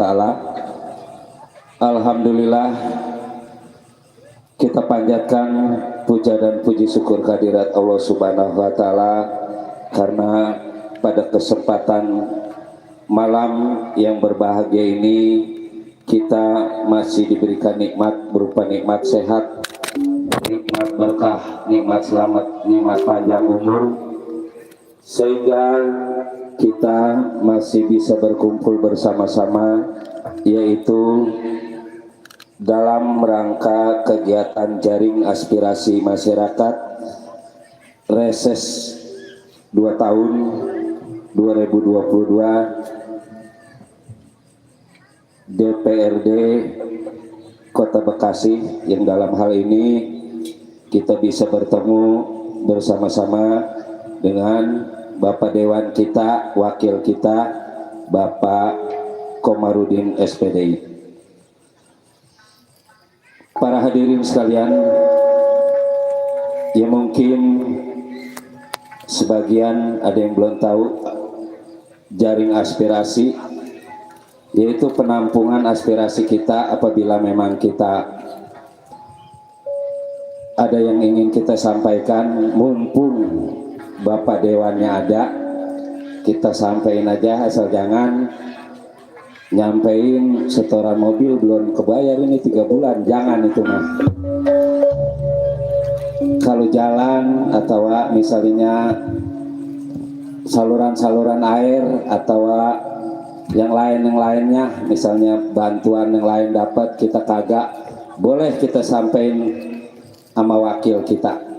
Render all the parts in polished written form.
Ta'ala. Alhamdulillah, kita panjatkan puja dan puji syukur kehadirat Allah Subhanahu wa Ta'ala, karena pada kesempatan malam yang berbahagia ini kita masih diberikan nikmat berupa nikmat sehat, nikmat berkah, nikmat selamat, nikmat panjang umur, sehingga kita masih bisa berkumpul bersama-sama, yaitu dalam rangka kegiatan jaring aspirasi masyarakat reses 2 tahun 2022 DPRD Kota Bekasi, yang dalam hal ini kita bisa bertemu bersama-sama dengan Bapak Dewan kita, wakil kita, Bapak Komarudin SPDI. Para hadirin sekalian, ya mungkin sebagian ada yang belum tahu, jaring aspirasi yaitu penampungan aspirasi kita apabila memang kita ada yang ingin kita sampaikan, mumpung Bapak Dewannya ada, kita sampaikan aja, asal jangan nyampein setoran mobil belum kebayar ini 3 bulan, jangan itu mah. Kalau jalan atau misalnya saluran-saluran air atau yang lainnya, misalnya bantuan yang lain dapat kita kagak, boleh kita sampaikan sama wakil kita.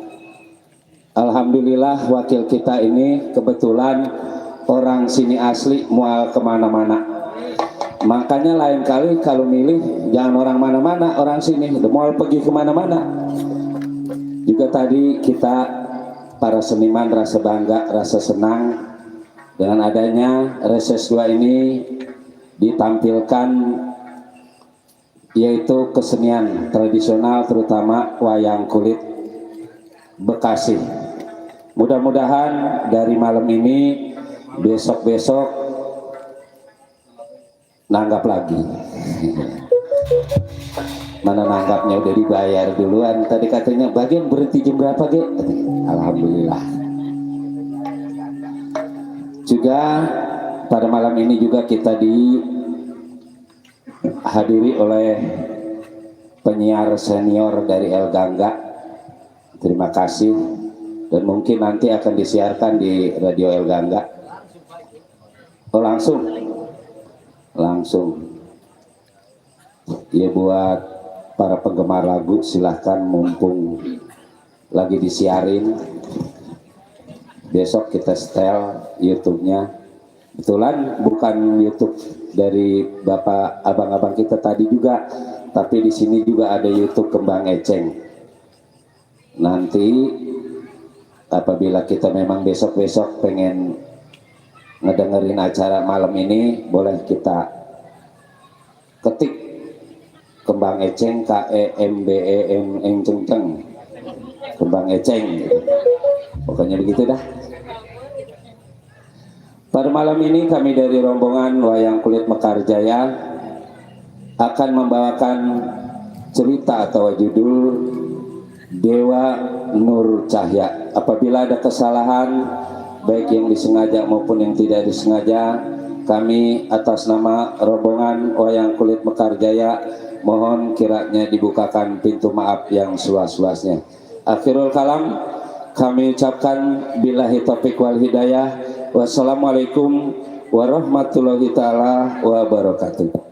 Alhamdulillah wakil kita ini kebetulan orang sini asli, mual kemana-mana. Makanya lain kali kalau milih jangan orang mana-mana, orang sini, mual pergi kemana-mana. Juga tadi kita para seniman rasa bangga, rasa senang dengan adanya reses 2 ini ditampilkan, yaitu kesenian tradisional terutama wayang kulit Bekasi. Mudah-mudahan dari malam ini besok-besok nanggap lagi. Mana nanggapnya udah dibayar duluan. Tadi katanya bagian berhenti jam berapa, Ge? Alhamdulillah. Juga pada malam ini juga kita dihadiri oleh penyiar senior dari El Gangga. Terima kasih, dan mungkin nanti akan disiarkan di Radio El Gangga. Oh, langsung ya, buat para penggemar lagu silahkan, mumpung lagi disiarin, besok kita setel YouTube-nya. Kebetulan bukan YouTube dari bapak abang-abang kita tadi juga, tapi di sini juga ada YouTube Kembang Eceng. Nanti apabila kita memang besok-besok pengen ngedengerin acara malam ini, boleh kita ketik Kembang Eceng, KEMBEM Enceng, Kembang Eceng, pokoknya begitu dah. Pada malam ini kami dari rombongan Wayang Kulit Mekarjaya akan membawakan cerita atau judul Dewa Nur Cahya. Apabila ada kesalahan baik yang disengaja maupun yang tidak disengaja, kami atas nama rombongan Wayang Kulit Mekarjaya mohon kiranya dibukakan pintu maaf yang seluas-luasnya. Akhirul kalam, kami ucapkan billahi taufiq wal hidayah. Wassalamualaikum warahmatullahi taala wabarakatuh.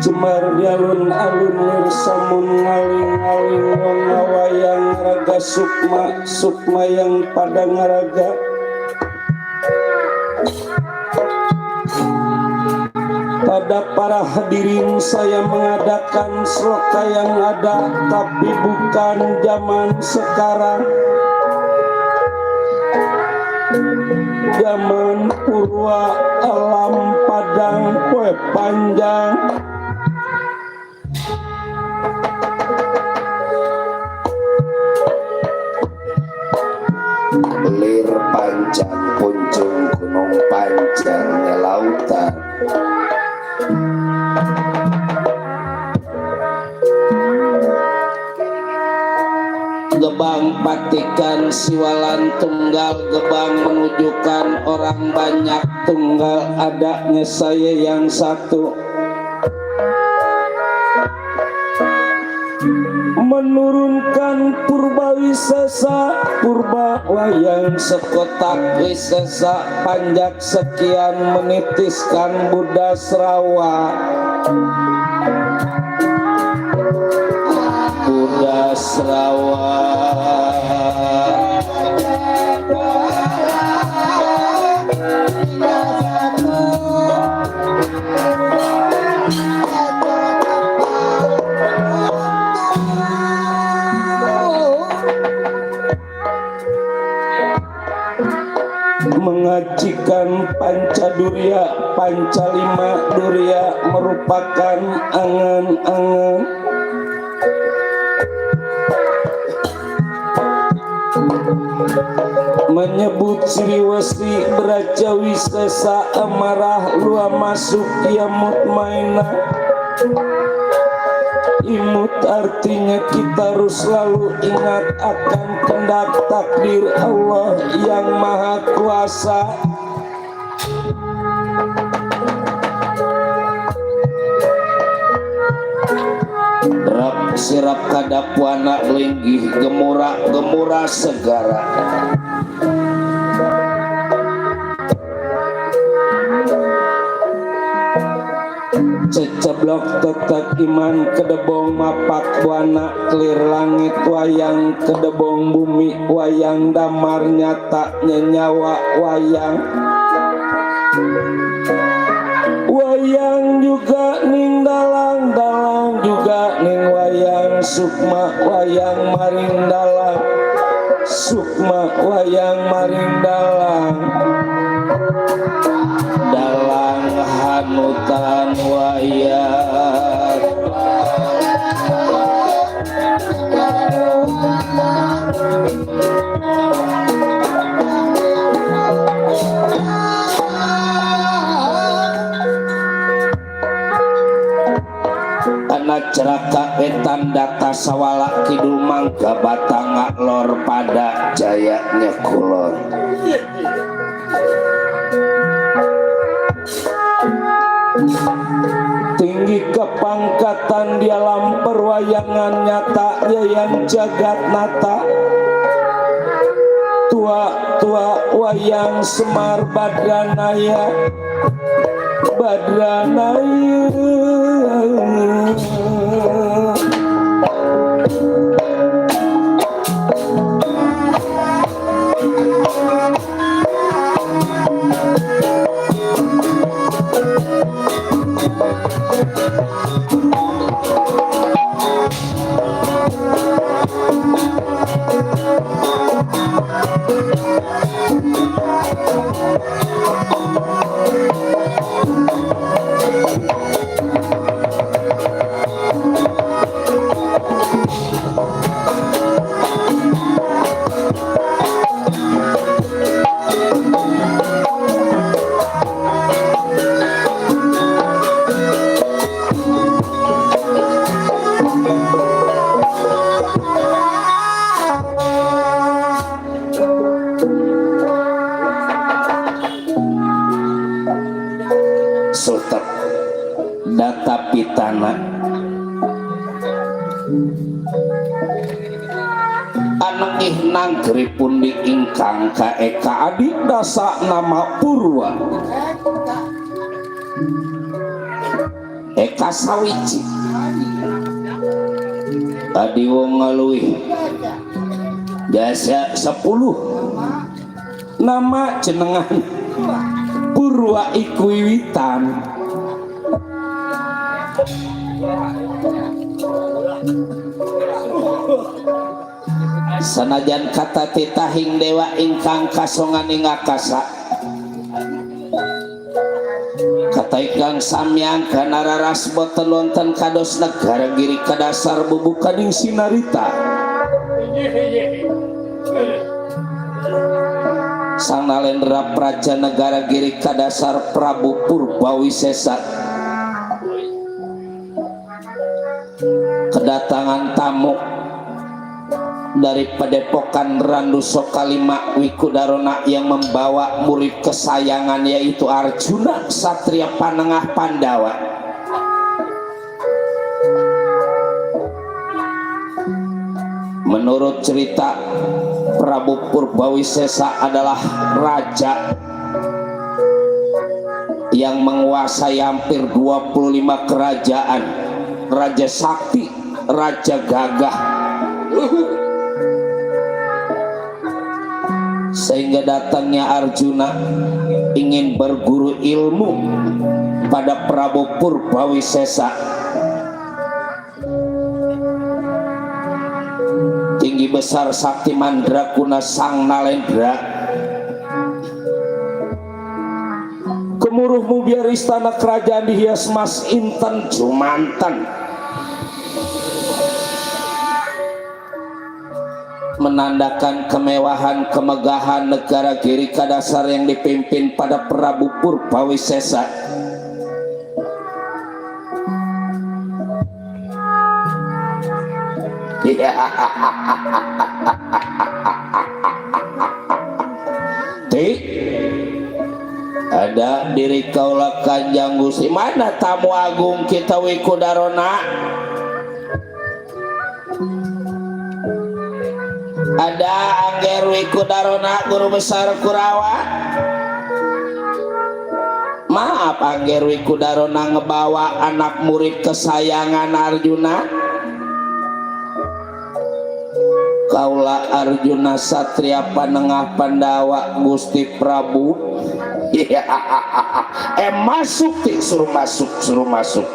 Cemar di alun-alun samun ngaling-ngaling wong ngawayang raga sukma sukma yang pada ngaraga pada para hadirin saya mengadakan sloka yang ada tapi bukan zaman sekarang, zaman purwa alam padang kue panjang. Lir panjang kunjung gunung panjangnya lautan, gebang patikan siwalan tunggal, gebang menunjukkan orang banyak tunggal, adanya saya yang satu. Menurunkan purba wisesa, purba wayang sekotak wisesa, panjak sekian menitiskan Buddha Srawa. Buddha Srawa mengajikan Pancadurya, Pancalima Durya merupakan angan-angan. Menyebut Sriwesi beraja wisesa amarah lua masuk ia mutmainah. Imut artinya kita harus selalu ingat akan kehendak takdir Allah yang maha kuasa. Rap sirap kadapuana linggih gemura segara. Ceceblok tetek iman kedebong mapak buana clear langit wayang kedebong bumi wayang damar nyata nyawa wayang wayang juga ning dalang juga ning wayang sukma wayang maring dalang Sukma wayang maring dalang dalang hanutan wayang anak ceraka etan data sawala kidul mangga batang lor pada jayanya kulon tinggi kepangkatan di alam perwayangan nyata yang jagat nata tua wayang Semar Badranaya Sultan data pitana anak ihnang geripun di ingkang ka eka adik dasa nama Purwa eka sawiji adi wong ngaluih dasa 10 nama jenengan Purwa iku wiwitan sanajan kata titahing dewa ingkang kasongan ing akasa kata ingkang samyang kana raras boten wonten kados negara giri kadasar bubukaning sinarita Sang Nalendra Praja Negara Giri Kadasar Prabu Purbawisesa kedatangan tamu dari Padepokan Randu Sokalima Wikudarona yang membawa murid kesayangan yaitu Arjuna Satria Panengah Pandawa. Menurut cerita, Prabu Purbawisesa adalah raja yang menguasai hampir 25 kerajaan, raja sakti, raja gagah, sehingga datangnya Arjuna ingin berguru ilmu pada Prabu Purbawisesa. Tinggi besar sakti mandrakuna Sang Nalendra, kemuruhmu biar istana kerajaan dihias mas inten jumanten, menandakan kemewahan kemegahan negara Giri Kadasar yang dipimpin pada Prabu Purbawisesa. Ada diri kaulah Kanjang Gusti, mana tamu agung kita Wikudarona? Ada Angger Wikudarona guru besar Kurawa? Maaf, Angger Wikudarona ngebawa anak murid kesayangan Arjuna. Kaulah Arjuna Satria Panengah Pandawa Gusti Prabu. Masuk, suruh masuk, suruh masuk.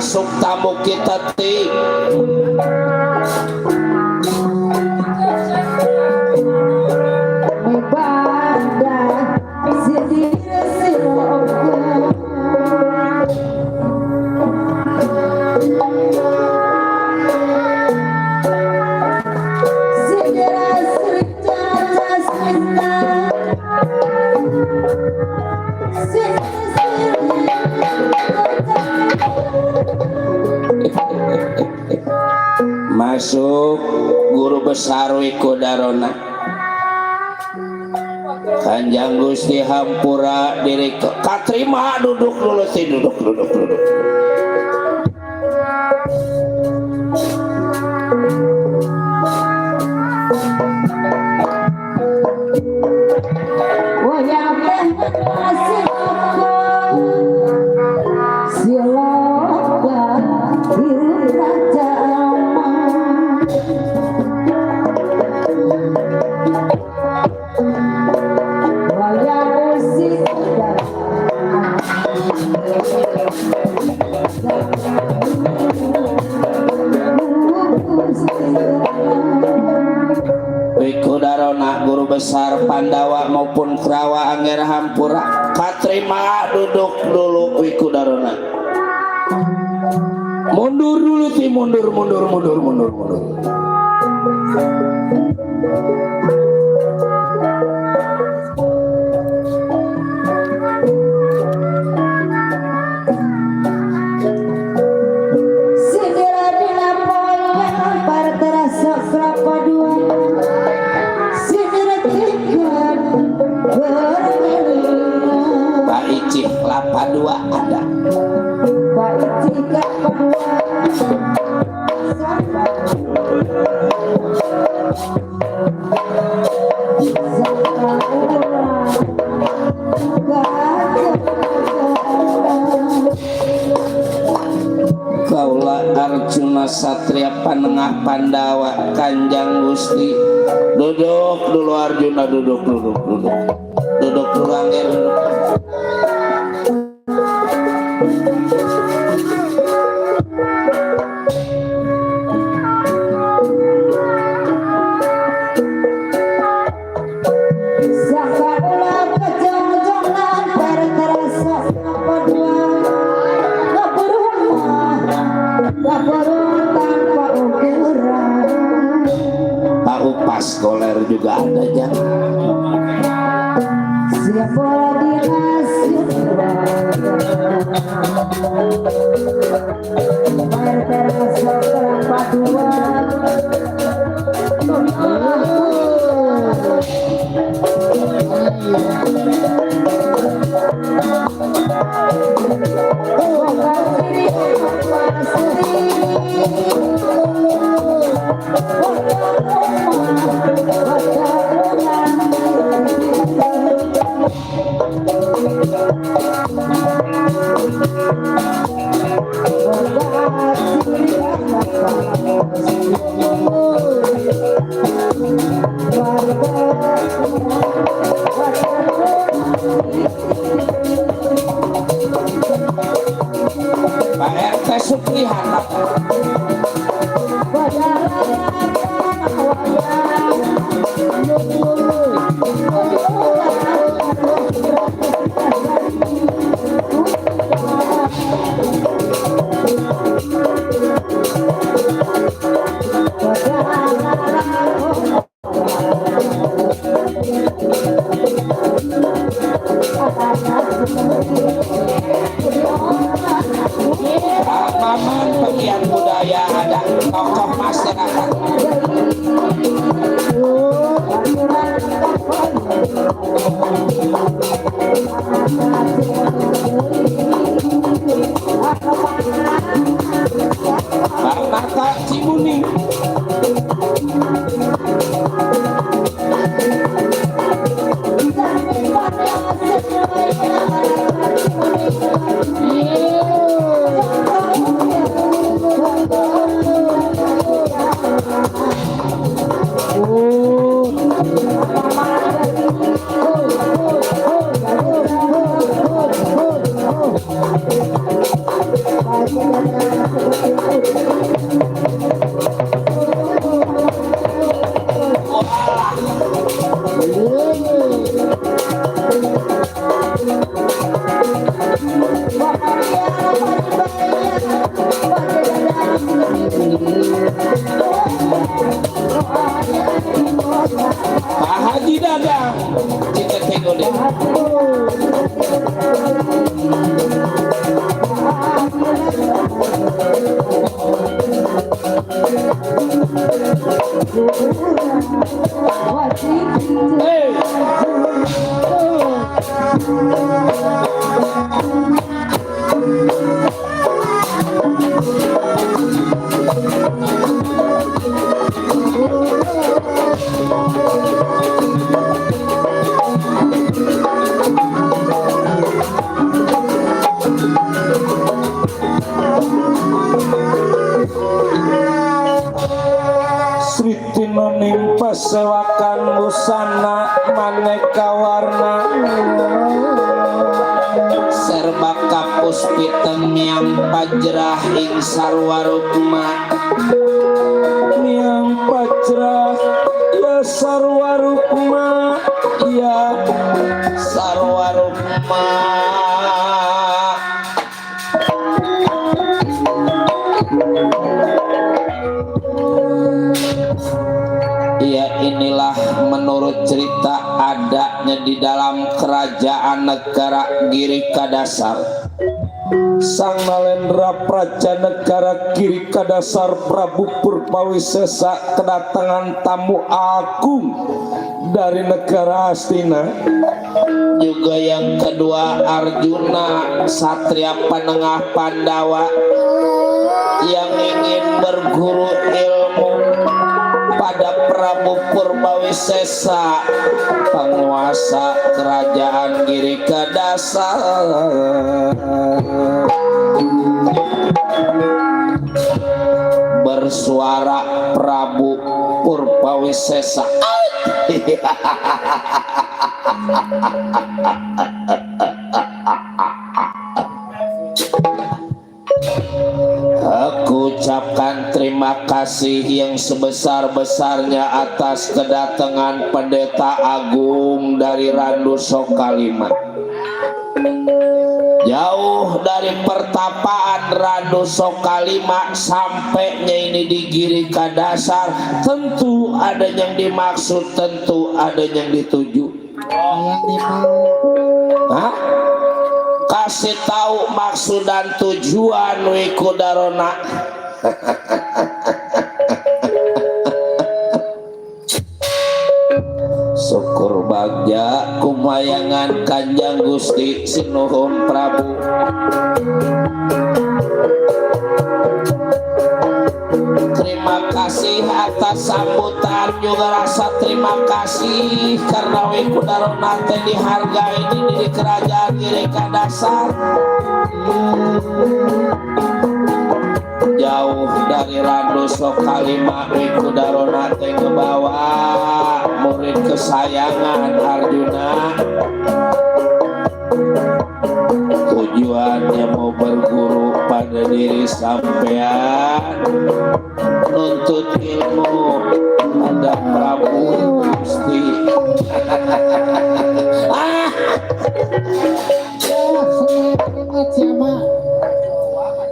masuk tamu kita ti. Masuk guru besar Wikudarona Kanjeng Gusti Hampura diri katrima duduk dulu sih duduk. Wikudarona guru besar Pandawa maupun Kerawa Angger Hampura katrima duduk dulu Wikudarona. Mundur dulu sih mundur. Pak Icih Kelapa Dua ada. Pak Icih Kelapa Dua. Kaula Arjuna Satria Panengah Pandawa Kanjeng Gusti. Duduk dulu Arjuna, duduk dulu Angger. Pak Upas Goler juga ada jangan. Siapa dinasih Air terasa Kelapa Dua. Pak RT Suprihan Paman Pegiat Budaya ada tokoh masyarakat. Bapak Kak Cibuning. Oh, Pak Haji Dadang Cina Tegode. Hey. Sritino nimpa sewakan busana maneka warna serba kapus piteng miang pajrah ing sarwarukma miang pajrah ya sarwarukma ya sarwarukma. Ya inilah menurut cerita adanya di dalam kerajaan negara Girikadasar. Sang Nalendra Praja negara Girikadasar Prabu Purbawisesa kedatangan tamu agung dari negara Hastina. Juga yang kedua Arjuna satria penengah Pandawa yang ingin berguru ilmu pada Prabu Purbawisesa penguasa kerajaan Girikadasar. Bersuara Prabu Purbawisesa. Aku ucapkan terima kasih yang sebesar-besarnya atas kedatangan pendeta agung dari Randu Sokalima. Jauh dari pertapaan Randu Sokalima sampainya ini di Girikadasar, tentu ada yang dimaksud, tentu ada yang dituju. Hah? Kasih tahu maksud dan tujuan Wikudarona. Syukur bagja kumayangan Kanjeng Gusti Sinuhun Prabu. Terima kasih atas sambutan, juga rasa terima kasih karena Wikudarona teh dihargai di kerajaan Girikadasar. Jauh dari Randu Sokalima Wikudarona teh ngebawa murid kesayangan Arjuna. Tujuannya mau berguru pada diri sampean, nuntut ilmu ada Prabu Gusti.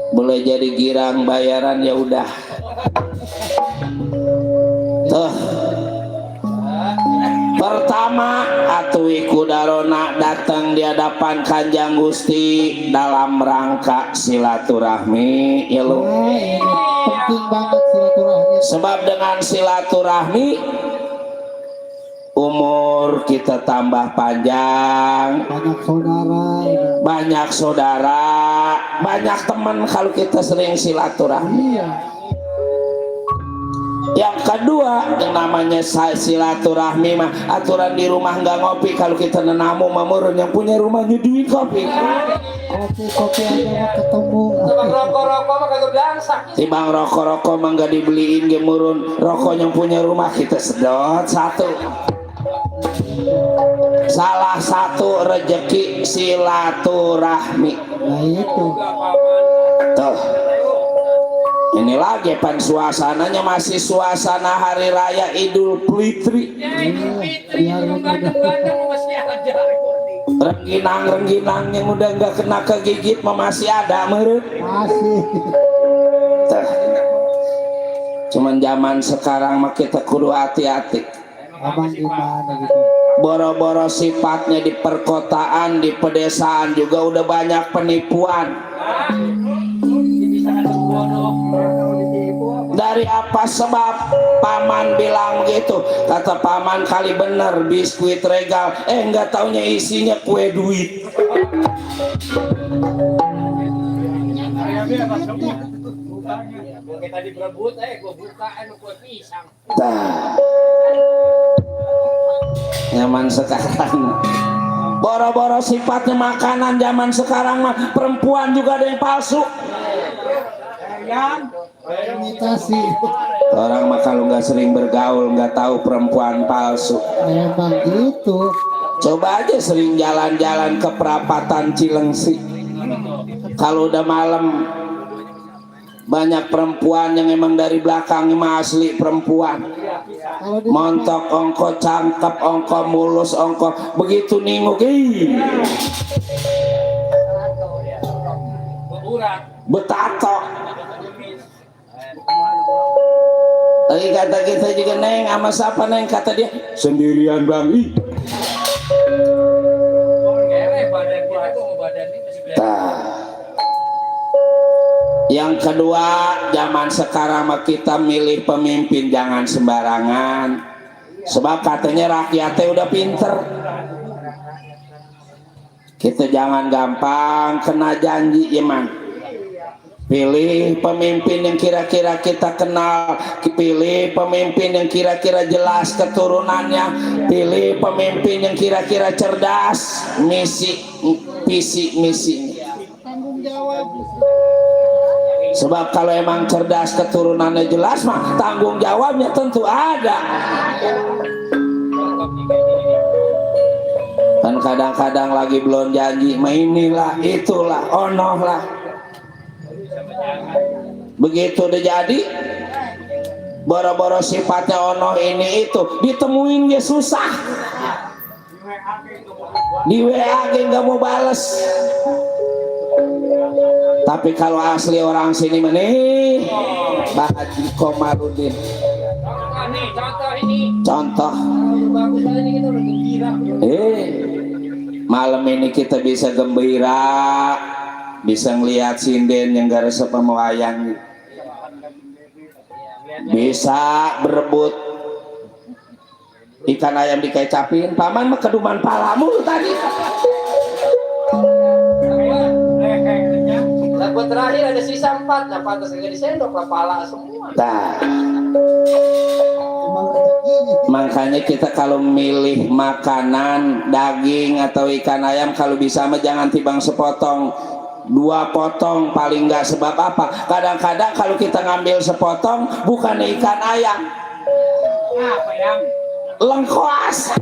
Boleh jadi girang bayaran ya udah. Tuh. Pertama atuh Wikudarona datang di hadapan Kanjeng Gusti dalam rangka silaturahmi ya lu. Penting banget silaturahmi. Sebab dengan silaturahmi umur kita tambah panjang, banyak saudara, banyak teman kalau kita sering silaturahmi. Yang kedua yang namanya silaturahmi mah aturan di rumah nggak ngopi, kalau kita nenamu mamurun yang punya rumah nyuduin kopi. Kopi aja ketemu. Timbang rokok-rokok mah kagak biasa. Timbang rokok-rokok mah nggak dibeliin gemurun, rokok yang punya rumah kita sedot satu. Salah satu rejeki silaturahmi. Nah itu. Tuh. Ini lagi pan suasananya masih suasana hari raya Idul Fitri. Rengginang yang udah nggak kena kegigit masih ada meren. Masih. Tuh. Cuman zaman sekarang mah kita kudu hati-hati. Abang gimana gitu? Boro-boro sifatnya di perkotaan, di pedesaan juga udah banyak penipuan. Dari apa sebab paman bilang begitu? Kata paman, kali bener biskuit regal, enggak taunya isinya kue duit. Kita diberebut, gua buka, kue pisang. Nah, nyaman sekarang. Boro-boro sifatnya makanan zaman sekarang mah perempuan juga ada yang palsu. Imitasi. Orang mah kalau nggak sering bergaul nggak tahu perempuan palsu. Emang gitu. Coba aja sering jalan-jalan ke perapatan Cilengsi. Kalau udah malam banyak perempuan yang emang dari belakang emang asli perempuan. Kalau di Montok ongko, cangkep ongko, mulus ongko, begitu ninguk, betato. Lagi kata kita juga, Neng, sama siapa Neng? Kata dia, sendirian Bang. Yang kedua, zaman sekarang mah kita milih pemimpin jangan sembarangan. Sebab katanya rakyatnya udah pinter. Kita jangan gampang kena janji, iman. Pilih pemimpin yang kira-kira kita kenal, pilih pemimpin yang kira-kira jelas keturunannya, pilih pemimpin yang kira-kira cerdas, visi misinya. tanggung jawab. Sebab kalau emang cerdas keturunannya jelas mah tanggung jawabnya tentu ada. Kan kadang-kadang lagi belum janji, mah inilah, itulah, onoh lah. Begitu udah jadi, boro-boro sifatnya ono ini itu, ditemuin dia susah. Di WA nggak mau bales. Tapi kalau asli orang sini nih, Pak Haji Komarudin. Contoh ini. Contoh. Bagus aja nih, kita udah gembira. Malam ini kita bisa gembira, bisa ngelihat sinden yang gak resep sama wayang, bisa berebut ikan ayam dikecapin. Paman mah keduman palamu tadi. Nah, buat terakhir ada sisa 4, nah pantas nggak disendok lah, pala semua. Nah, Emang rezekinya. makanya kita kalau milih makanan daging atau ikan ayam, kalau bisa mah jangan timbang sepotong, 2 potong paling nggak. Sebab apa? Kadang-kadang kalau kita ngambil sepotong bukan ikan ayam, Apa yang? lengkoas.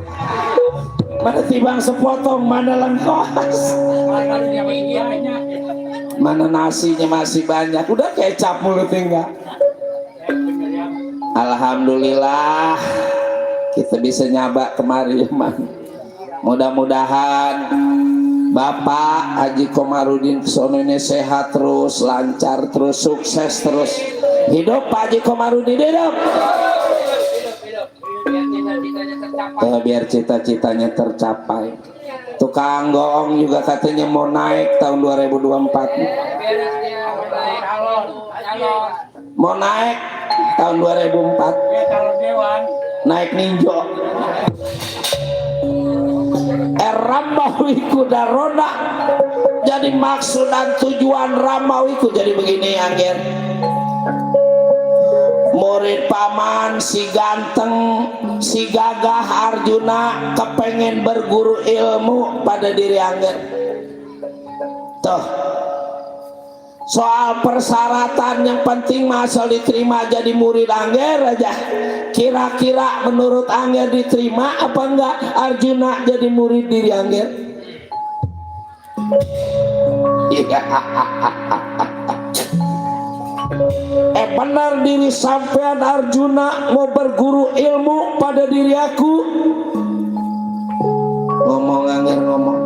Mana timbang sepotong, mana lengkoas, mana nasinya masih banyak, udah kecap mulut tinggal. Alhamdulillah kita bisa nyaba kemari, man. Mudah-mudahan Bapak Haji Komarudin kesono ini sehat terus, lancar terus, sukses terus. Hidup Pak Haji Komarudin, hidup. Biar cita-citanya tercapai. Tukang goong juga katanya mau naik tahun 2024. Mau naik tahun 2004. Naik ninjo. Ramawiku darona. Jadi maksud dan tujuan Ramawiku jadi begini, angger. Murid paman si ganteng, si gagah Arjuna kepengen berguru ilmu pada diri angger. Tuh, soal persyaratan yang penting asal diterima jadi murid angger aja. Kira-kira menurut angger diterima apa enggak Arjuna jadi murid diri angger? Benar diri sampean Arjuna mau berguru ilmu pada diri aku? Ngomong angger, ngomong.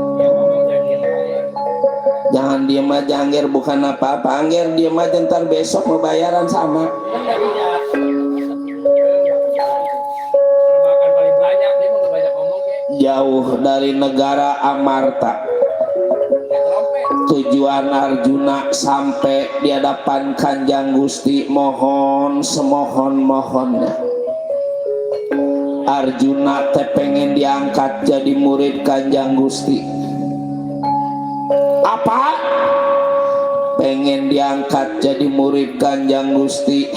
Jangan diem aja angger, bukan apa-apa. Angger diem aja, ntar besok mau bayaran sama. jauh dari negara Amarta. Tujuan Arjuna sampai di hadapan Kanjeng Gusti, mohon semohon-mohonnya. Arjuna teh pengen diangkat jadi murid Kanjeng Gusti. Apa? Pengen diangkat jadi murid Kanjeng Gusti.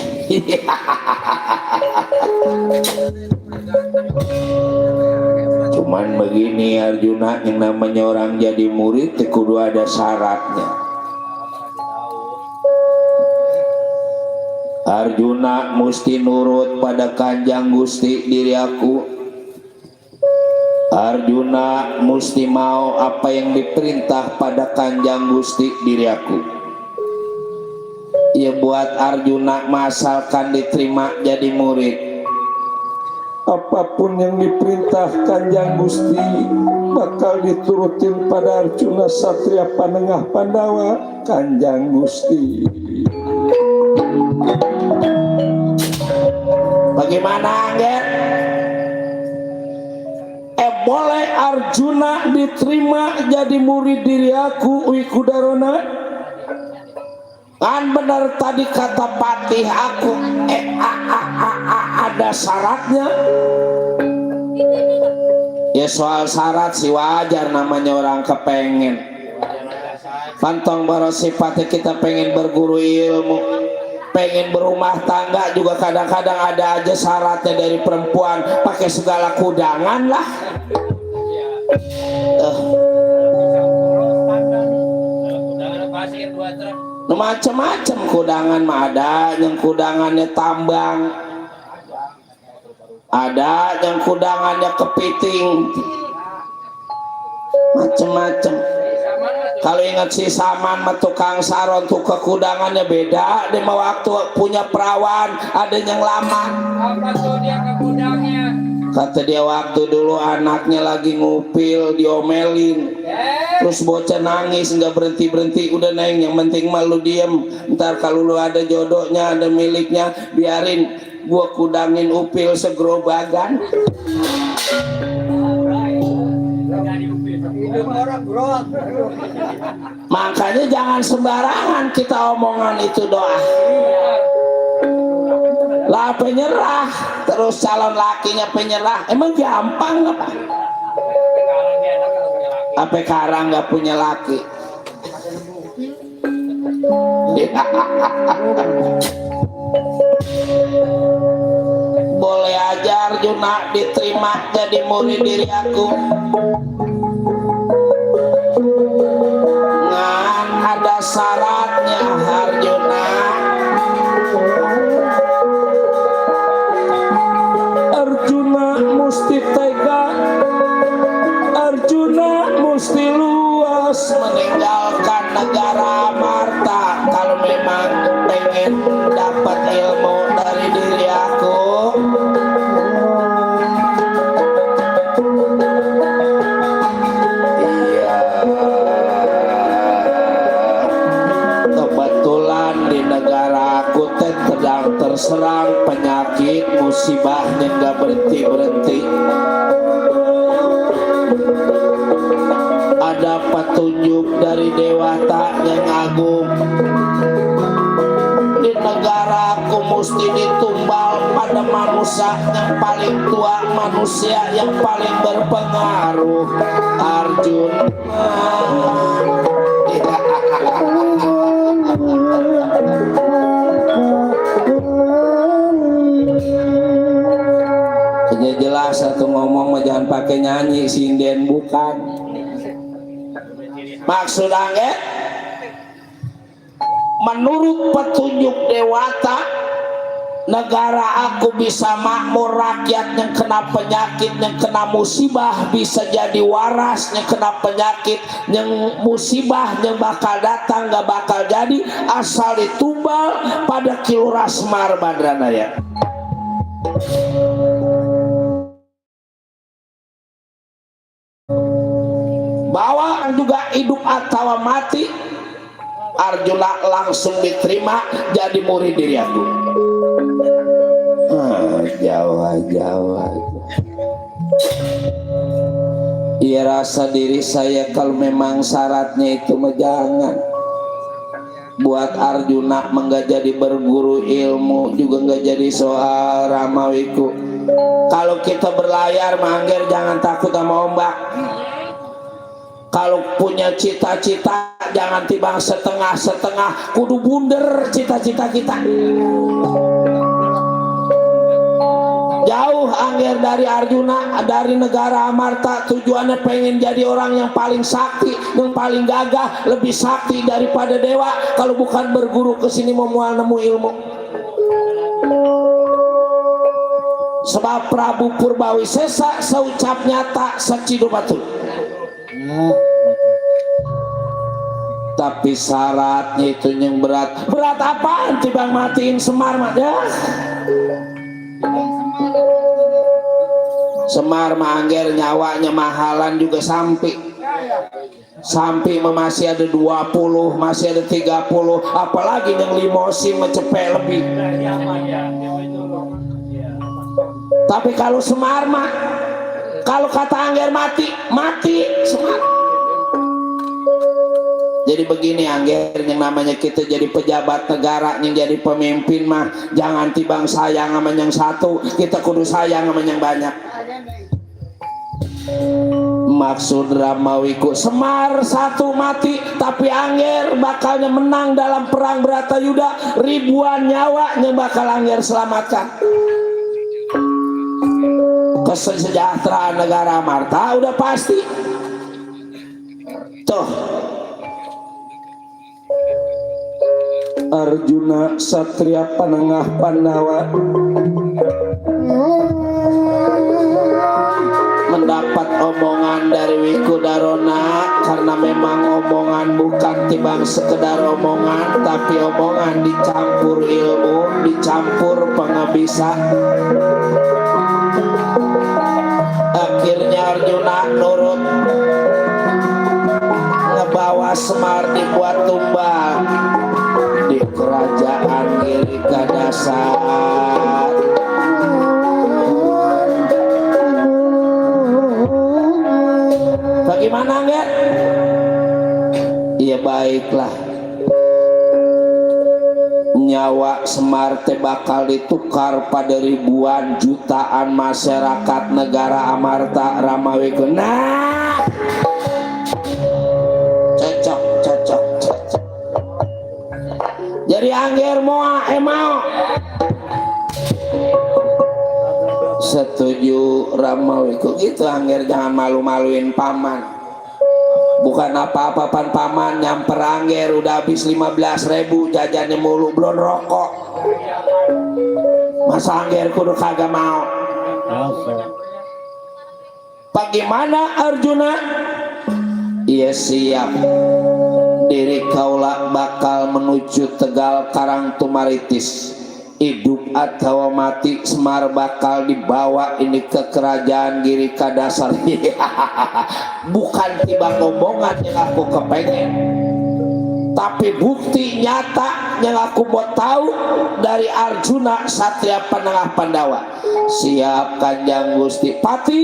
Cuman begini Arjuna, yang namanya orang jadi murid kudu ada syaratnya. Arjuna mesti nurut pada Kanjeng Gusti diri aku. Arjuna mesti mau apa yang diperintah pada Kanjeng Gusti diri aku. Ya buat Arjuna masalkan diterima jadi murid, apapun yang diperintah Kanjeng Gusti bakal diturutin pada Arjuna Satria Panengah Pandawa Kanjeng Gusti. Bagaimana Angger? Boleh Arjuna diterima jadi murid diri aku Wikudarona? Kan benar tadi kata patih aku ada syaratnya. Ya soal syarat sih wajar, namanya orang kepengen. Pantong baru sifatnya kita pengen berguru ilmu, pengen berumah tangga juga kadang-kadang ada aja syaratnya dari perempuan, pakai segala kudangan lah. Macam-macam kudangan mah ada, yang kudangannya tambang, ada yang kudangannya kepiting, macam-macam. Kalau ingat si Saman mah tukang saron tuh kekudangannya beda. Dia mau waktu punya perawan ada yang lama. Apa tuh dia kekudangnya? Kata dia waktu dulu anaknya lagi ngupil diomelin, terus bocah nangis nggak berhenti-berhenti. Udah neng, yang penting malu diem. Ntar kalau lu ada jodohnya, ada miliknya, biarin gua kudangin upil segerobagan. Makanya jangan sembarangan kita omongan itu doa. Lah penyerah, terus calon lakinya penyerah, emang gampang apa? Apa karang nggak punya laki? Boleh aja Arjuna diterima jadi murid diri aku. Ngan ada syaratnya Arjuna. Arjuna mesti tega, Arjuna mesti luas meninggalkan negara Amarta kalau memang pengen dapat ilmu dari diri aku. Iya, kebetulan di negara aku sedang terserang penyakit musibahnya nggak berhenti-berhenti. Ada petunjuk dari Dewata yang agung. Di negaraku mesti ditumbal pada manusia yang paling tua, manusia yang paling berpengaruh, Arjuna. Jelas satu ngomong jangan pakai nyanyi sinden, bukan maksud angget. Menurut petunjuk Dewata, negara aku bisa makmur, rakyat yang kena penyakit, yang kena musibah bisa jadi waras, yang kena penyakit, yang musibah yang bakal datang gak bakal jadi asal ditumbal pada Kilurah Semar Badranaya. Bahwa juga hidup atau mati, Arjuna langsung diterima jadi murid diri aku. Jawa Iya, rasa diri saya kalau memang syaratnya itu mah jangan. Buat Arjuna enggak jadi berguru ilmu, juga enggak jadi soal Ramawiku. Kalau kita berlayar mangger jangan takut sama ombak. Kalau punya cita-cita jangan tibang setengah-setengah, kudu bunder cita-cita kita. Jauh angger dari Arjuna, dari negara Amarta, tujuannya pengen jadi orang yang paling sakti, yang paling gagah, lebih sakti daripada dewa. Kalau bukan berguru ke sini mau mual nemu ilmu. Sebab Prabu Purbawisesa seucap nyata sacido batu. Tapi syaratnya itu yang berat. Berat apaan tibang matiin Semar mah ya? Semar mangger nyawanya mahalan juga sampai masih ada 20, masih ada 30, apalagi yang limosin mecepet lebih. Tapi kalau Semar mah, kalau kata Angger mati Semar. Jadi begini Angger, yang namanya kita jadi pejabat negara, yang jadi pemimpin mah jangan tibang sayang sama yang satu, kita kudu sayang sama yang banyak. Maksud Ramawiku, Semar satu mati, tapi Angger bakalnya menang dalam perang Bratayuda, ribuan nyawa yang bakal Angger selamatkan. Kesejahteraan negara Amarta udah pasti. Tuh Arjuna Satria Panengah Pandawa mendapat omongan dari Wikudarona, karena memang omongan bukan timbang sekedar omongan, tapi omongan dicampur ilmu, dicampur pengabisa. Akhirnya Arjuna nurut, ngebawa Semar dibuat tumbal di kerajaan Girika Dasar. Bagaimana enggak? Iya baiklah. Nyawa Semar teh bakal ditukar pada ribuan jutaan masyarakat negara Amarta Ramawiku. Nah, cocok. Jadi Angger mau setuju Ramawiku gitu. Angger jangan malu-maluin paman. Bukan apa-apa paman nyamper Angger udah habis 15.000 jajannya mulu, belum rokok. Masa Angger kudu kagak mau? Bagaimana Arjuna? Iya siap. Diri kaula bakal menuju Tegal Karangtumaritis. Hidup atau mati Semar bakal dibawa ini ke kerajaan Girika Dasar. Bukan tiba omongan yang aku kepengen, tapi bukti nyata yang aku mau tahu dari Arjuna Satria Panengah Pandawa. Siap Kanjeng Gusti Pati,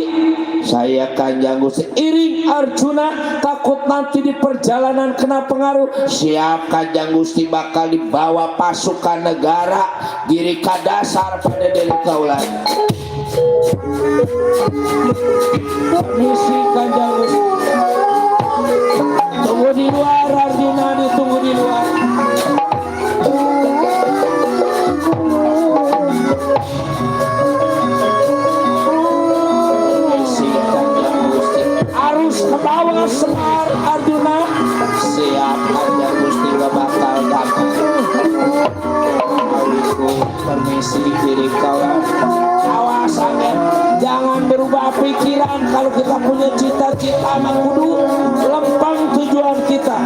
saya Kanjeng Gusti iring Arjuna, takut nanti di perjalanan kena pengaruh. Siap Kanjeng Gusti bakal dibawa pasukan negara Girika Dasar pada diri kaula. Misi Kanjeng Gusti. Tunggu di luar Arjuna, ditunggu di luar. Harus ke bawah Semar Arjuna. Siap Kanjeng Gusti bakal datang. Aku permisi diri kaula. Awas Angger, jangan berubah pikiran. Kalau kita punya cita-cita mah kudu lempang tujuan kita.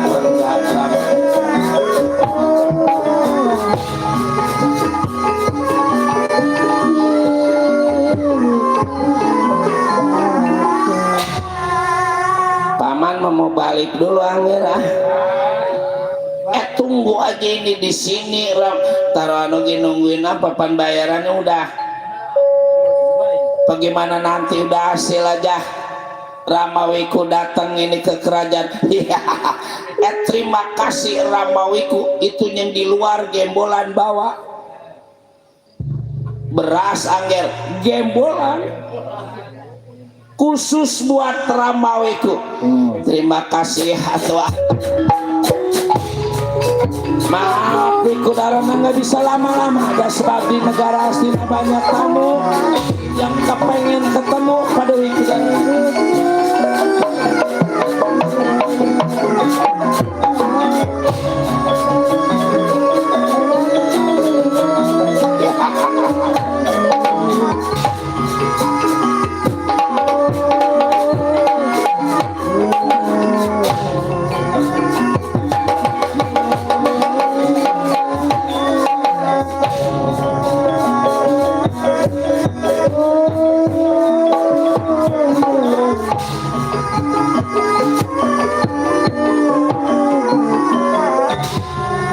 Paman mau balik dulu Angger. Tunggu aja ini di sini Ram. Taruh nungguin apa bayarannya udah. Bagaimana nanti udah hasil aja. Ramawiku datang ini ke kerajaan. Terima kasih Ramawiku, itu yang di luar gembolan bawa beras angger gembolan khusus buat Ramawiku. Terima kasih Atwa. Maaf di kudaran nggak bisa lama-lama, ada sebab di negara asli banyak tamu yang kepengen ketemu pada weekend.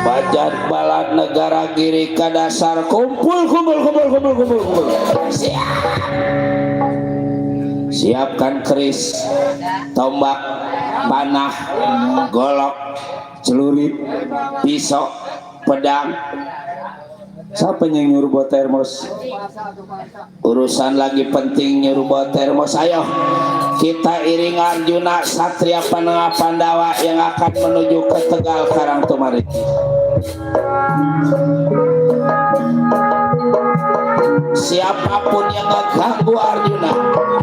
Bajat balad negara giri ka dasar kumpul. Siapkan keris, tombak, panah, golok, celurit, pisau, pedang. Siapa yang nyuruh bawa termos? Urusan lagi penting nyuruh bawa termos. Ayo kita iring Arjuna Satria Panengah Pandawa yang akan menuju ke Tegal Karangtumari. Siapapun yang ngeganggu Arjuna,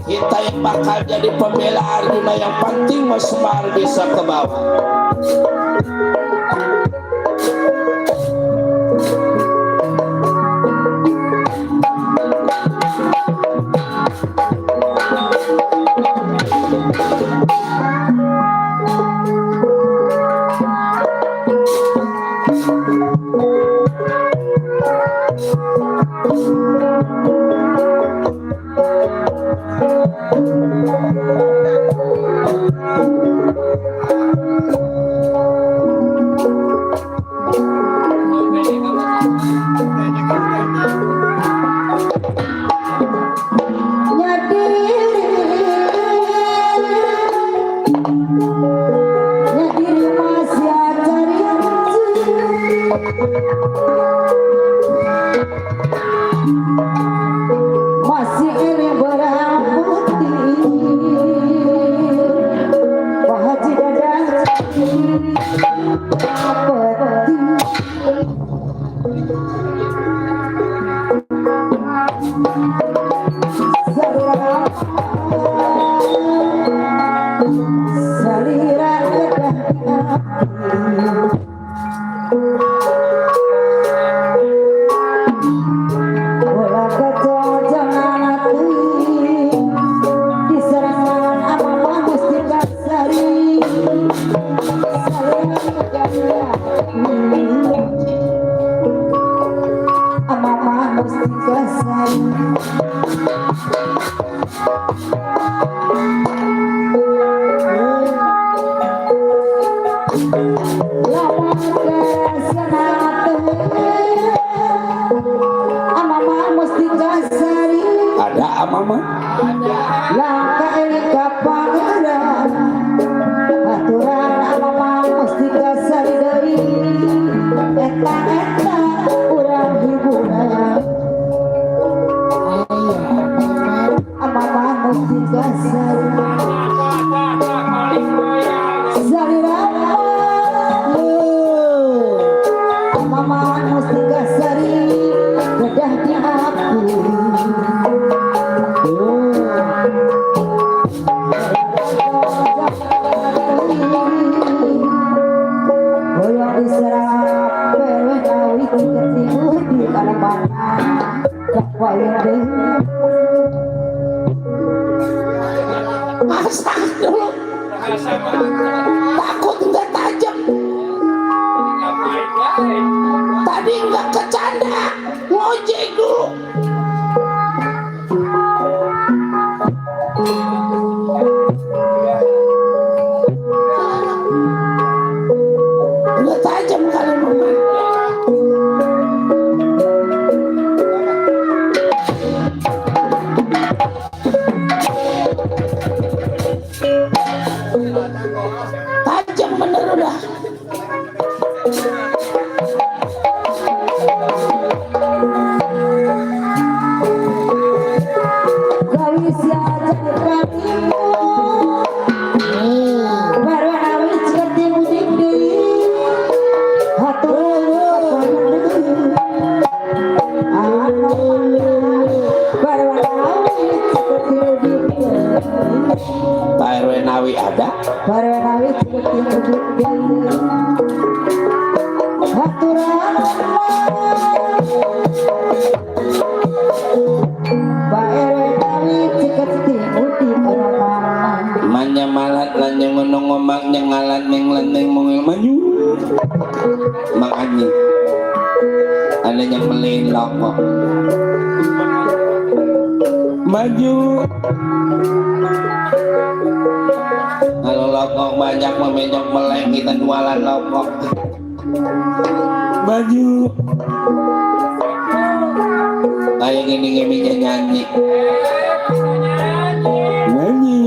kita yang bakal jadi pembela Arjuna. Yang penting Mas Semar bisa ke bawah. Masih ini berambut Pak Haji Dadang salira bola kacau jangan diserang apa mustika sari apa mustika sari Ada amama? langkah ini kapangeran aturan amama mustika sari deui eta urang hiburan amama mustika sari sari rama amama mustika sari bedah di aku boyong diserap beweh kawi ketimu di kalamana kakwayang deh Masak dulu. Takut nggak tajam. Tadi nggak kecanda, ngojek dulu. Nggak tajam kali mama. Pak RW Nawi ada? Manya malat lan yang ngono ngomak nyengalat neng leneng mungil maju. Mang Ani. Ada yang melihin lokok. Maju. Kalau lokok banyak memenyok melek kita jualan lokok. Maju. Ayo gini gini nyanyi. Nyanyi.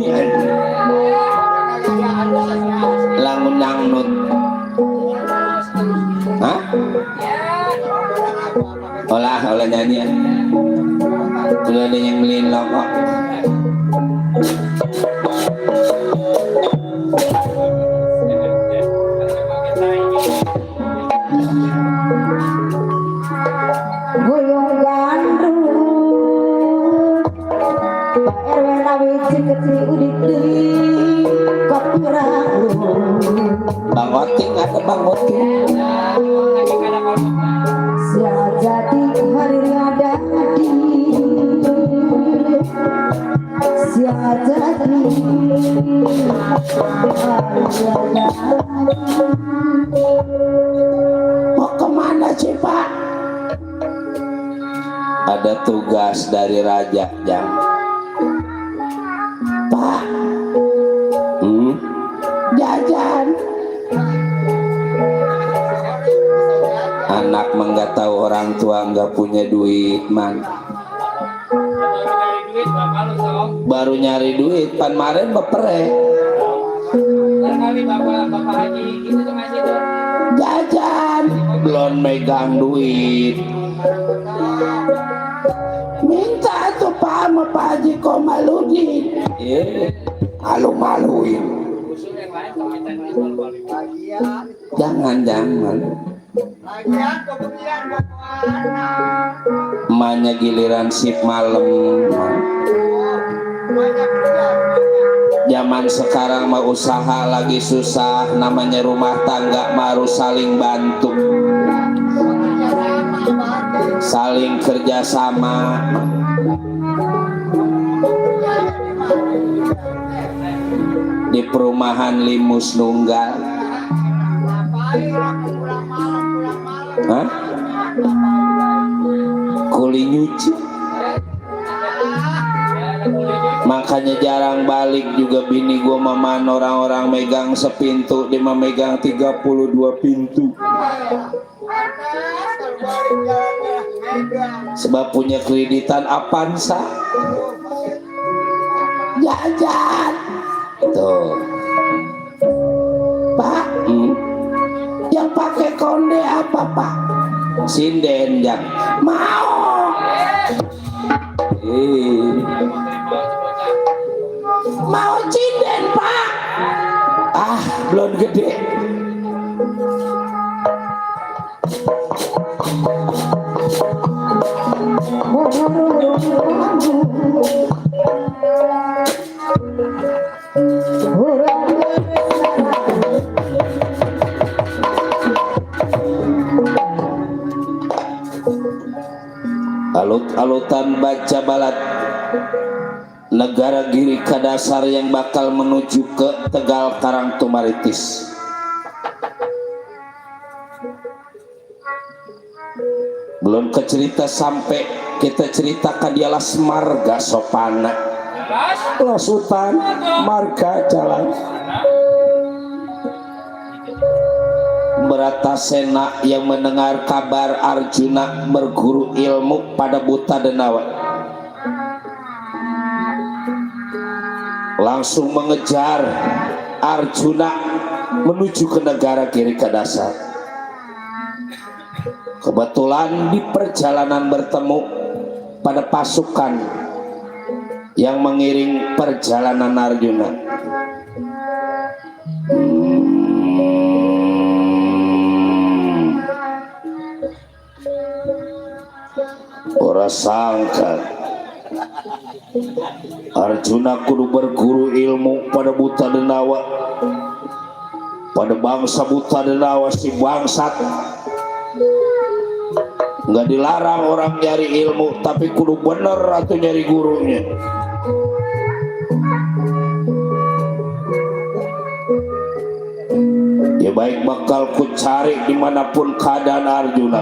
Langun nyangnut. Hah? Olah nyanyi ya. Kalau ada yang beliin lokok. Boyong gandrung Pak RW Nawi kecil udik deui kapurang Bang Oting ada Bang Oting. sia jadi hari ada di sia jadi Mau kemana sih Pak? Ada tugas dari Raja Jang. Pak, jajan. Anak nggak tahu orang tua nggak punya duit man. Baru nyari duit, pan kemarin bepere. Jajan, belum megang duit. Minta tuh Pak sama Pak Haji Komaludin. Malu-maluin. Jangan. Emaknya giliran sip malam. Zaman sekarang mah usaha lagi susah, namanya rumah tangga harus saling bantu, saling kerjasama. Di perumahan Limus Nunggal. Hah? Kuli nyuci. Makanya jarang balik juga bini gua maman orang-orang megang sepintu, dia memegang 32 pintu. Sebab punya kreditan Avanza. Jajan. Tuh. Pak, yang pakai konde apa Pak? Sinden yang mau. Mau sinden Pak? Ah, belum gede. Alut-alutan baca balat negara Giri Kadasar yang bakal menuju ke Tegal Karangtumaritis. Belum kecerita sampai kita ceritakan dialah Marga Sopana Losutan Marga Jalan Beratasena yang mendengar kabar Arjuna berguru ilmu pada Buta Denawa langsung mengejar Arjuna menuju ke negara Giri Kadasar. Kebetulan di perjalanan bertemu pada pasukan yang mengiring perjalanan Arjuna. Ora sangka Arjuna kudu berguru ilmu pada buta denawa, pada bangsa buta denawa si bangsat. Nggak dilarang orang nyari ilmu, tapi kudu bener atau nyari gurunya. Ya baik bakal ku cari dimanapun keadaan Arjuna.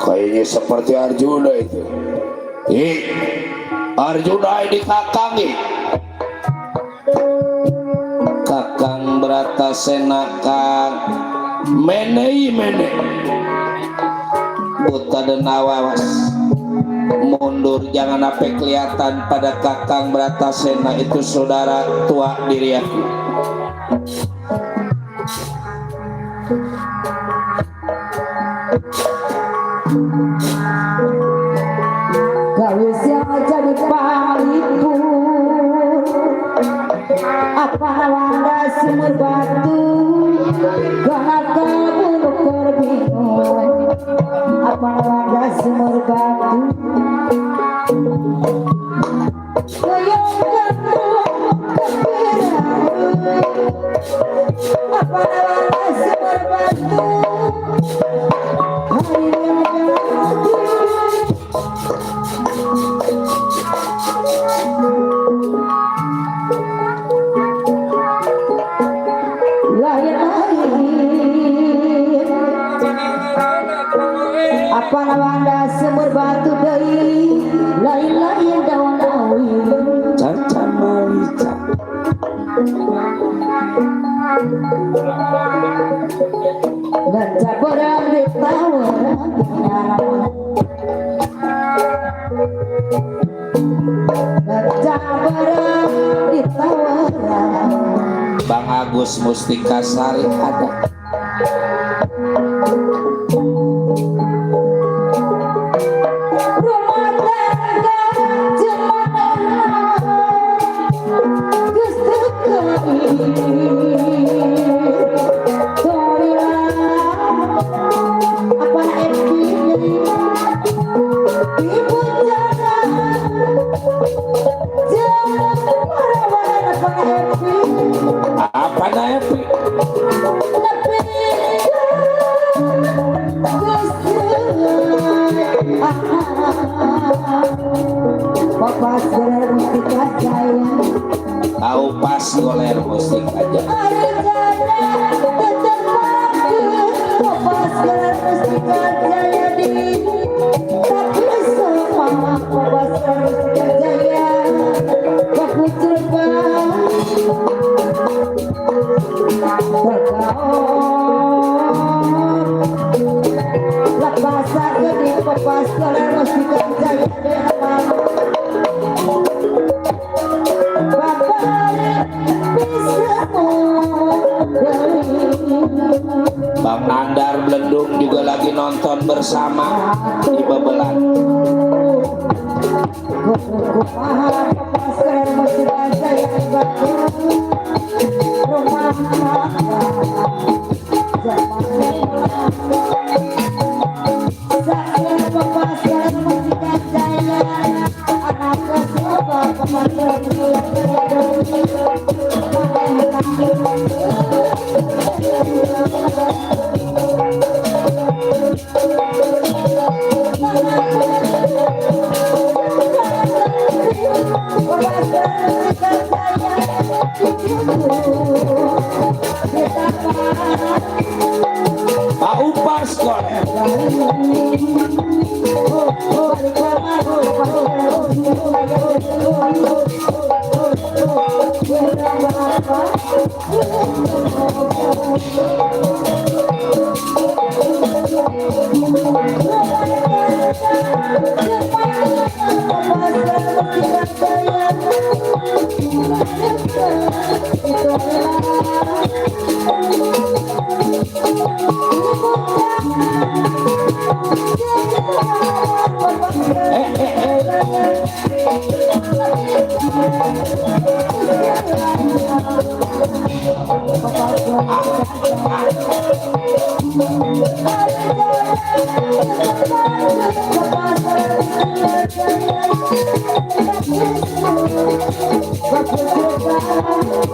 Kayaknya seperti Arjuna itu. Arjuna ini kakangi Kakang Bratasena kang menei buta denawa mundur, jangan sampai kelihatan pada Kakang Bratasena itu saudara tua diri aku. Gawis yang jadi palipur, apa wanda sumur batu, gahaka bulu berbingung, apa wanda sumur batu, goyang gantung kepirang, apa wanda sumur batu, hari yang apa nawanda sumur batu deui lain-lain daun awi Caca Marica baca borang di tawaran baca borang di tawaran. Bang Agus Mustika Sari ada. Rumah tangga jemaah Gusti kami apa ibu jangan Apa Epi? Bapak segera mustika jaya Tahu pas goler musik aja. Bapak segera mustika jaya di tapi semua Bapak segera mustika jaya Bapak terbang lepas saja di Bapak segera mustika jaya Bang Nandar Belendung juga lagi nonton bersama di Babelan. Bapak Pak Upas Koler.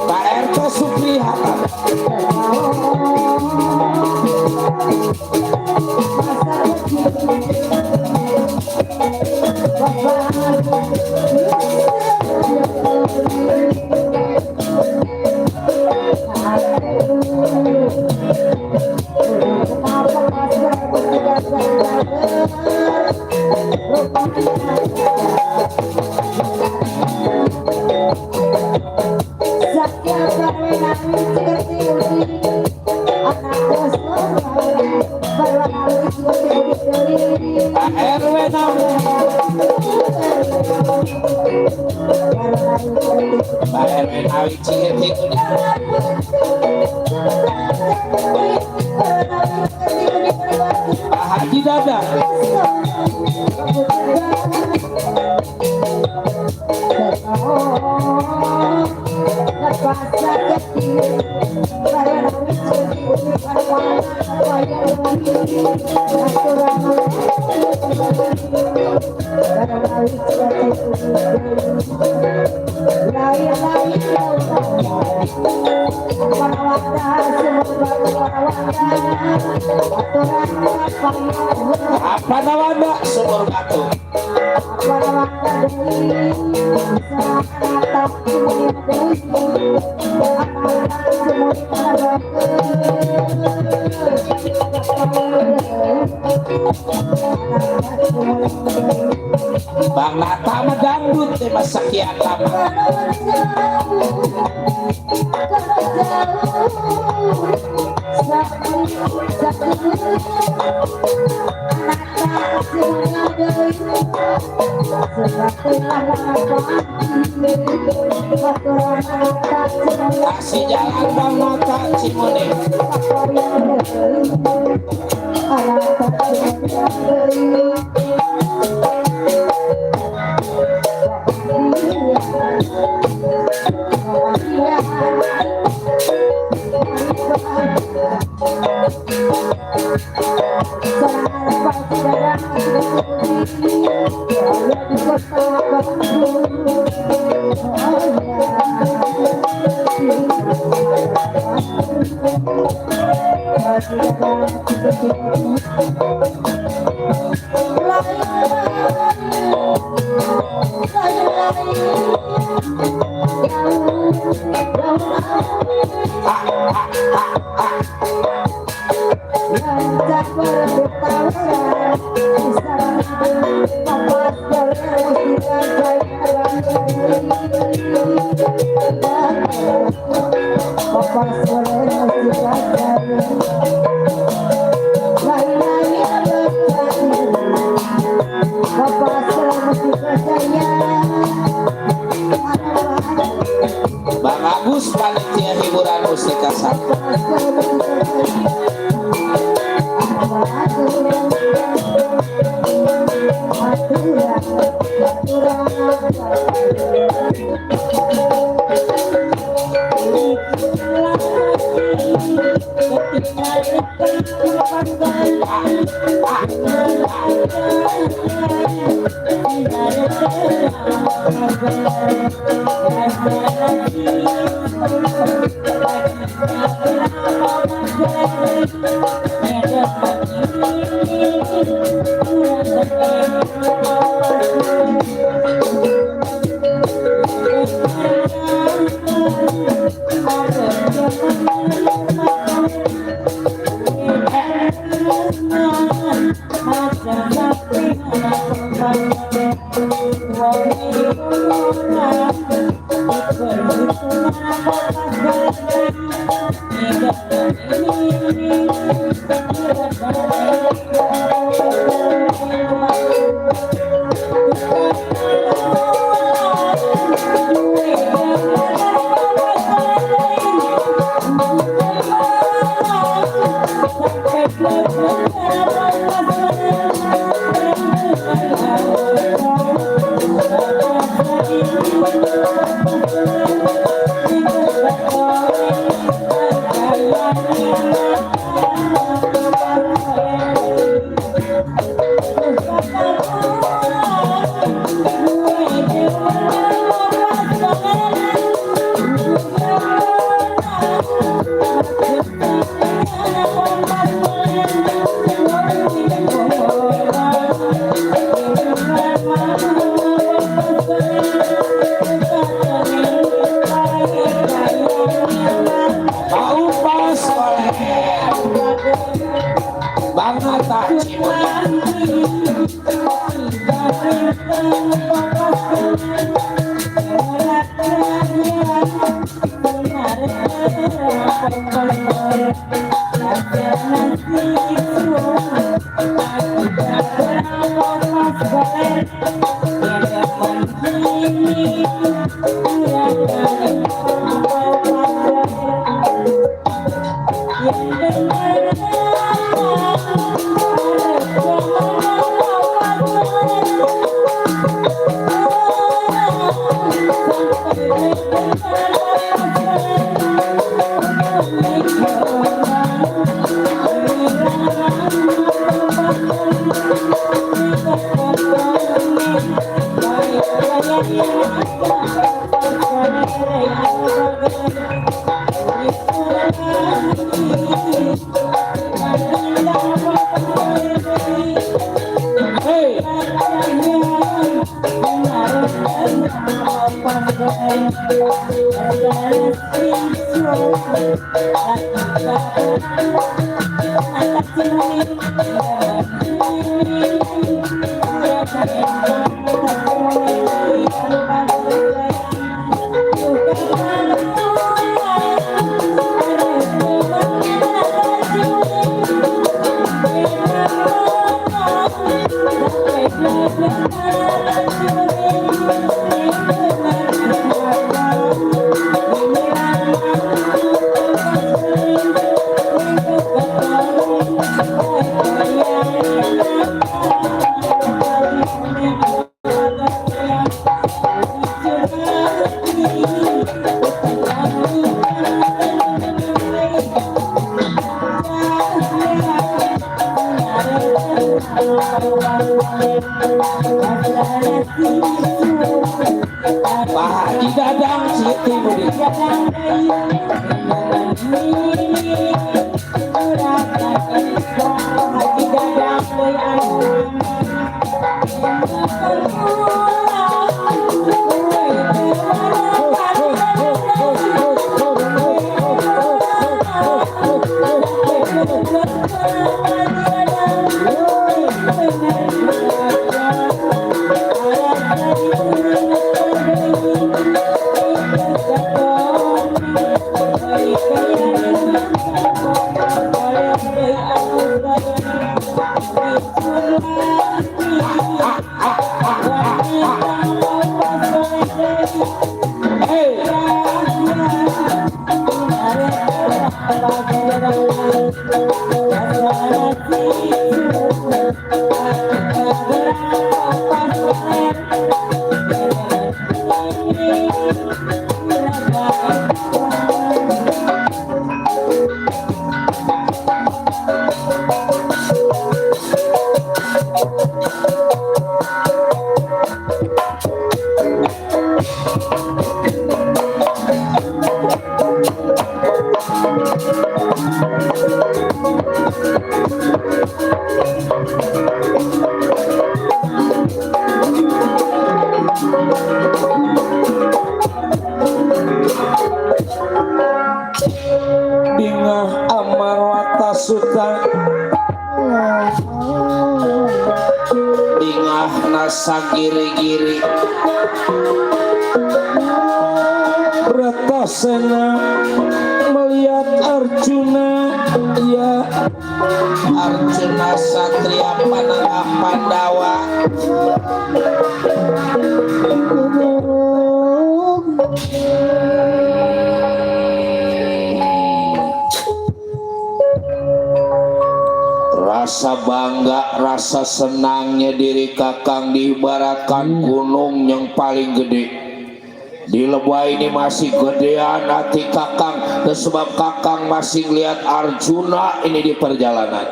Pak RT Supri Hatta. Pak RW Pak RW Nawi Cihit itu Pak Haji Dadang. Apa namanya Sumur Batu? Bang Nata mah dangdut teh masa kian lama. Kasih jalan Bang Nata Cimone. Bang Agus panitia hiburan musik kasar. Paupas Bang Nata Pak Haji Dadang Siti Budi Dingah amarwata suta dingah nasa giri-giri Ratasena melihat Arjuna, ya Arjuna satria panengah Pandawa rasa bangga, rasa senangnya diri kakang diibaratkan gunung yang paling gede. Di Lebah ini masih gedean hati kakang, dan sebab kakang masih lihat Arjuna ini di perjalanan.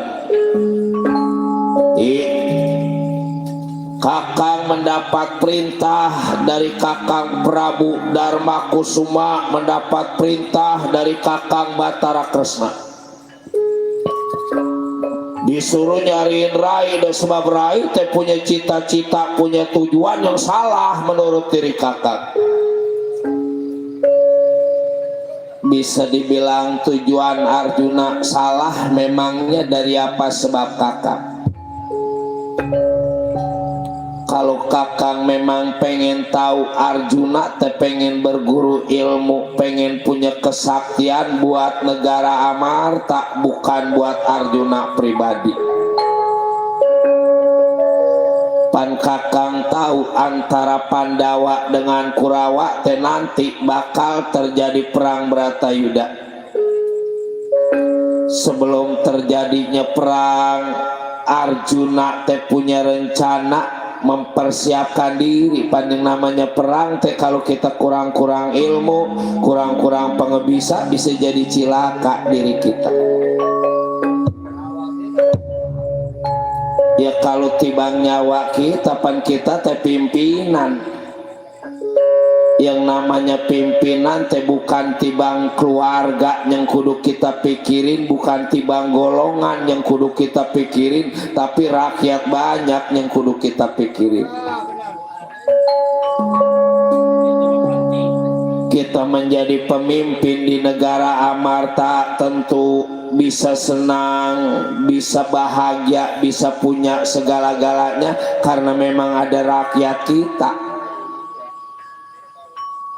Kakang mendapat perintah dari kakang Prabu Darmakusuma, mendapat perintah dari kakang Batara Kresna. Disuruh nyariin Rai, dan sebab Rai teh punya cita-cita, punya tujuan yang salah menurut diri kakak. Bisa dibilang tujuan Arjuna salah, memangnya dari apa sebab kakak? Kalau kakang memang pengen tahu Arjuna teh pengen berguru ilmu, pengen punya kesaktian buat negara Amarta, bukan buat Arjuna pribadi. Pan kakang tahu antara Pandawa dengan Kurawa teh nanti bakal terjadi perang Bratayuda. Sebelum terjadinya perang, Arjuna teh punya rencana mempersiapkan diri. Pandang namanya perang teh kalau kita kurang-kurang ilmu, kurang-kurang pengebisa, bisa jadi cilaka diri kita. Ya kalau tibang nyawa kita, pan kita teh pimpinan. Yang namanya pimpinan teh bukan tibang keluarga yang kudu kita pikirin, bukan tibang golongan yang kudu kita pikirin, tapi rakyat banyak yang kudu kita pikirin. Kita menjadi pemimpin di negara Amarta tentu bisa senang, bisa bahagia, bisa punya segala-galanya karena memang ada rakyat kita.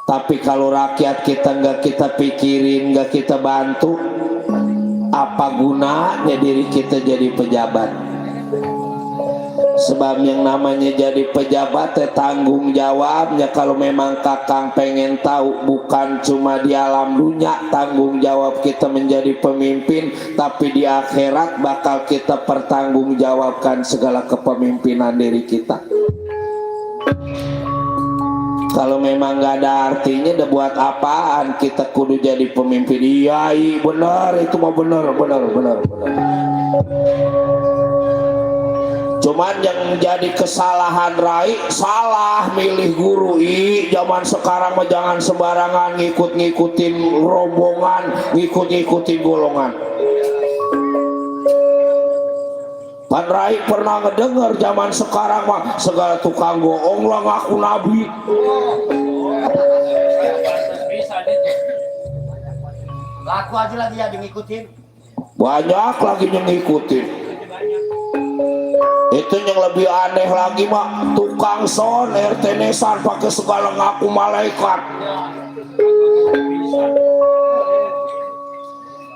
Tapi kalau rakyat kita nggak kita pikirin, nggak kita bantu, apa gunanya diri kita jadi pejabat? Sebab yang namanya jadi pejabat tanggung jawabnya. Kalau memang kakang pengen tahu, bukan cuma di alam dunia tanggung jawab kita menjadi pemimpin, tapi di akhirat bakal kita pertanggungjawabkan segala kepemimpinan diri kita. Kalau memang gak ada artinya, udah buat apaan kita kudu jadi pemimpin? Iya, benar, itu mah benar. Cuman yang jadi kesalahan Rai, salah milih guru. Zaman sekarang mah jangan sembarangan ngikut-ngikutin rombongan, ngikut-ngikutin golongan. Pan Rai pernah ngedenger zaman sekarang mah segala tukang bohong lah ngaku nabi. Laku aja lagi ya ngikutin. Banyak lagi yang ngikutin. Itu yang lebih aneh lagi mah tukang son RT-nesan pakai segala ngaku malaikat.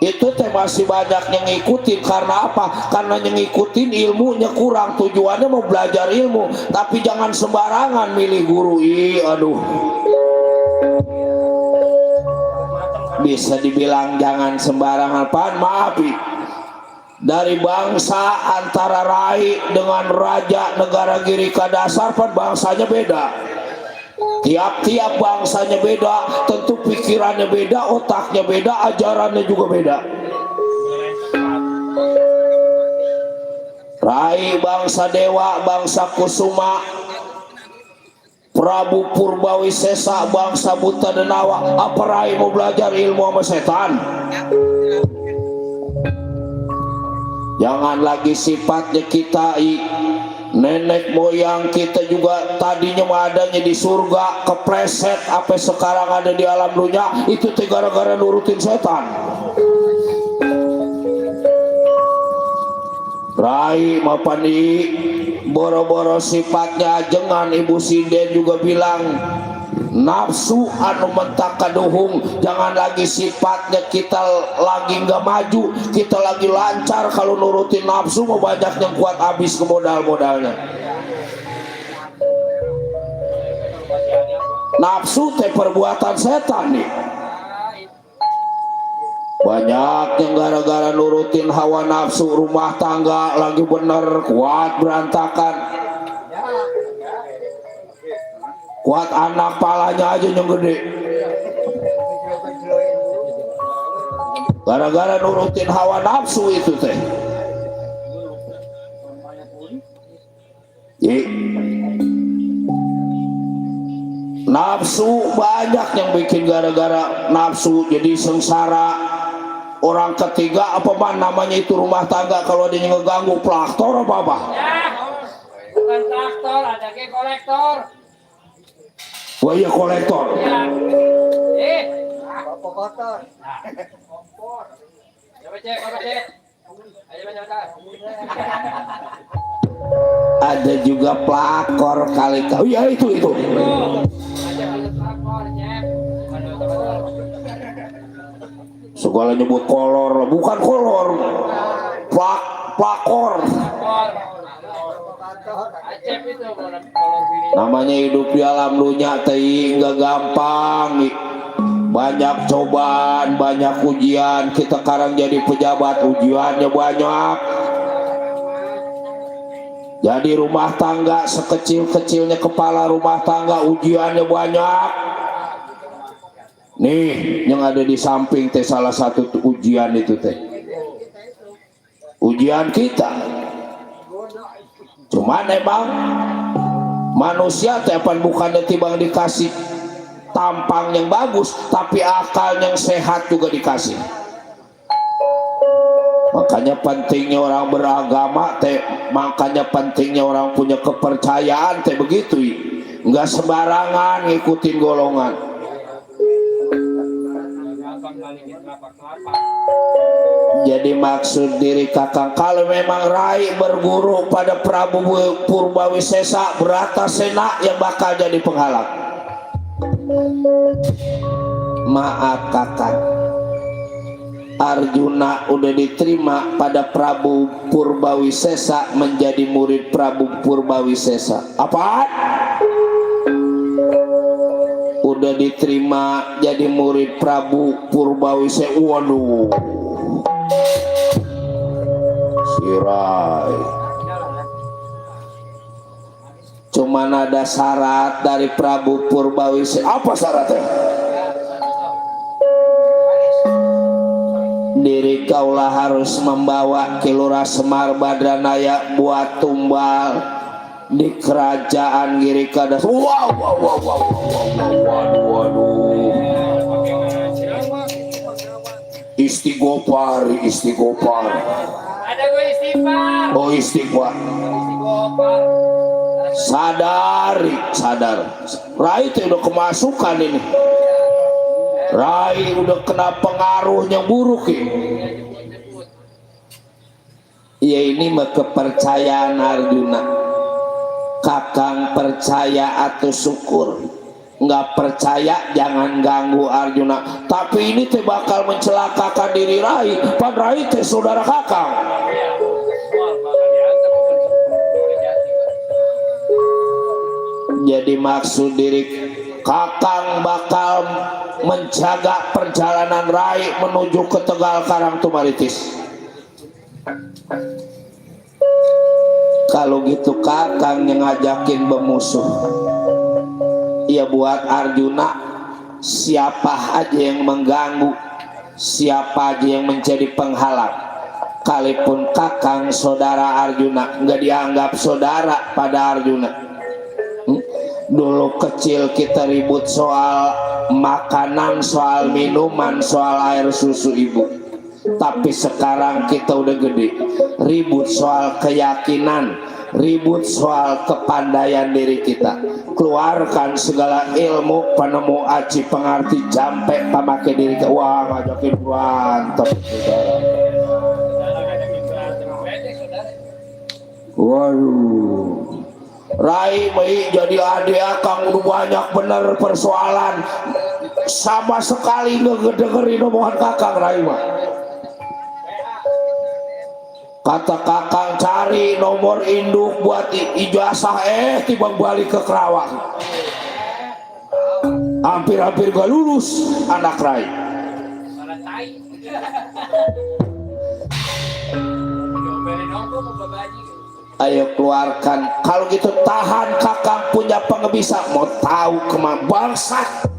Itu teh masih banyak yang ngikutin. Karena apa? Karena yang ngikutin ilmunya kurang. Tujuannya mau belajar ilmu, tapi jangan sembarangan milih guru. Aduh, bisa dibilang jangan sembarangan. Pan maaf, dari bangsa antara Rai dengan Raja Negara Girika Dasar, pan bangsanya beda. Tiap-tiap bangsanya beda, tentu pikirannya beda, otaknya beda, ajarannya juga beda. Rai bangsa Dewa, bangsa Kusuma, Prabu Purbawisesa, bangsa Buta Denawa. Apa Rai mau belajar ilmu sama setan? Jangan lagi sifatnya kita nenek moyang kita juga tadinya mah adanya di surga, kepreset apa sekarang ada di alam dunia, itu teh gara-gara nurutin setan. Rai mapani boro-boro sifatnya ajengan. Ibu Sinden juga bilang nafsu anu mentak kaduhung, jangan lagi sifatnya kita lagi nggak maju, kita lagi lancar. Kalau nurutin nafsu mau banyak yang kuat habis ke modal-modalnya. Nafsu teh perbuatan setan nih. Banyak yang gara-gara nurutin hawa nafsu rumah tangga lagi bener kuat berantakan. Kuat anak palanya aja yang gede. Gara-gara nurutin hawa nafsu itu teh. Nafsu banyak yang bikin gara-gara nafsu jadi sengsara. Orang ketiga apa man namanya itu rumah tangga kalau dia ngeganggu plaktor apa? Ya, bukan traktor, ada ke kolektor. Wah iya kolektor. Ya. Kompor kotor. Nah, kompor. Coba cek, coba cek. Ayo coba. Ada juga plakor kali kau. Ya itu. Ada plakor cek. Segala nyebut kolor, bukan kolor, plakor. Namanya hidup di alam dunia teh nggak gampang. Banyak cobaan, banyak ujian. Kita sekarang jadi pejabat, ujiannya banyak. Jadi rumah tangga sekecil-kecilnya kepala rumah tangga ujiannya banyak. Nih yang ada di samping teh salah satu ujian itu teh ujian kita. Cuman emang manusia teh bukannya timbang dikasih tampang yang bagus, tapi akal yang sehat juga dikasih. Makanya pentingnya orang beragama teh, makanya pentingnya orang punya kepercayaan teh begitu. Nggak sembarangan ngikutin golongan. Jadi maksud diri kakang, kalau memang Rai berguru pada Prabu Purbawisesa, Bratasena yang bakal jadi penghalang. Maaf kakang, Arjuna udah diterima pada Prabu Purbawisesa menjadi murid Prabu Purbawisesa. Apaan? Udah diterima jadi murid Prabu Purbawisesa. Waduh, Sirai. Cuman ada syarat dari Prabu Purbawisesa. Apa syaratnya? Diri kaulah harus membawa Kilura Semar Badranaya buat tumbal di kerajaan Girikada. Waduh. Istighfar. Ada gue istighfar. Oh istighfar. Sadar. Rai itu udah kemasukan ini. Rai udah kena pengaruh yang buruk ini. Ya ini mah kepercayaan Arjuna. Kakang percaya atau syukur, nggak percaya jangan ganggu Arjuna. Tapi ini teh bakal mencelakakan diri Rai. Pan Rai teh saudara kakang. Jadi maksud diri kakang bakal menjaga perjalanan Rai menuju ke Tegal Karang Tumaritis. Kalau gitu kakang yang ngajakin bermusuh. Ya buat Arjuna, siapa aja yang mengganggu, siapa aja yang menjadi penghalang, kalipun kakang saudara Arjuna, nggak dianggap saudara pada Arjuna. Dulu kecil kita ribut soal makanan, soal minuman, soal air susu ibu. Tapi sekarang kita udah gede, ribut soal keyakinan, ribut soal kepandaian diri kita. Keluarkan segala ilmu penemu aci pengerti jampe pamake diri ke wah ngajakin mantap. Waduh, Rai mei jadi adik akang udah banyak bener persoalan sama sekali nggak dengerin omongan kakang Rai mah. Kata kakang cari nomor induk buat ijazah tiba balik ke Kerawang. Hampir-hampir gak lulus anak Rai. Ayo keluarkan. Kalau gitu tahan kakang punya pengebisa. Mau tahu kemana bangsat.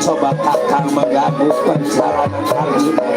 Coba kakang mengganggu perjalanan kali ini.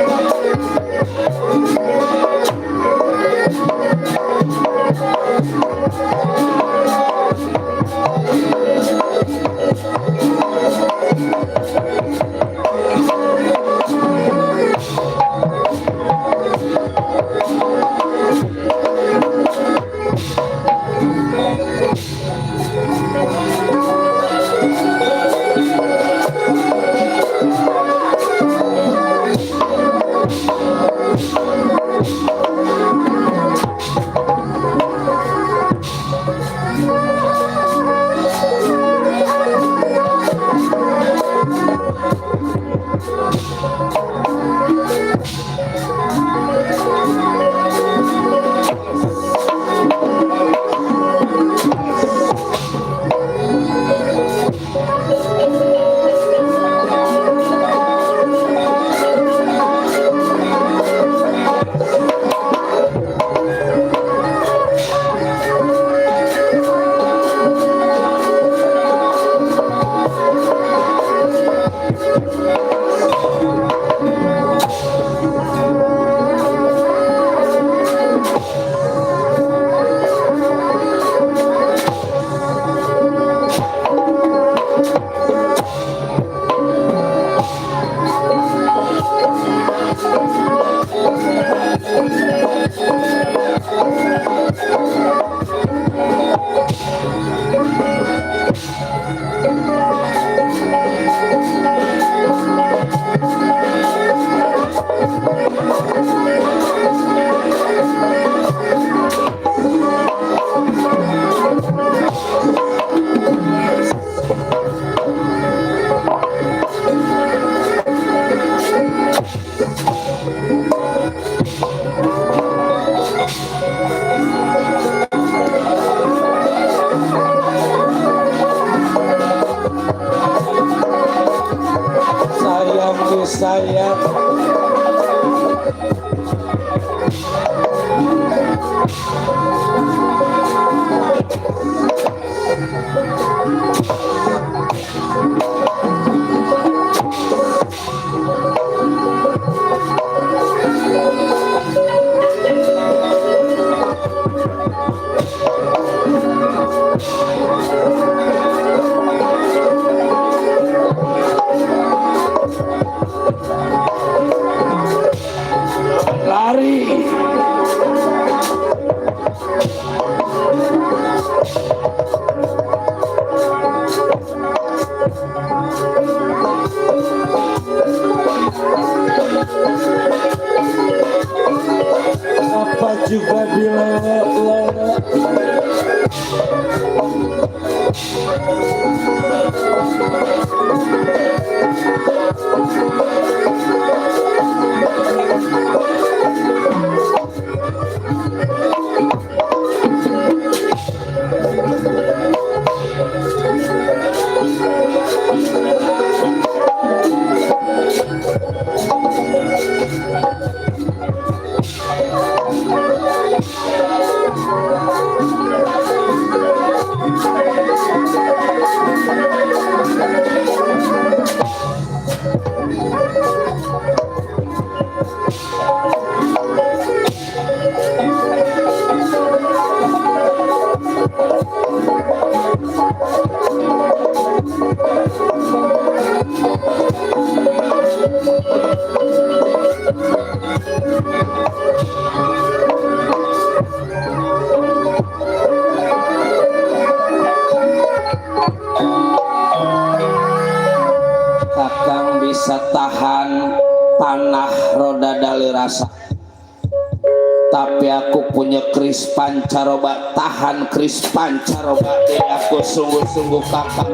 Sayang lari. Apa juga dilewat-lewat. punya Kris Pancaroba, tahan Kris Pancaroba deh, aku sungguh-sungguh kakak.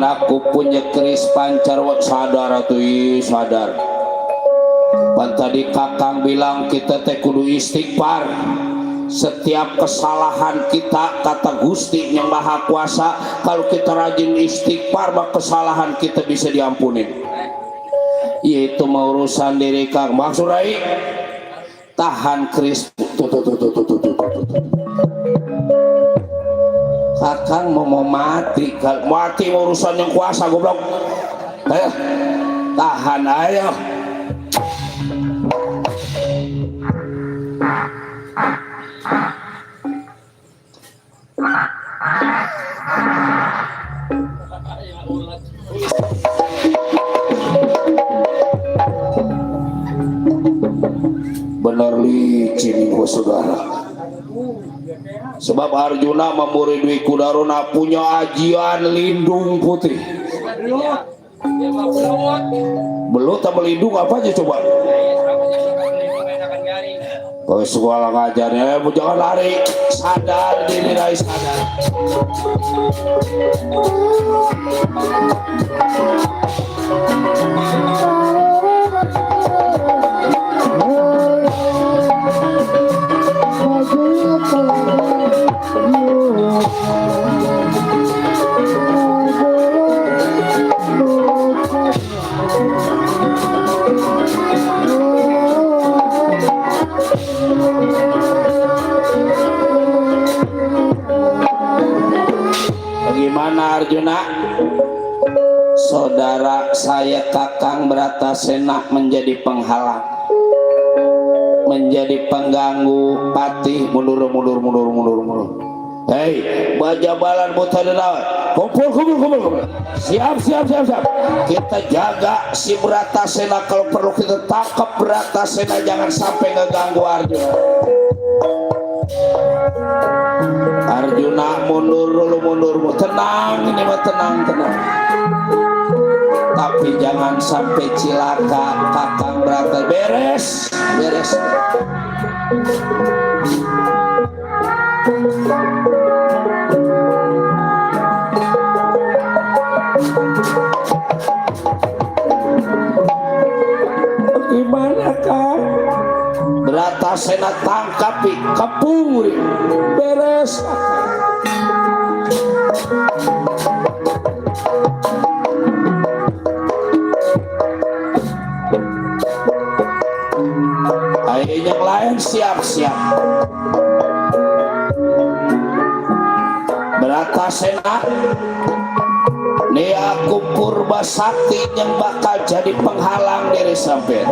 Aku punya Kris Pancaroba, sadar atuh, sadar. Pan tadi kakang bilang kita teh kudu istighfar. Setiap kesalahan kita, kata Gusti yang Maha Kuasa, kalau kita rajin istighfar maka kesalahan kita bisa diampunin. Yaitu mau urusan diri kang maksud rai. Tahan Kris. Kakang mau mati, mati urusan yang kuasa goblok. Ayo, tahan ayo. Bener licin gua saudara. Sebab Arjuna memberi Dwi Kudaruna punya ajian lindung putri. Belut sama lindung apa aja coba? Oh, sekolah ngajarnya, jangan lari, sadar diri, Rai, sadar. Bagaimana Arjuna? Saudara saya Kakang Bratasena menjadi penghalang, menjadi pengganggu patih, mundur. Hei, bajabalan Butadana, kumpul. Siap. Kita jaga si Bratasena, kalau perlu kita tangkap Bratasena, jangan sampai ngeganggu Arjuna. Arjuna mundur. Tenang, ini mah tenang. Tapi jangan sampai cilaka Kakang Brata. Beres. Gimana Kang? Bratasena tangkapi, kepung, beres. Ayo yang lain siap. Bratasena, nih aku purba sakti yang bakal jadi penghalang diri sampean.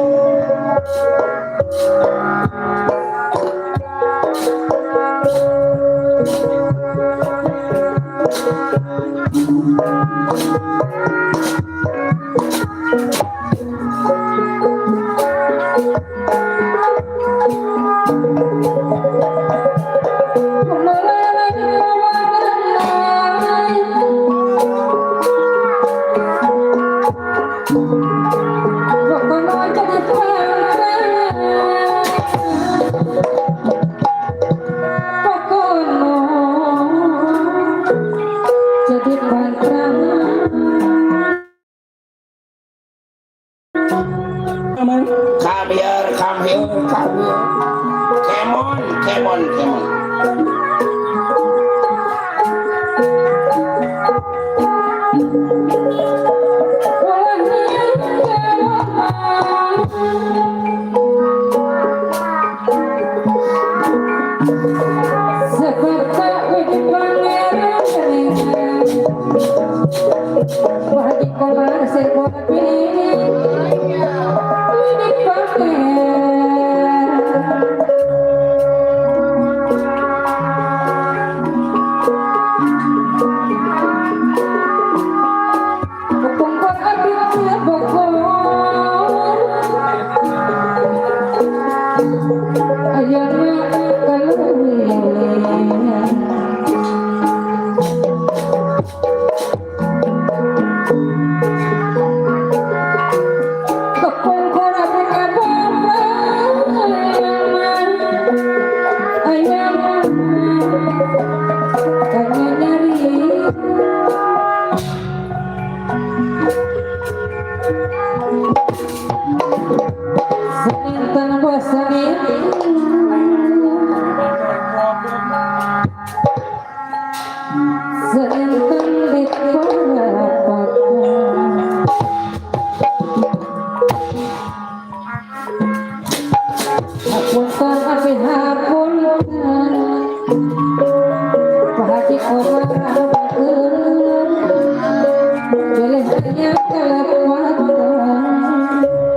Come here. Come on.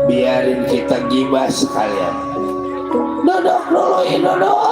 Biarin kita gibah sekalian. Dodok dulu ya dodok.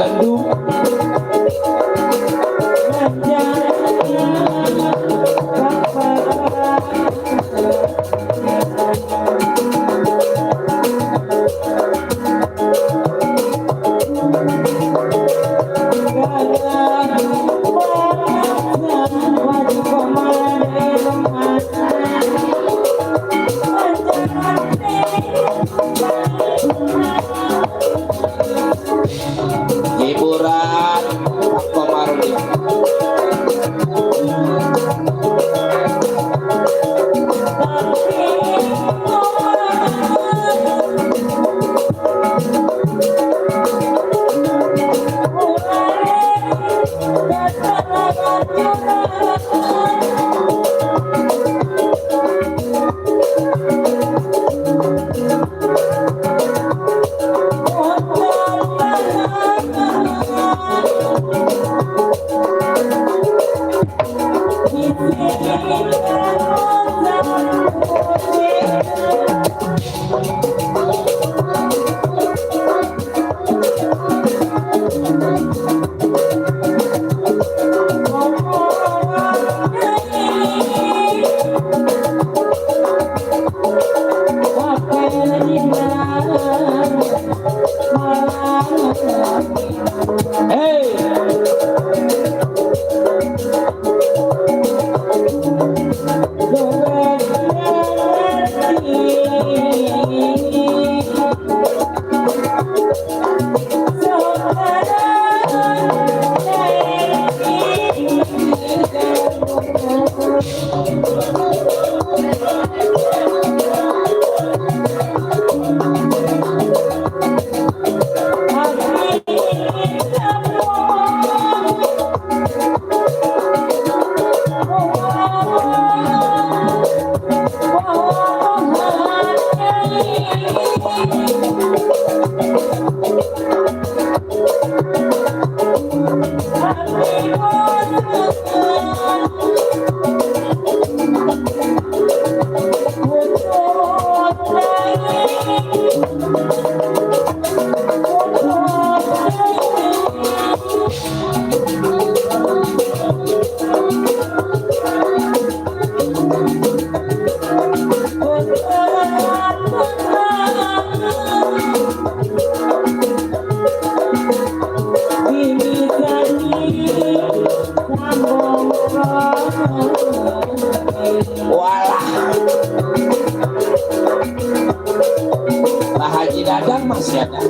Bandung. Hiburan Pak Komarudin. Walah, Pak Haji Dadang masih ada.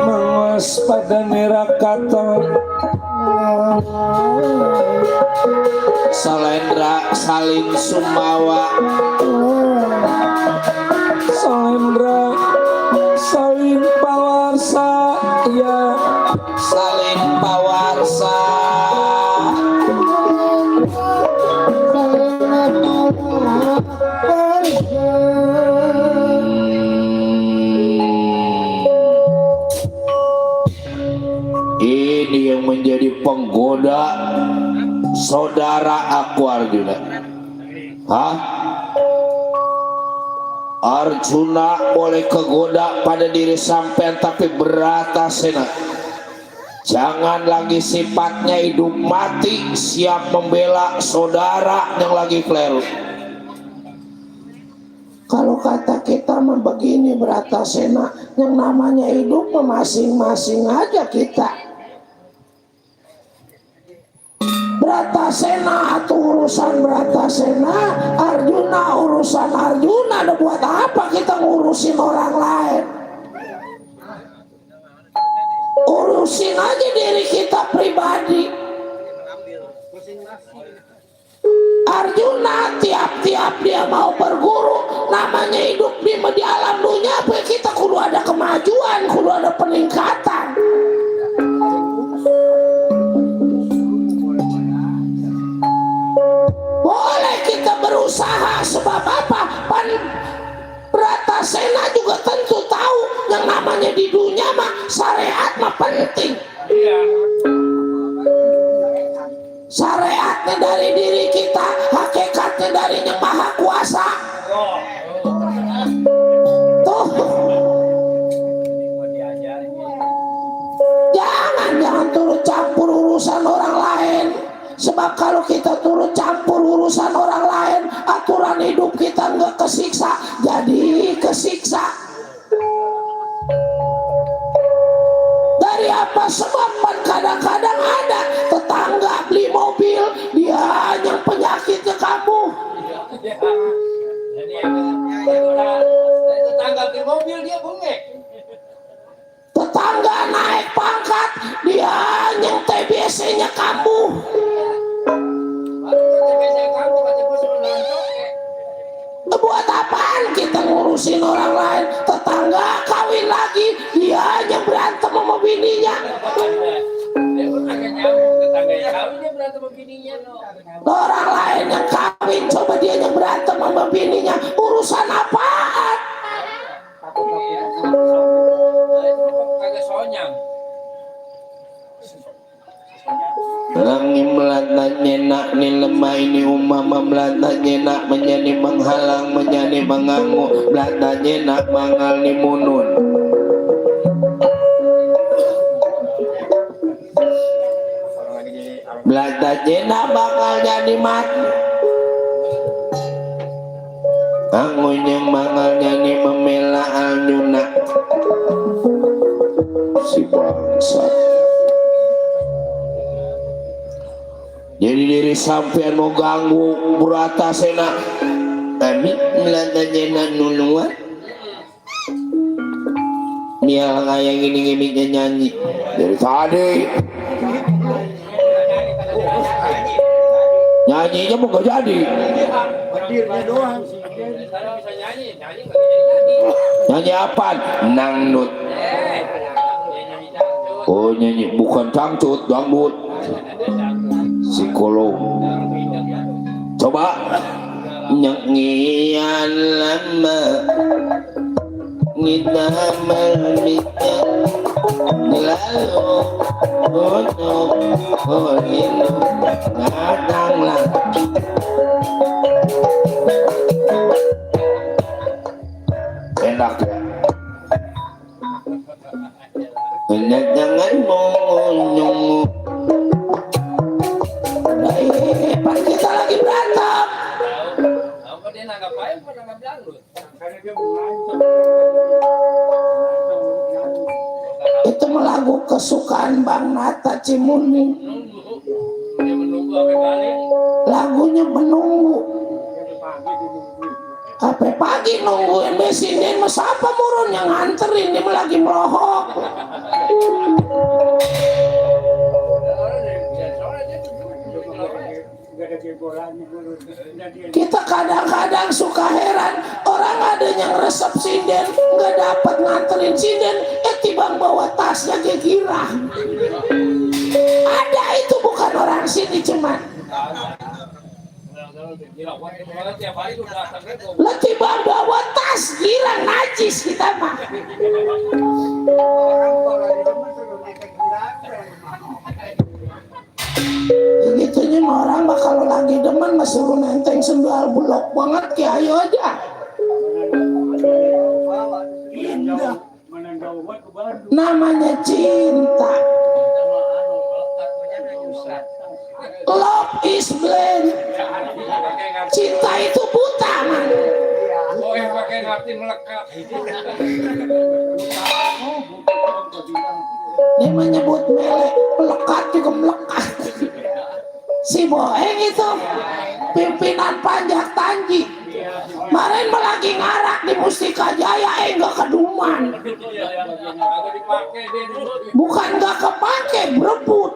Mengwaspada nirakata Salendra salin sumawa Salendra salin pawarsa ya salin pawarsa ini yang menjadi penggoda saudara aku Arjuna. Hah? Arjuna boleh kegoda pada diri sampean, tapi Bratasena jangan lagi sifatnya hidup mati siap membela saudara yang lagi keliru. Kalau kata kita mah begini Bratasena, yang namanya hidup masing-masing aja kita. Bratasena atau urusan Bratasena, Arjuna urusan Arjuna. Ada buat apa kita ngurusin orang lain? Urusin aja diri kita pribadi. Arjuna tiap-tiap dia mau berguru, namanya hidup di alam dunia, apa kita kudu ada kemajuan, kudu ada peningkatan. Boleh kita berusaha, sebab apa? Bratasena juga tentu tahu yang namanya di dunia mah syariat mah penting. Syariatnya dari diri kita, hakikatnya dari yang maha kuasa. Tuh. Jangan turut campur urusan orang lain. Sebab kalau kita turut campur urusan orang lain, aturan hidup kita nggak kesiksa, jadi kesiksa. Dari apa sebab? Kadang-kadang ada tetangga beli mobil, dia yang penyakitnya kamu. Tetangga beli mobil dia bengek. Tetangga naik pangkat, dia yang TBC-nya kamu. Buat apaan kita ngurusin orang lain? Tetangga kawin lagi, dia yang berantem sama bininya. Orang lain yang kawin, coba dia yang berantem sama bininya. Urusan apaan? Kagak sonyang. Langi melata nyenak ni lemah ini umama melata nyenak menjadi menghalang menjadi mengganggu melata nyenak mangal ni munun. Melata nyenak bakal jadi mati. Angunya mangal jadi memela Arjuna. Si bangsat. Jadi diri sampean mau ganggu Bratasena, kami melanda jena nuluan. Dia kayak gini-gini nyanyi dari tadi. Nyanyinya mau gak jadi. Hadirnya doang. Bisa nyanyi kagak jadi. Nyanyi apa? Nangdut. Oh nyanyi bukan cangcut, dangdut. Psikolog. Coba nyanyian lama kita merbita lalu untuk hidup datanglah. Enak ya. jangan monyong. Depan kita lagi berantem. Apa dia nanggap aja apa nanggap dangdut? Karena dia mengancam. Itu lagu kesukaan Bang Nata Cimuni. Nunggu. Dia menunggu sampai balik. Lagunya menunggu. Dia pagi dinungguin. Sampai pagi nungguin besinin, mas apa murun yang nganterin, dia lagi melohok. Enggak ada jebolannya dulu. Kita kadang-kadang suka heran, orang ada yang resep sinden nggak dapat nganterin sinden, tibang bawa tasnya kira. Ada itu bukan orang sini cuman. Tiap hari udah datang kan. Lah tibang bawa tas kira najis kita mah. Orang kalau di rumah suruh naik kendaraan. Begitunya mah orang mah kalau lagi demen mah suruh nenteng sendal bulok banget kayak ayo aja. Indah. Menanggau buat ke Bandung. Namanya cinta. Love is blind. Cinta itu buta man. Oh yang pakai hati melekat. Dia menyebut melek, melekat juga melekat. Si Boeng itu pimpinan Panjak Tanji. Kemarin mah lagi ngarak di Mustika Jaya, enggak keduman. Agak dipakai dia dulu. Bukan enggak kepake, berebut.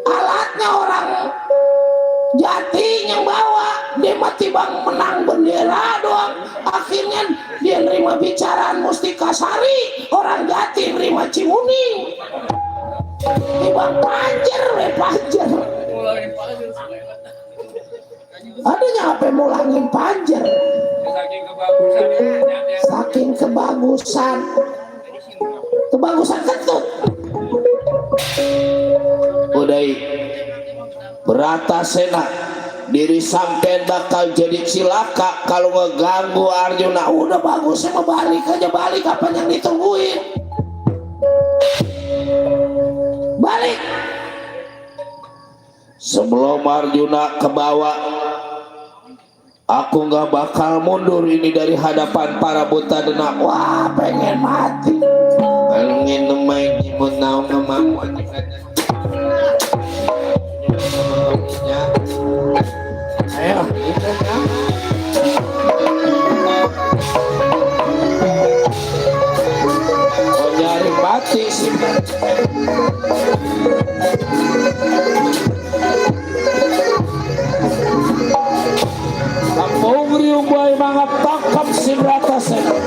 Alatnya orang Jati yang bawa, dia mati bang menang bendera doang. Akhirnya dia nerima bicaraan Mustika Sari, orang Jati nerima Cimuni. Bang Panjer, Panjer. Adanya apa mulangin Panjer? Saking kebagusan dia. Saking kebagusan, kebagusan ketut. Udah Beratasena diri sampean bakal jadi cilaka kalau ngeganggu Arjuna. Udah bagusnya mau balik aja, balik apa yang ditungguin, balik. Sebelum Arjuna ke bawah, aku nggak bakal mundur ini dari hadapan para buta denak. Wah pengen mati. Alungin nemain nyimut naung ngemang. Ayo, oh nyari mati sih. Kampung riung boy mangap tangkap si Bratasena.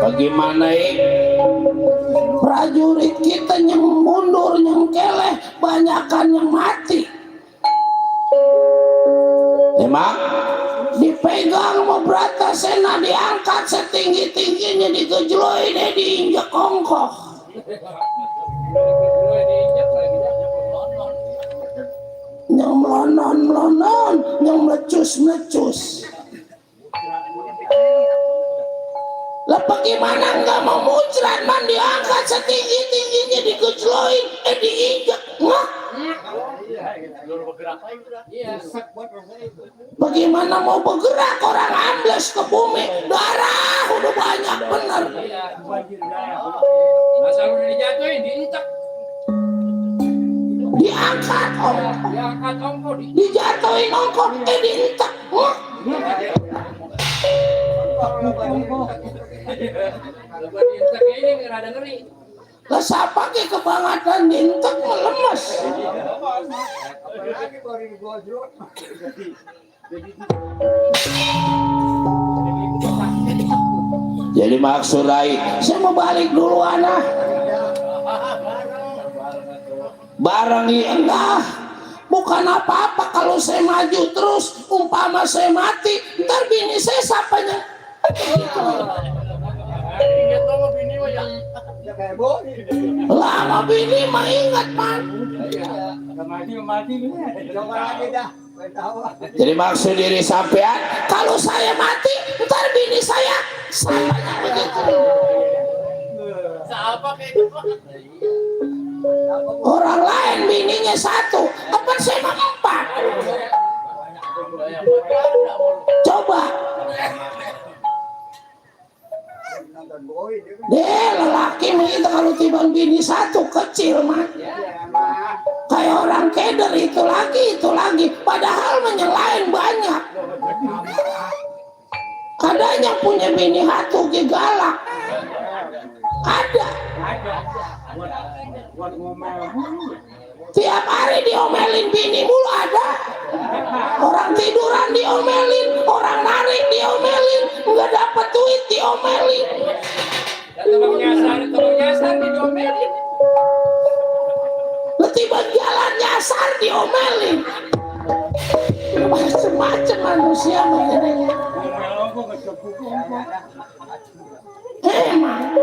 Bagaimana prajurit kita yang mundur yang keleh banyakan yang mati. Emang dipegang mau Bratasena diangkat setinggi-tingginya digejloin diinjak ongkoh. Yang melonon, yang melecus. Lah bagaimana nggak mau muncrat man diangkat setinggi-tingginya digejloin diinjak. Wah. Bagaimana mau bergerak orang ambles ke bumi, darah udah banyak bener. Asal udah dijatuhin, diintek. Diangkat Diangkat ongko, dijatuhin ongkot diintek. Wah. Lepas diintek ini rada ngeri. Lah siapa ke kebangetan diintek melemes. Jadi maksud Rai, saya mau balik dulu anak. Barang enggak, bukan apa-apa kalau saya maju terus, umpama saya mati, ntar bini saya sapanya. Lama bini mah ingat man. Jadi maksud diri sampean, kalau saya mati, ntar bini saya sapanya begitu. Orang lain bininya satu, apa saya mah 4. Coba. Deh lelaki mah itu kalau timbang bini satu kecil mah. Kayak orang keder itu lagi. Padahal mah yang lain banyak. Ada yang punya bini satu galak. Ada. Tiap hari diomelin bini mulu ada. Orang tiduran diomelin, orang narik diomelin, nggak dapat duit diomelin. Tukang nyasar diomelin. Tiba jalan nyasar diomelin. Macam-macam manusia begini. Emang.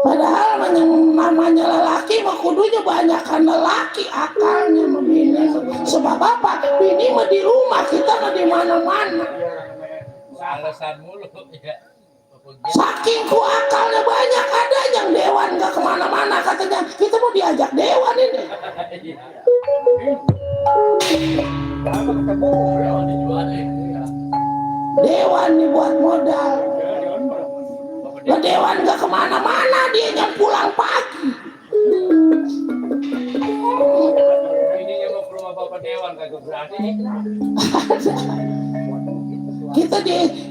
Padahal yang namanya lelaki mah kudunya banyakan lelaki akalnya sama bini. Sebab apa? Bini mah di rumah, kita mah di mana-mana. Alasan mulu ya. Saking ku akalnya banyak, ada yang dewan nggak kemana-mana katanya kita mau diajak dewan ini. Dewan nih buat modal. Lah dewan nggak kemana-mana, dia yang pulang pagi. Ini yang mau ke rumah bapak dewan kagak berani. Kita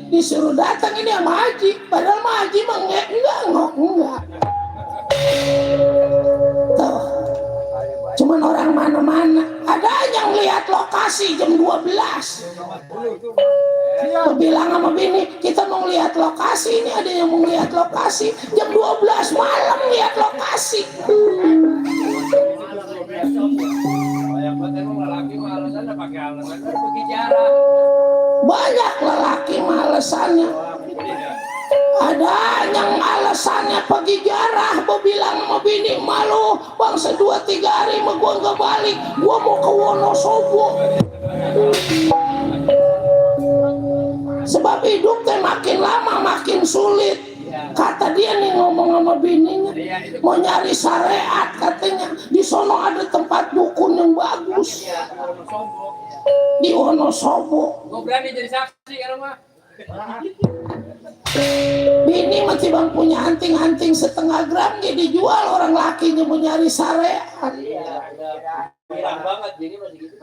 disuruh datang ini sama Haji, padahal sama Haji mah enggak. Tuh. Cuman orang mana-mana. Ada yang lihat lokasi jam 12. Aku bilang sama bini, kita mau lihat lokasi, ini ada yang mau lihat lokasi jam 12 malam lihat lokasi. Yang penting lelaki mah alasannya pakai alasan pergi jarah. Banyak lelaki mah alasannya. Ada yang alasannya pergi jarah, gua bilang sama bini, malu bangsa 2-3 hari mah gua nggak balik, gua mau ke Wonosobo. Sebab hidup teh makin lama makin sulit. Kata dia nih ngomong sama bininya, mau nyari syariat katanya. Di sono ada tempat dukun yang bagus. Di Wonosobo. Gua berani jadi saksi kan mah. Bini mah bang punya anting-anting 0,5 gram dia dijual, orang lakinya mau nyari syariat. Hilang banget bini masih gitu.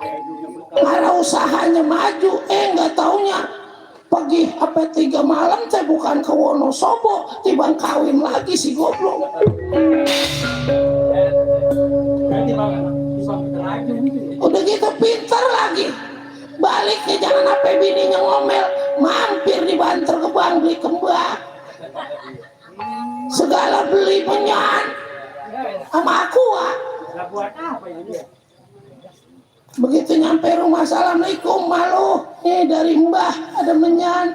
Karena usahanya maju, nggak taunya pagi apa 3 malam saya bukan ke Wonosobo, tiba kawin lagi si goblok. Berarti bang terakhir gitu ya. Udah gitu pinter lagi, baliknya jangan apa bininya ngomel, mampir di Banter Gebang beli kembang, segala beli menyan sama aqua. Lah buat apa ya dia? Begitu nyampe rumah, assalamualaikum malu, nih dari mbah ada menyan,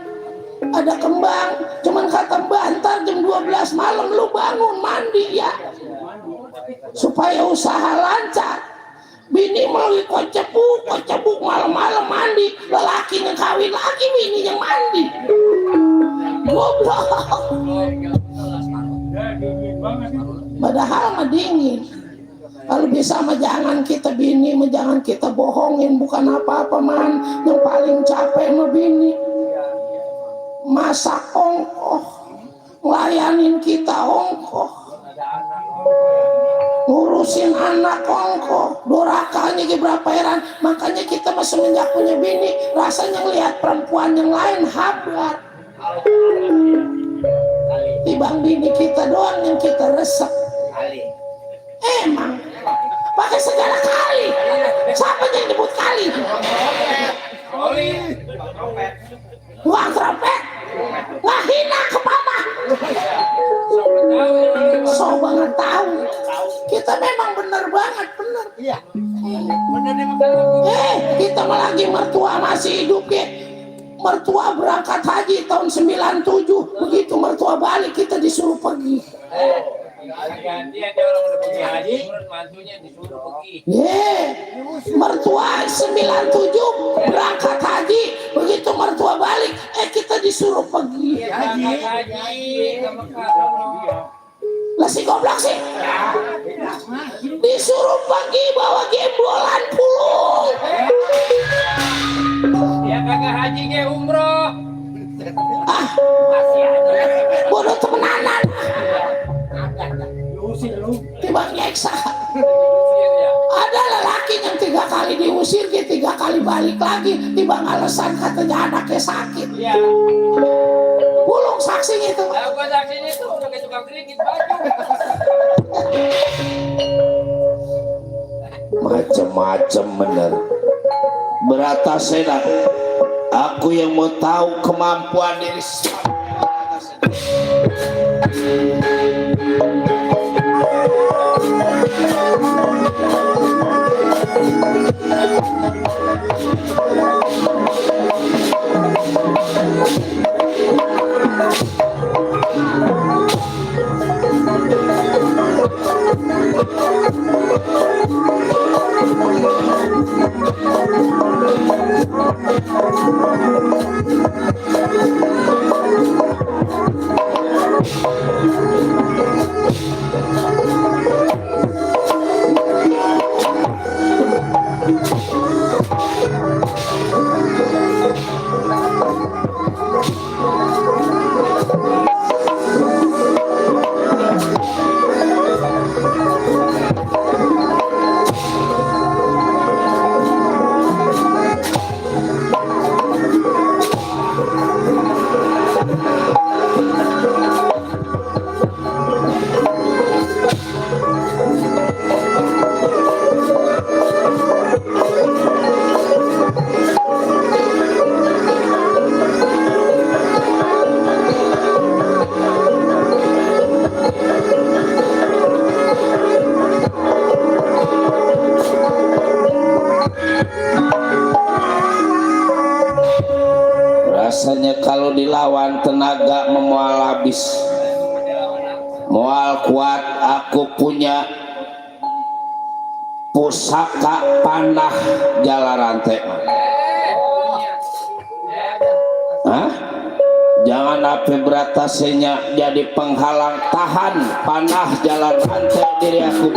ada kembang, cuman kata mbah ntar jam 12 malam lu bangun mandi ya, supaya usaha lancar. Bini melalui kocebuk malam-malam mandi, lelakinya kawin lagi, bininya mandi. Goblok. Ya dingin banget itu. Padahal mah dingin. Kalau bisa mah jangan kita bini mah jangan kita bohongin, bukan apa-apa man. Yang paling capek mah bini. Masak ongkoh, ngelayanin kita ongkoh, ngurusin anak ongkoh, dorakanya berapa heran. Makanya kita mah semenjak punya bini, rasanya ngelihat perempuan yang lain habar. Tibang bini kita doang yang kita resep. Emang pakai segala kali. Siapa yang nyebut kali? Uang trompet. Nggak hina ke mama. So banget tahu. Kita memang bener banget, bener. Iya. Kita mah lagi mertua masih hidup ya. Mertua berangkat haji tahun 97. Begitu mertua balik kita disuruh pergi. Gantian dia orang udah pergi haji, mantunya disuruh pergi. Mertua 97 berangkat haji, begitu mertua balik, kita disuruh pergi. Haji, Lah si goblok sih, disuruh pergi bawa gembolan pulung. dia kagak haji ke umroh. Bodoh temenanan. Diusir lu. Tiba nyeksa. Ada lelaki yang 3 kali diusir, dia 3 kali balik lagi. Tiba alasan katanya anaknya sakit. Iya. Pulung saksinya itu. Lah gua saksinya itu udah kayak tukang keringet baju. Macem-macem bener. Berata seda. Aku yang mau tahu kemampuan diri rasanya kalau dilawan tenaga memual habis, mual kuat. Aku punya pusaka panah jala rantai. Hah? Jangan apa beratasnya jadi penghalang, tahan panah jalan rantai diri aku.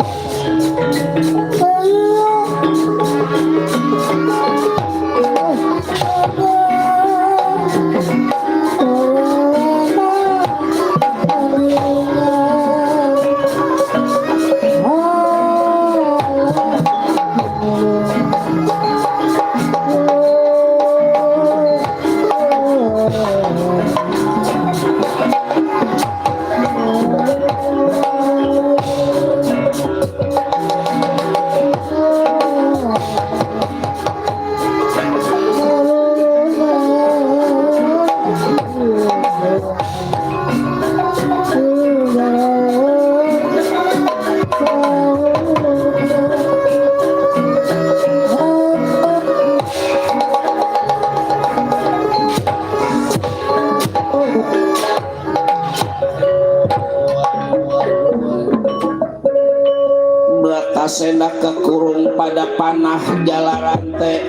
sena kekurung pada panah Jalarante.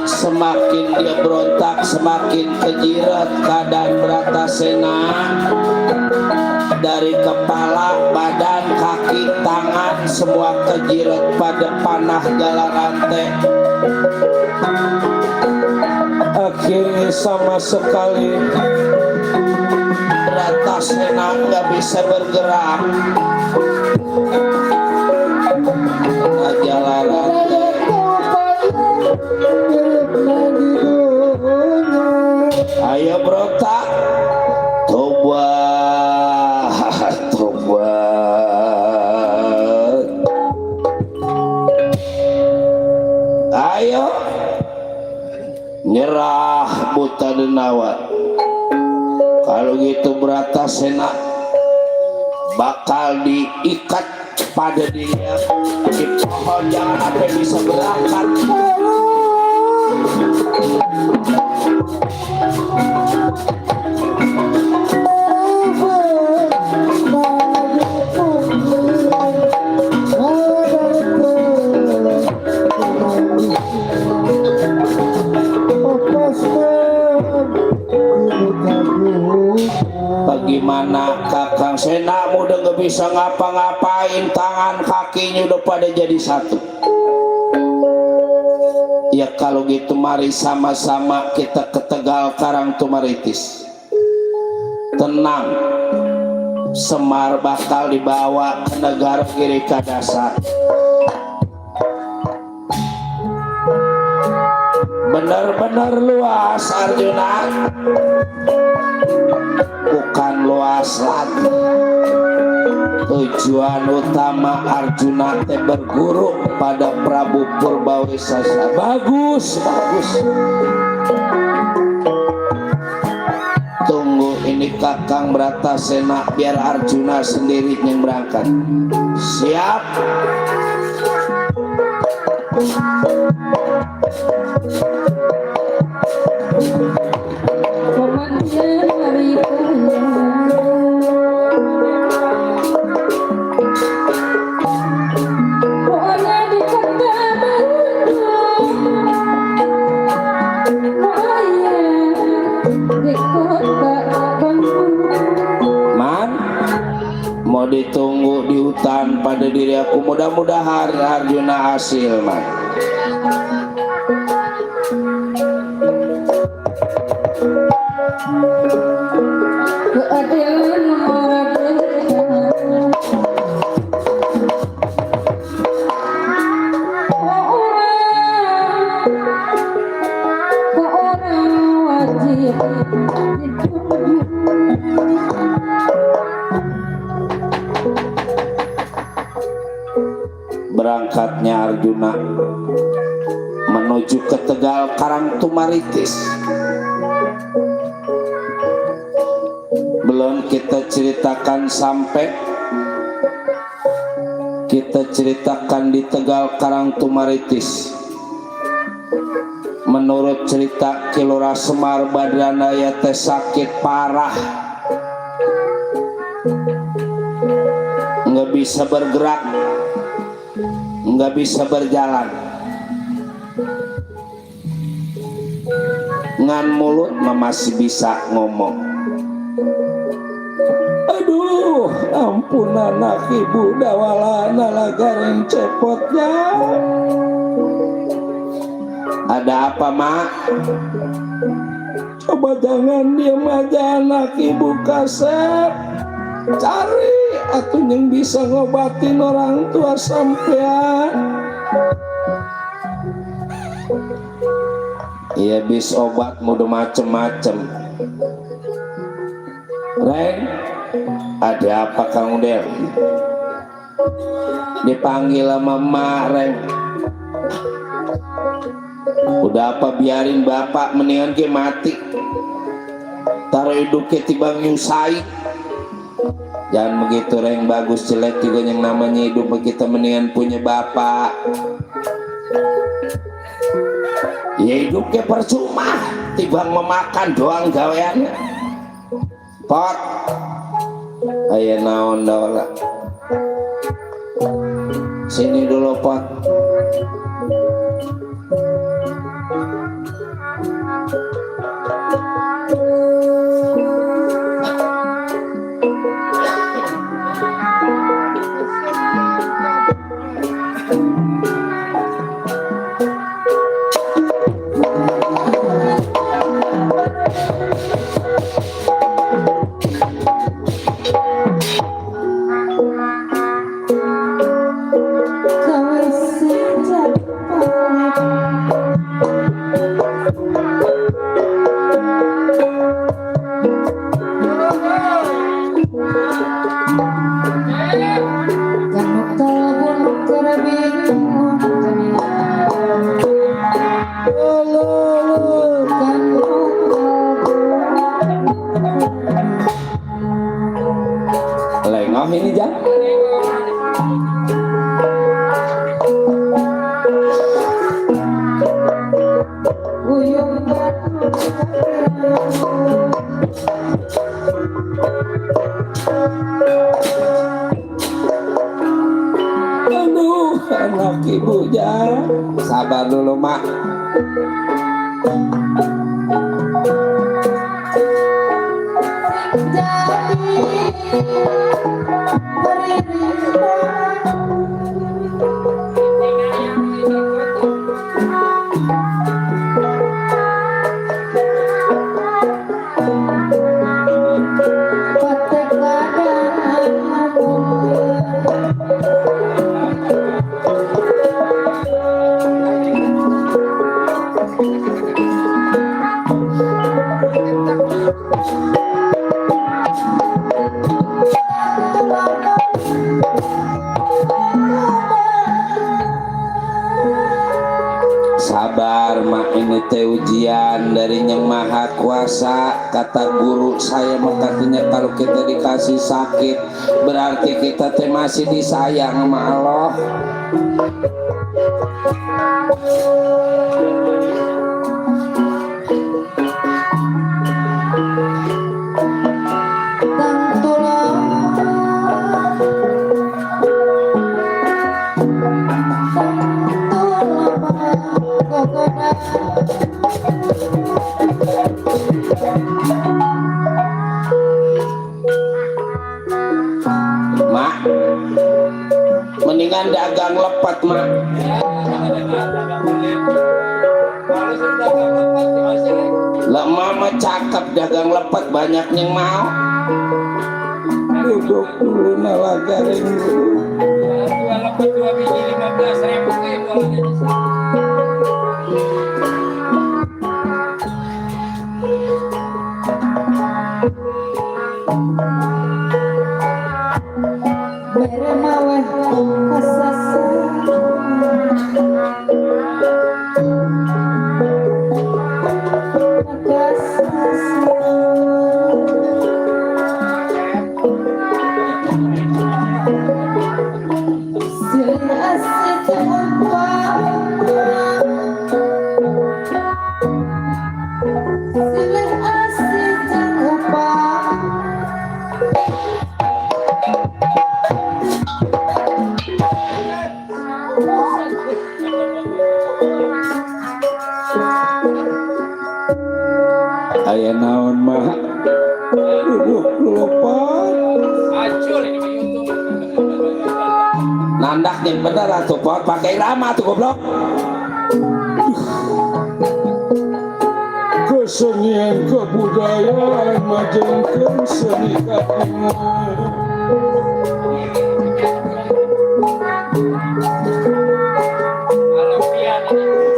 Semakin dia berontak semakin kejirat keadaan Bratasena. Dari kepala, badan, kaki, tangan semua kejirat pada panah Jalarante. Akhirnya sama sekali Bratasena nggak bisa bergerak. Jalarante ayo berontak, tobat, tobat. Ayo nyerah buta denawa. Kalau gitu Bratasena bakal diikat pada dia di pohon, jangan sampai bisa berangkat. Bagaimana Kakang Sena udah gak bisa ngapa-ngapain, tangan kakinya udah pada jadi satu. Ya kalau gitu mari sama-sama kita ke Tegal Karangtumaritis. Tenang, Semar bakal dibawa ke negara Giri Kadasar. Benar-benar luas Arjuna, bukan luas lagi. Tujuan utama Arjuna teh berguru pada Prabu Purbawisasa. Bagus, bagus. Tunggu ini Kakang Bratasena, biar Arjuna sendiri yang berangkat. Siap. Mau ditunggu di hutan pada diri aku, mudah-mudahan Arjuna hasil man. Keadilan orang wajib berangkatnya Arjuna menuju ke Tegal Karangtumaritis. Belum kita ceritakan sampai, kita ceritakan di Tegal Karangtumaritis. Menurut cerita Kilora Semar Badranaya teh sakit parah, nggak bisa bergerak, nggak bisa berjalan, ngan mulut masih bisa ngomong. Aduh, ampun anak ibu dawalana lagaring cepotnya. Ada apa mak? Coba jangan diam aja anak ibu kasep. Cari atuh yang bisa ngobatin orang tua sampean. Iya bis obat mudah macem-macem. Reng, ada apa Kang Del? Dipanggil sama Mak Reng. Udah apa biarin bapak mendingan ke mati. Taruh hidup ke tibang nyusai. Jangan begitu Reng, bagus jelek juga yang namanya hidup kita mendingan punya bapak. Ya hidup ke percuma, tibang memakan doang gaweannya. Pot, ayo naon dola. Sini dulu Pot. Lengah ini Jang. Aduh, anak ibu Jang. Sabar dulu Mak. Sabar Mak, ini teh ujian dari Yang Maha Kuasa. Kata guru saya mah katanya kalau kita dikasih sakit berarti kita teh masih disayang sama Allah. Mak, mendingan dagang lepet Mak. Lah mama cakep dagang lepet banyak yang mau. Duduk dulu nawagaring dulu. Dua lepet 2 biji 15.000 Aya naon Mak? Duduk dulu Pot. Acul ini mah YouTube. Nandak yang bener atuh Pot, pakai lama tuh goblok. Kesenian kebudayaan majengkeun seni katimu. Kalau pian ini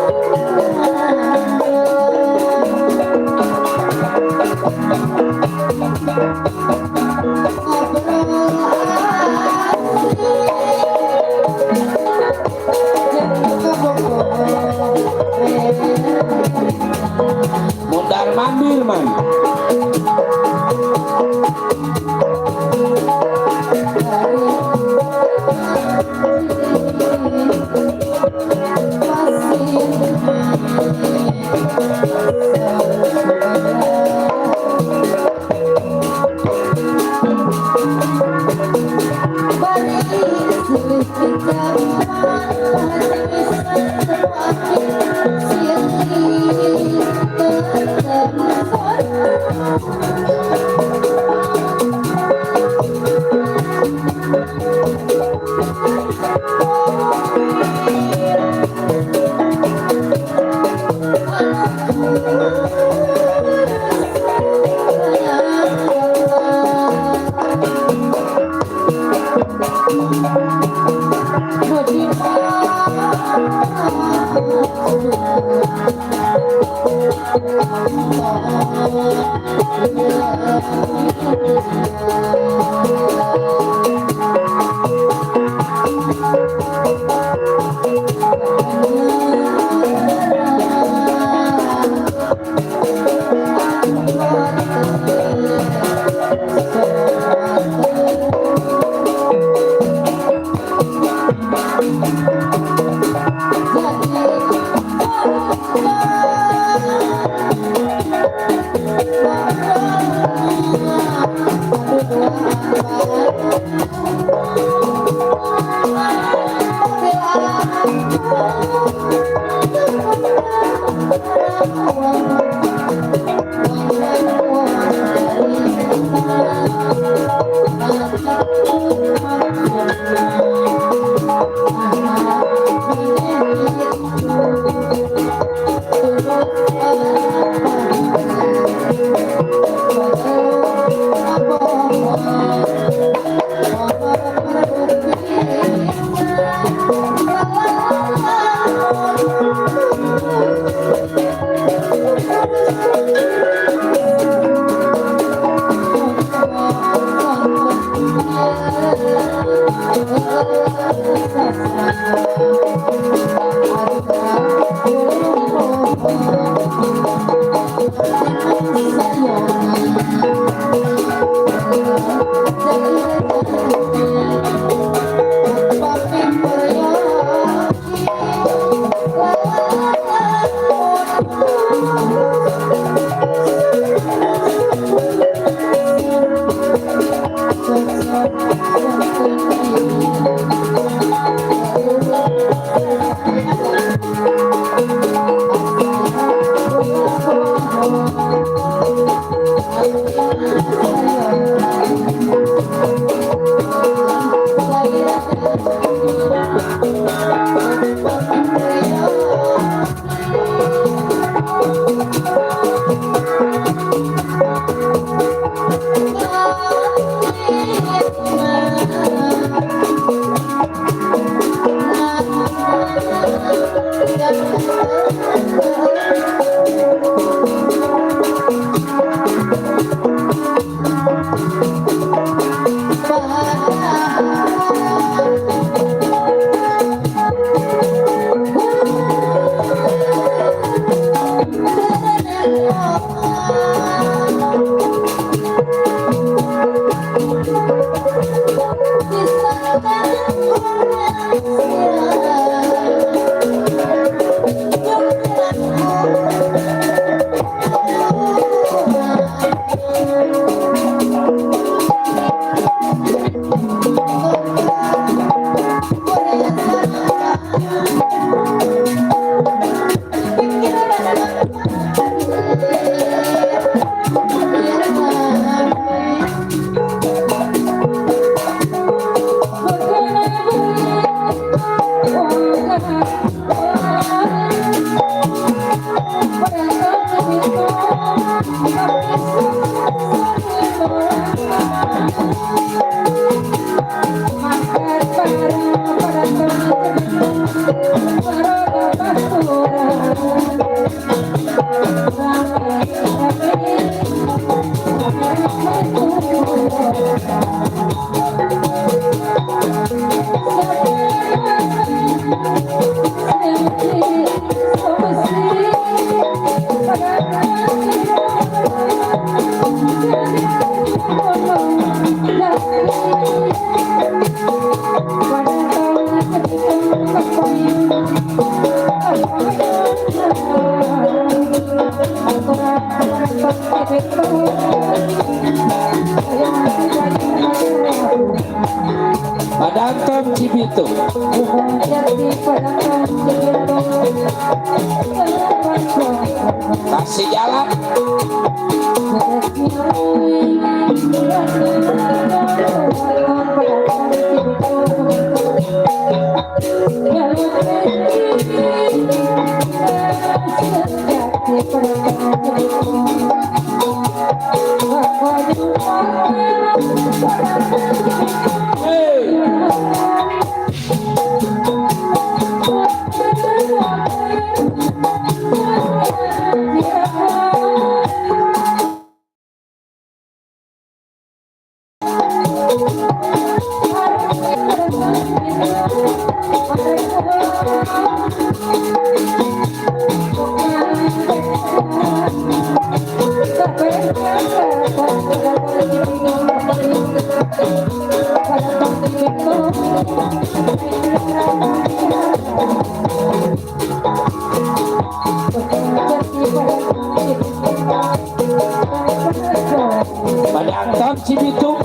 Bye. Mundar mandir man. Para Padangkong Cibitung. Kasih jalan. Padangkong Cibitung.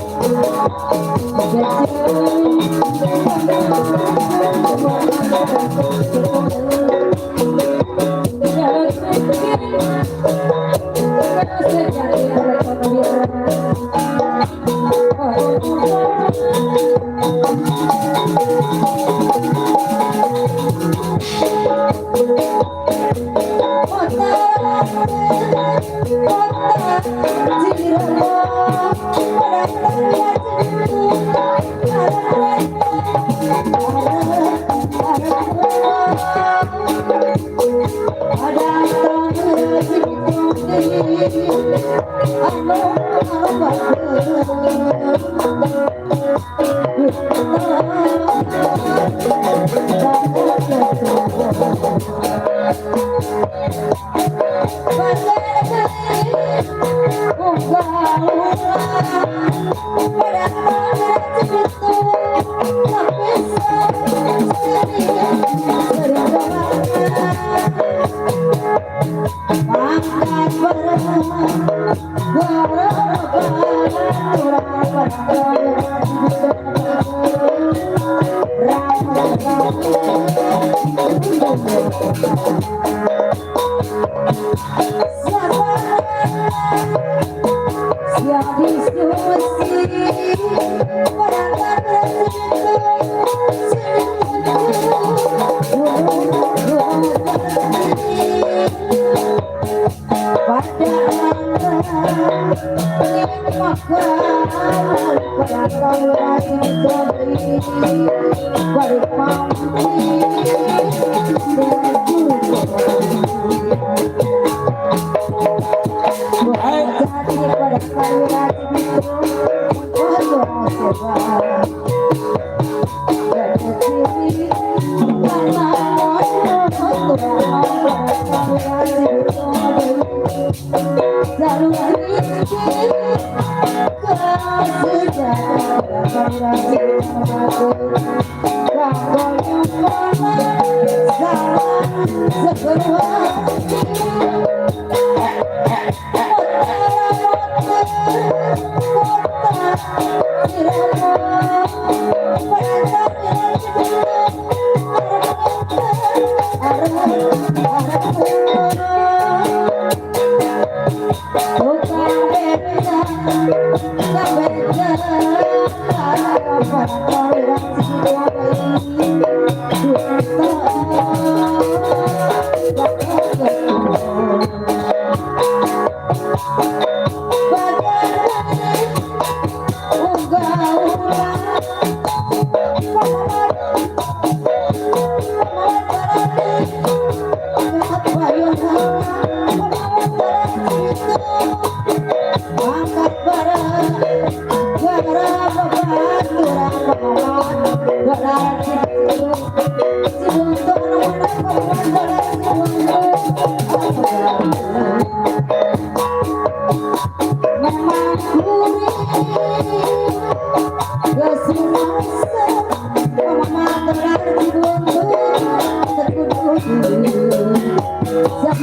Siap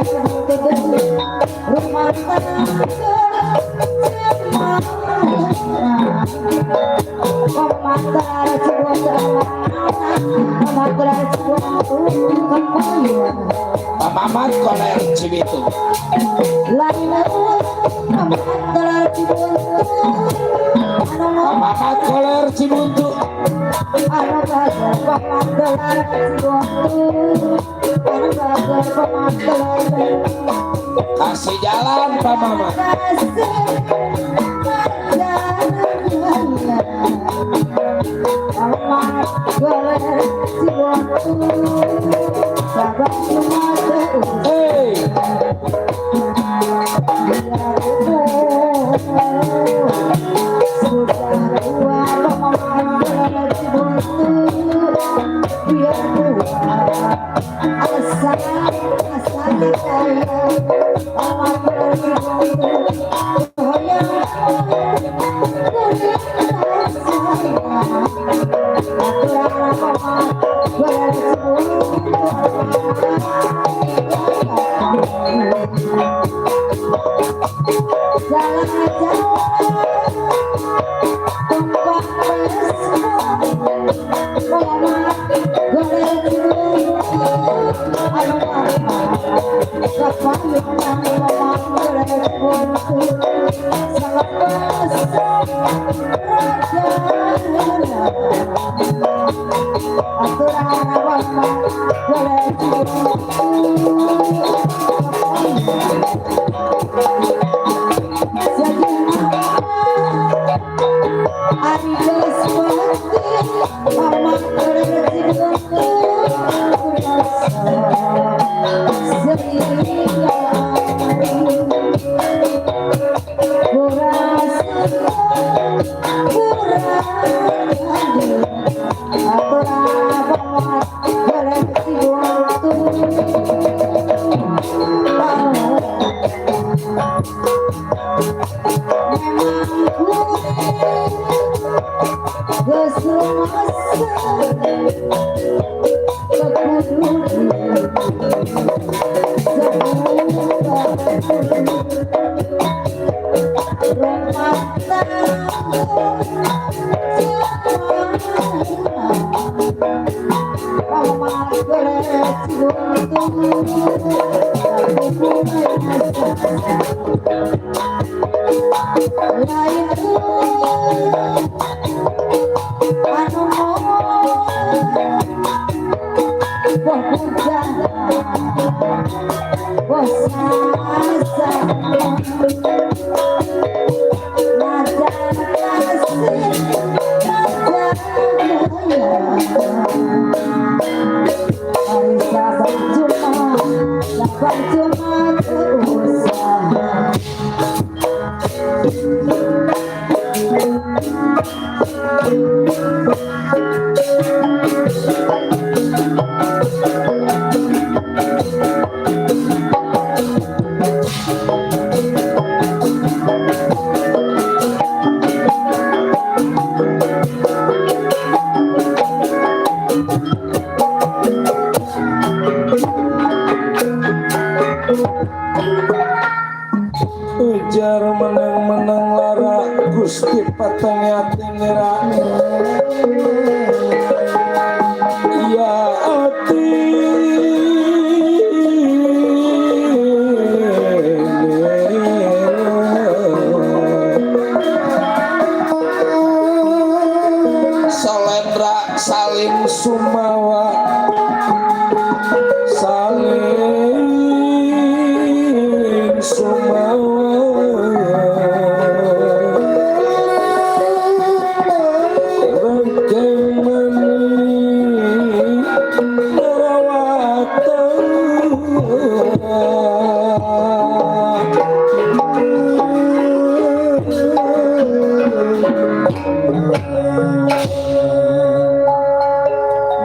rumah Pak Mamat koler Cibitu. Pak Mamat koler Cibuntu. Kasih jalan Pak Mamat. Hey. Ujar menang-menang lara Gusti patang yatim nira. Ya ati Salendra saling sumawa saling sumawa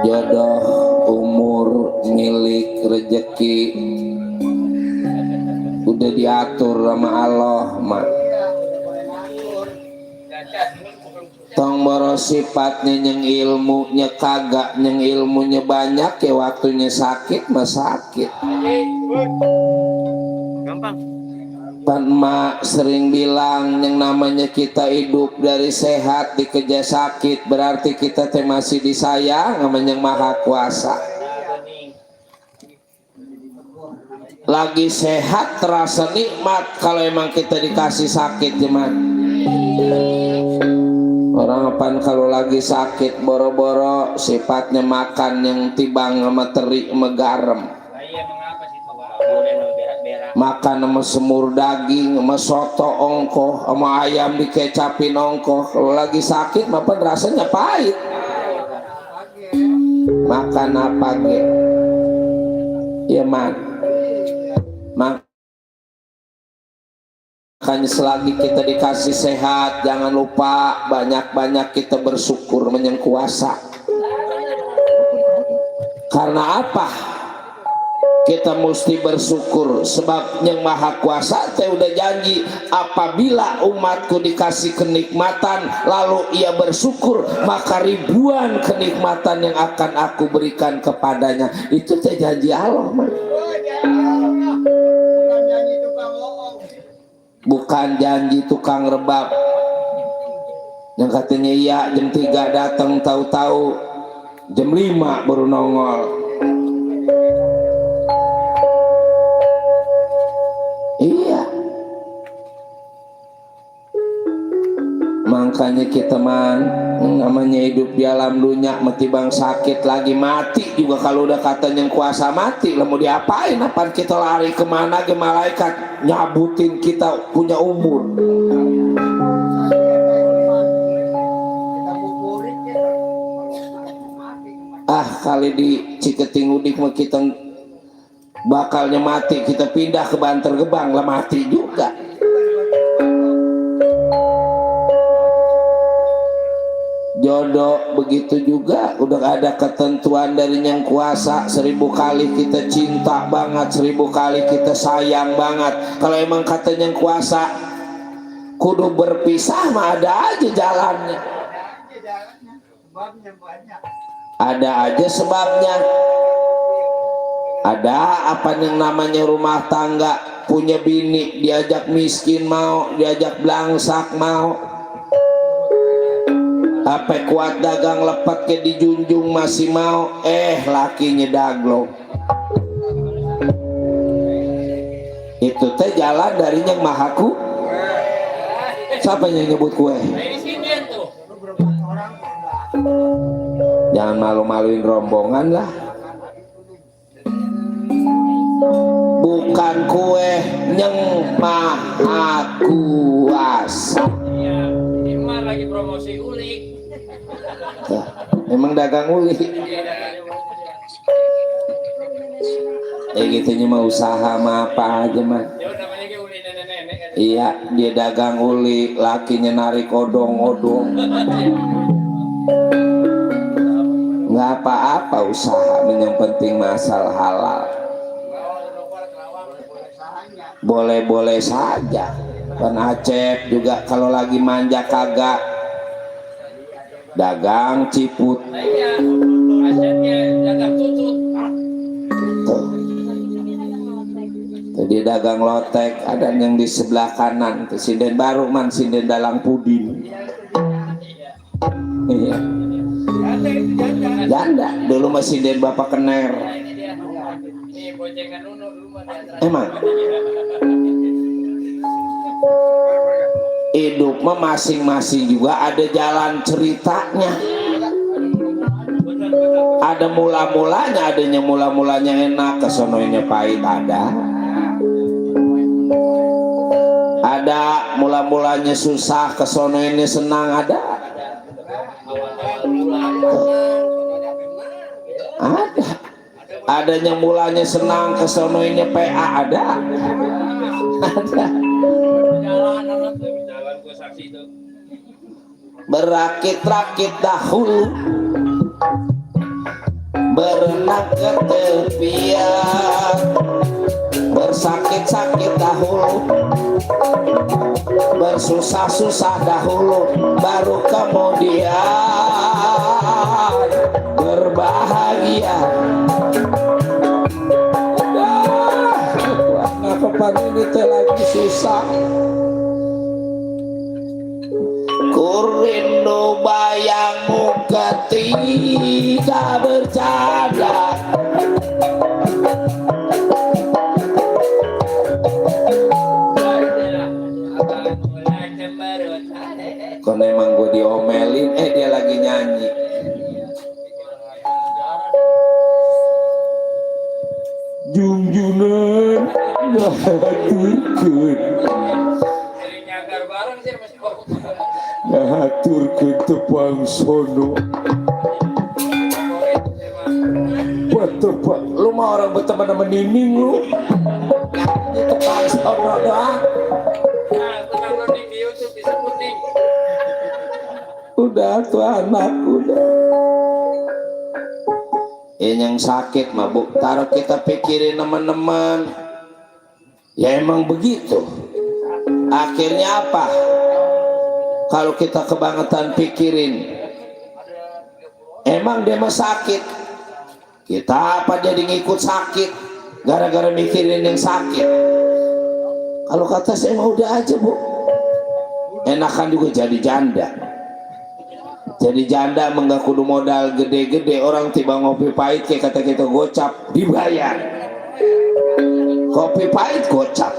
jodoh umur milik rejeki udah diatur sama Allah mak. Tong boros sifatnya yang ilmunya kagak, yang ilmunya banyak ya waktunya sakit mah sakit. Mang. Pan mak sering bilang yang namanya kita hidup dari sehat dikejar sakit berarti kita teh masih disayang namanya yang maha kuasa. Lagi sehat terasa nikmat kalau emang kita dikasih sakit cuman orang apaan kalau lagi sakit boro-boro sifatnya makan yang tibang sama terik sama garam, makan sama semur daging sama soto ongkoh sama ayam dikecapin ongkoh. Kalau lagi sakit mapan rasanya pahit. Makan apa ge ya man. Makanya selagi kita dikasih sehat jangan lupa banyak-banyak kita bersyukur menyang kuasa. Karena apa? Kita mesti bersyukur sebab yang maha kuasa teh udah janji apabila umatku dikasih kenikmatan lalu ia bersyukur maka ribuan kenikmatan yang akan aku berikan kepadanya. Itu teh janji Allah man. Bukan janji tukang rebab yang katanya iya jam 3 datang tahu-tahu jam 5 baru nongol. Iya, makanya kita man namanya hidup di alam dunia metibang sakit lagi mati juga kalau udah katanya yang kuasa mati lah mau diapain apaan kita lari kemana ke malaikat nyabutin kita punya umur. Kali di Ciketing Udik mah kita bakalnya mati kita pindah ke Banter Gebang lah mati juga. Jodoh begitu juga udah ada ketentuan dari yang kuasa. 1000 kali kita cinta banget, 1000 kali kita sayang banget. Kalau emang katanya yang kuasa kudu berpisah mah ada aja jalannya. Ada aja sebabnya. Ada apa yang namanya rumah tangga punya bini diajak miskin mau, diajak belangsak mau. Apa kuat dagang lepet ke dijunjung masih mau, lakinya daglong. Itu teh jalan dari yang mahaku. Siapa yang nyebut kue? Jangan malu-maluin rombongan lah. Bukan kue yang maha kuasa. Imar lagi promosi ulik. Emang dagang uli. Gitunya mah usaha mah apa aja mah. Iya, dia dagang uli, lakinya narik odong-odong. Nggak apa-apa usaha, yang penting masalah halal. Boleh-boleh saja. Pan Acep juga kalau lagi manja kagak dagang ciput. Jadi dagang lotek, ada yang di sebelah kanan, sinden baru man sinden dalang pudin. Iya. Janda dulu masih sinden bapak kener. Emang hidup mah masing-masing juga ada jalan ceritanya. Ada mula-mulanya, adanya mula-mulanya enak, kesononya pahit ada. Ada mula-mulanya susah, kesononya senang ada. Ada. Adanya mulanya senang, kesononya PA ada. Ada. Berakit-rakit dahulu, berenang ke tepian, bersakit-sakit dahulu, bersusah-susah dahulu, baru kemudian berbahagia. kehidupan ini teh lagi susah. Kurindu bayangmu ketika bercanda. Kon emang gue diomelin, dia lagi nyanyi. Junjunan ngaturkeun, ngaturkeun tepang sono. Tepak, lu mah orang berteman sama Nining lu. Ini tepang sono doang. Udah tuh anak udah. Yang sakit mah bu, taruh kita pikirin teman-teman. Ya emang begitu. Akhirnya apa? Kalau kita kebangetan pikirin, emang dia mah sakit. Kita apa jadi ngikut sakit? Gara-gara mikirin yang sakit. Kalau kata saya mah udah aja bu. Enakan juga jadi janda. Jadi janda menggak kudu modal gede-gede, orang tiba ngopi pahit kayak kata kita gocap dibayar. Kopi pahit gocap.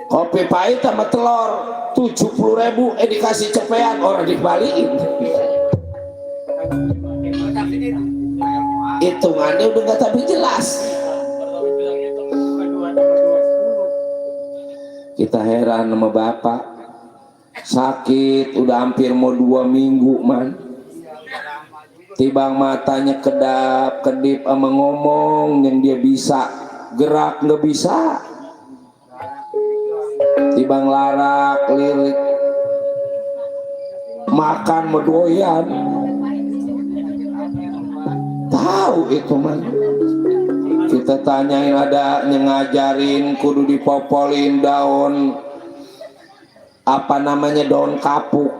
Kopi pahit sama telur 70.000 dikasih cepean, orang dibalikin. Hitungannya udah gak tapi jelas. Kita heran sama bapak. Sakit udah hampir mau 2 minggu man. Tibang matanya kedap-kedip sama ngomong yang dia bisa, gerak nggak bisa. Tibang larak lirik, makan medoyan. Tahu itu man. Kita tanyain ada yang ngajarin kudu dipopolin daun apa namanya, daun kapuk.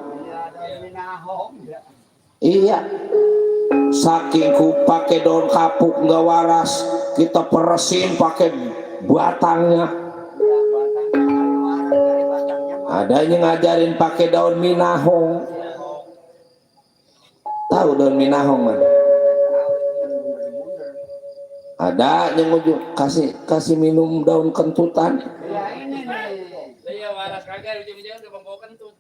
Iya, saking ku pakai daun kapuk nggak waras, kita peresin pakai batangnya. Ada yang ngajarin pakai daun minahong. Tahu daun minahong man? Ada yang ujung kasih minum daun kentutan. Waras kagak ujung-ujungnya udah membawa kentut.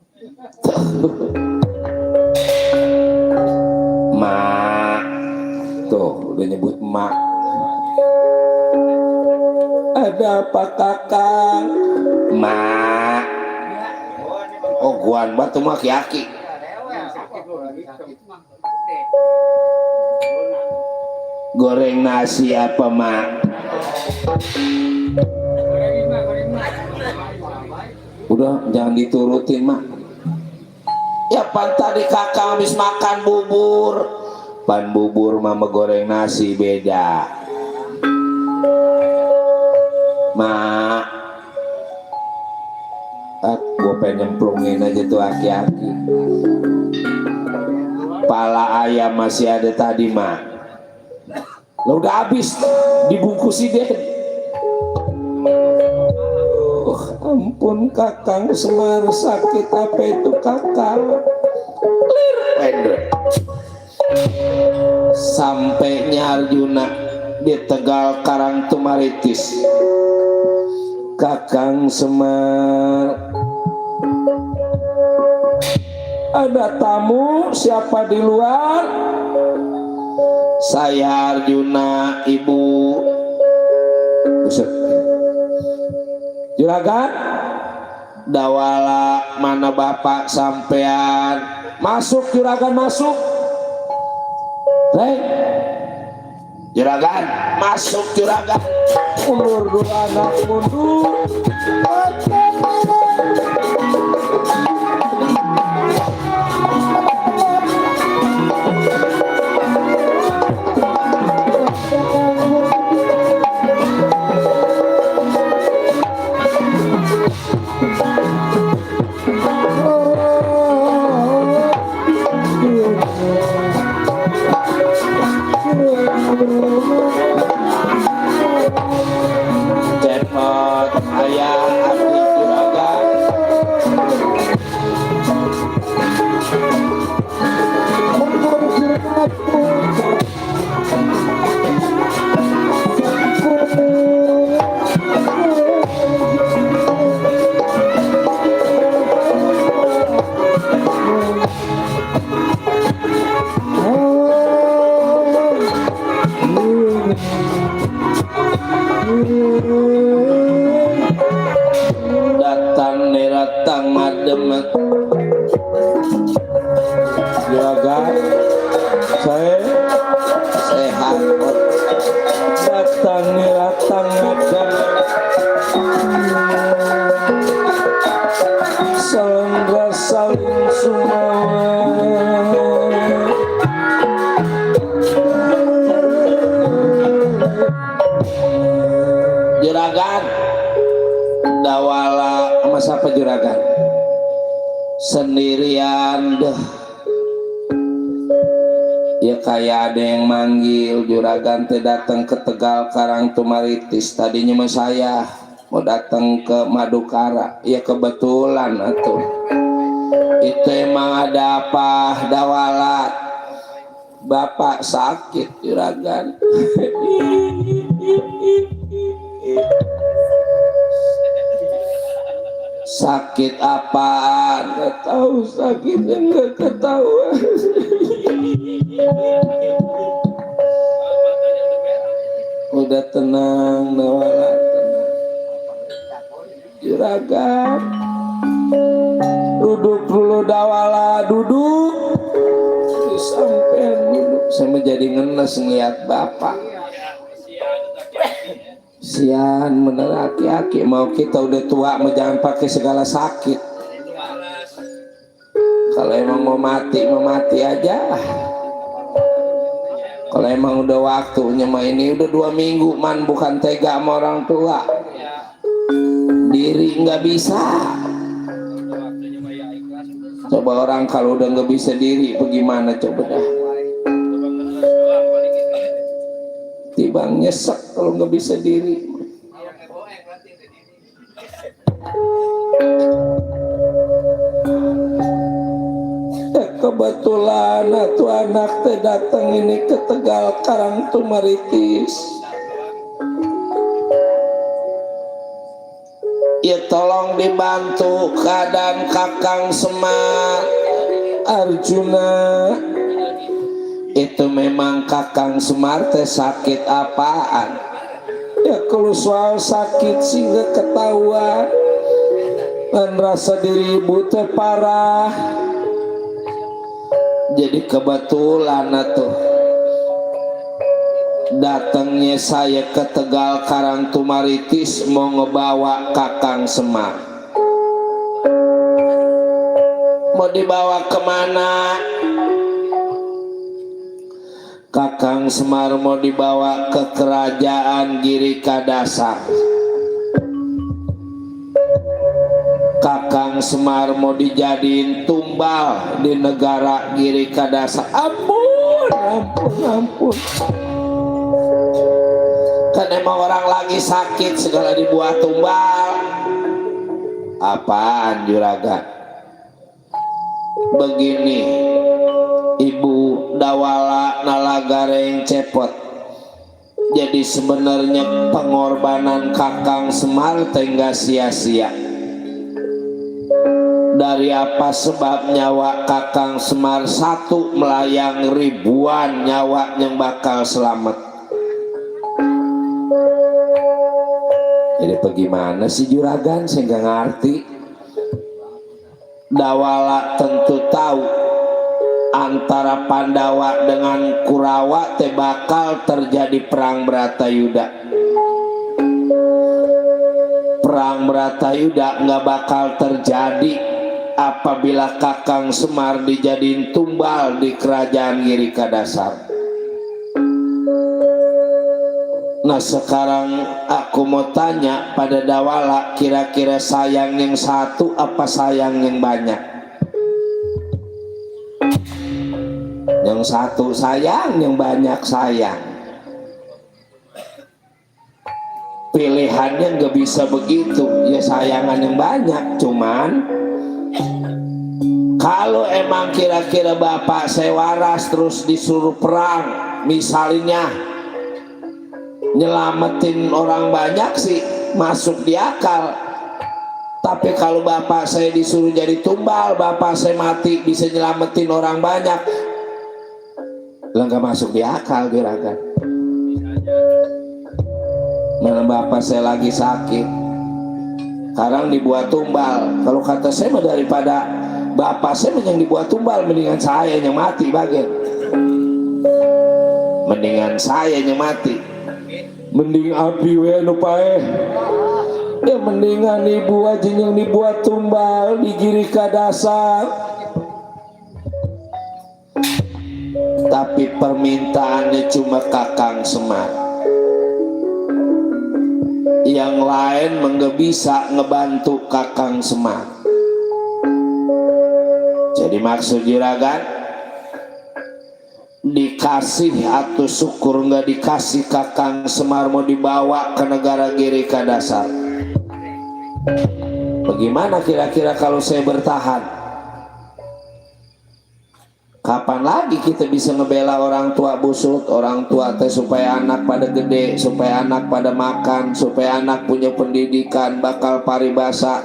Mak, tuh udah nyebut mak. Ada apa kakang? Mak. Oh guan batu mak aki-aki. Goreng nasi apa mak? Udah jangan diturutin mak. Ya pan tadi kakak habis makan bubur. Pan bubur mama goreng nasi beda. Mak, gue pengen nyemplungin aja tuh aki-aki. Pala ayam masih ada tadi mak. Lo udah habis dibungkusin deh. Ampun kakang Semar, sakit apa itu kakang? Sampainya Arjuna di Tegal Karang Tumaritis. Kakang Semar, ada tamu, siapa di luar? Saya Arjuna, ibu. Buset. Juragan, dawala mana bapak sampean? Masuk juragan, masuk. Hei, juragan, masuk juragan. Mundur dulu anak, mundur. datang mademet juragan saya sehat datang mademet selengga saling sumawa juragan dawala sama siapa juragan sendirian deh ya kayak ada yang manggil juragan teh datang ke Tegal Karangtumaritis tadinya mah saya mau datang ke Madukara ya kebetulan atuh itu emang ada apa dawala bapak sakit juragan sakit apaan nggak tahu sakitnya nggak ketahuan udah tenang Nawala juragan duduk dulu Dawala duduk sampai duduk saya menjadi ngenes ngeliat bapak sian bener aki-aki mau kita udah tua mau jangan pakai segala sakit kalau emang mau mati aja kalau emang udah waktunya mah ini udah 2 minggu man bukan tega sama orang tua diri nggak bisa coba orang kalau udah nggak bisa diri bagaimana coba dah tibang nyesek kalau nggak bisa diri kebetulan tuh anak teh datang ini ke Tegal Karangtumaritis ya tolong dibantu keadaan Kakang Semar Arjuna itu memang Kakang Semar teh sakit apaan ya kalau soal sakit sih gak ketahuan dan rasa diri ibu teh parah jadi kebetulan atuh datangnya saya ke Tegal Karangtumaritis mau ngebawa Kakang Semar mau dibawa kemana Kakang Semar mau dibawa ke kerajaan Giri Kadasar Kakang Semar mau dijadiin tumbal di negara Giri Kadasar ampun kan emang orang lagi sakit segala dibuat tumbal apaan juragan begini Ibu Dawala Nalagareng Cepot jadi sebenarnya pengorbanan Kakang Semar tengah sia-sia dari apa sebab nyawa Kakang Semar satu melayang ribuan nyawa yang bakal selamat jadi bagaimana sih juragan saya nggak ngerti Dawala tentu tahu antara Pandawa dengan Kurawa teh bakal terjadi perang Bratayuda perang Bratayuda nggak bakal terjadi apabila Kakang Semar dijadiin tumbal di kerajaan Giri Kadasar. Nah sekarang aku mau tanya pada Dawala kira-kira sayang yang satu apa sayang yang banyak? Yang satu sayang, yang banyak sayang. Pilihannya nggak bisa begitu ya sayangan yang banyak cuman kalau emang kira-kira bapak saya waras terus disuruh perang misalnya nyelamatin orang banyak sih masuk di akal tapi kalau bapak saya disuruh jadi tumbal bapak saya mati bisa nyelamatin orang banyak lah nggak masuk di akal juragan mana bapak saya lagi sakit Sekarang dibuat tumbal. Kalau kata saya mah daripada bapak saya yang dibuat tumbal, mendingan saya yang mati bagian. Mendingan saya yang mati. Mending api we anu paeh. Ya mendingan ibu aja yang dibuat tumbal digiri ka dasar. Tapi permintaannya cuma Kakang Semar. Yang lain nggak bisa ngebantu Kakang Semar. Jadi maksud juragan, dikasih atau syukur nggak dikasih Kakang Semar mau dibawa ke negara Giri Kadasar. Bagaimana kira-kira kalau saya bertahan? Kapan lagi kita bisa ngebela orang tua busut, orang tua teh supaya anak pada gede, supaya anak pada makan, supaya anak punya pendidikan, bakal paribasa,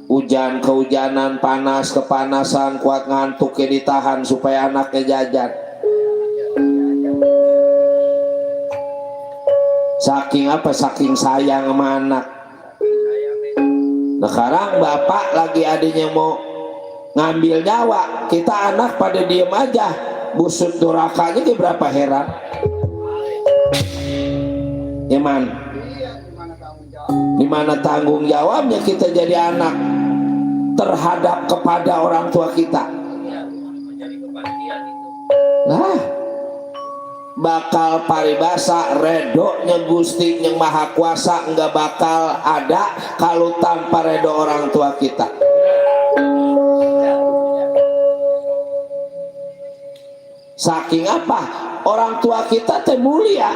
hujan kehujanan, panas kepanasan, kuat ngantuk ya ditahan supaya anaknya jajan. Saking apa? Saking sayang sama anak. Nah sekarang bapak lagi adanya mau ngambil nyawa, kita anak pada diem aja, busut durakanya dia berapa heran. Iman, dimana tanggung jawabnya kita jadi anak terhadap kepada orang tua kita. Nah, bakal paribasa redonya Gusti yang Maha Kuasa nggak bakal ada kalau tanpa redo orang tua kita. Saking apa? Orang tua kita teh mulia.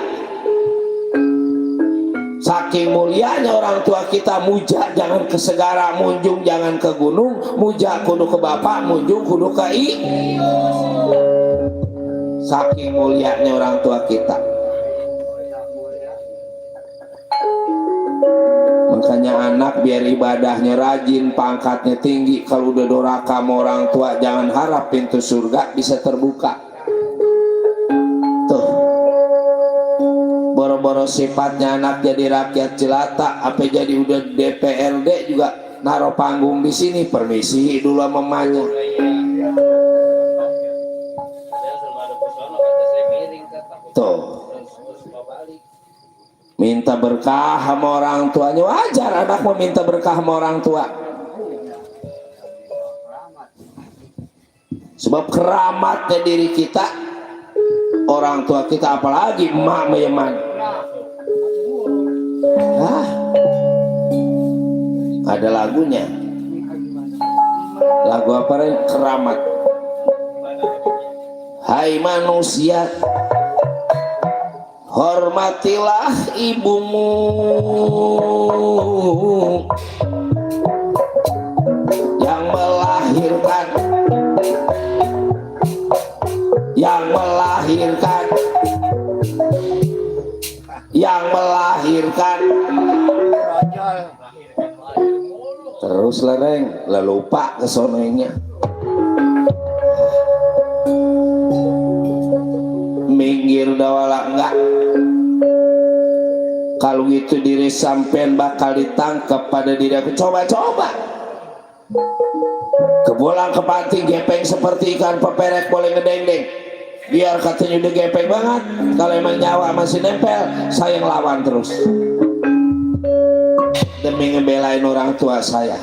Saking mulianya orang tua kita, muja jangan ke segara, munjung jangan ke gunung, muja kudu ke bapak, munjung kudu ke i. Saking mulianya orang tua kita. Makanya anak biar ibadahnya rajin, pangkatnya tinggi. Kalau udah doraka sama orang tua, jangan harap pintu surga bisa terbuka. Boro-boro sifatnya anak jadi rakyat jelata, apa jadi udah DPRD juga naruh panggung di sini, permisi dulu sama mamanya. Tuh, minta berkah sama orang tuanya, wajar anak mau minta berkah sama orang tua. Sebab keramatnya diri kita, orang tua kita, apalagi emak meyeman. Ada lagunya. Lagu apa nih? Keramat. Hai manusia, hormatilah ibumu yang melahirkan, yang melahirkan, yang melahirkan. Terus lereng, lupa kesonengnya. Minggir dawala enggak. Kalau gitu diri sampean bakal ditangkap pada diri aku. Coba-coba kebolang kepanting gepeng seperti ikan peperek boleh ngedeng-deng. Biar katanya udah gepeng banget, kalau emang nyawa masih nempel, saya ngelawan terus demi ngebelain orang tua saya.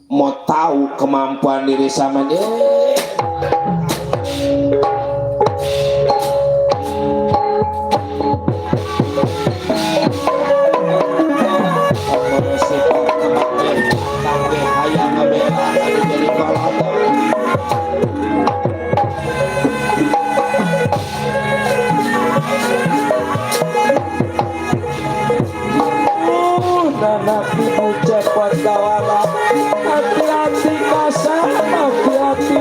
Mau tahu kemampuan diri sama dia. Hati-hati kasar, hati-hati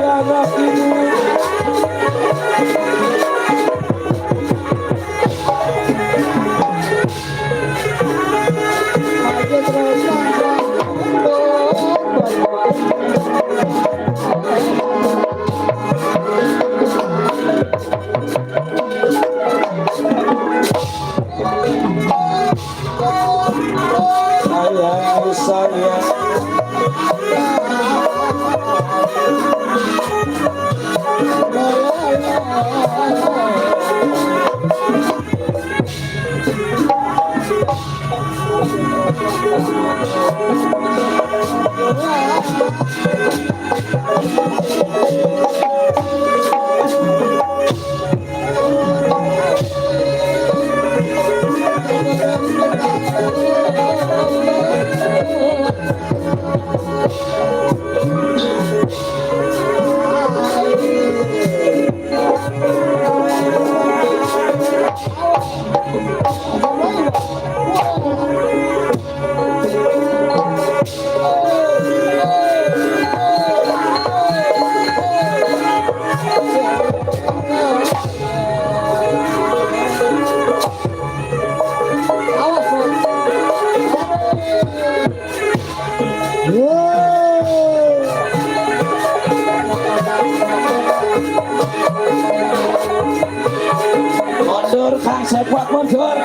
Mundur Kang Sepuak mundur.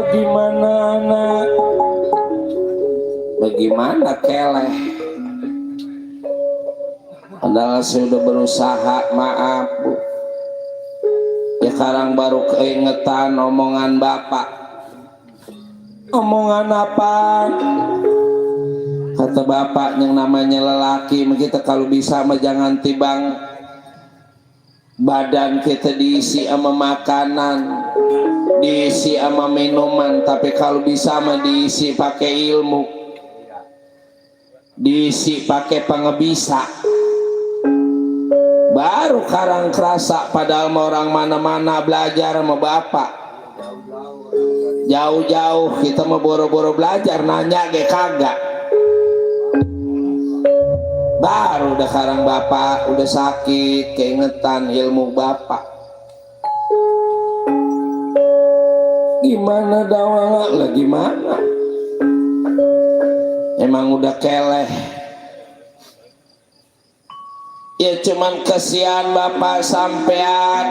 Bagaimana nak? Bagaimana keleh? Adalah saya udah berusaha, maaf Bu. Ya sekarang baru keingetan omongan bapak. Omongan apa? Kata bapak yang namanya lelaki, kita kalau bisa mah jangan tibang badan kita diisi sama makanan, diisi sama minuman, tapi kalau bisa mah diisi pakai ilmu, diisi pakai pengebisa. Baru karang kerasa, padahal mau orang mana-mana belajar sama bapak. Jauh-jauh kita mau boro-boro belajar, nanya ge kagak. Baru udah karang bapak udah sakit, keingetan ilmu bapak. Gimana dawala lah, gimana? Emang udah keleh. Ya cuman kesian bapak sampean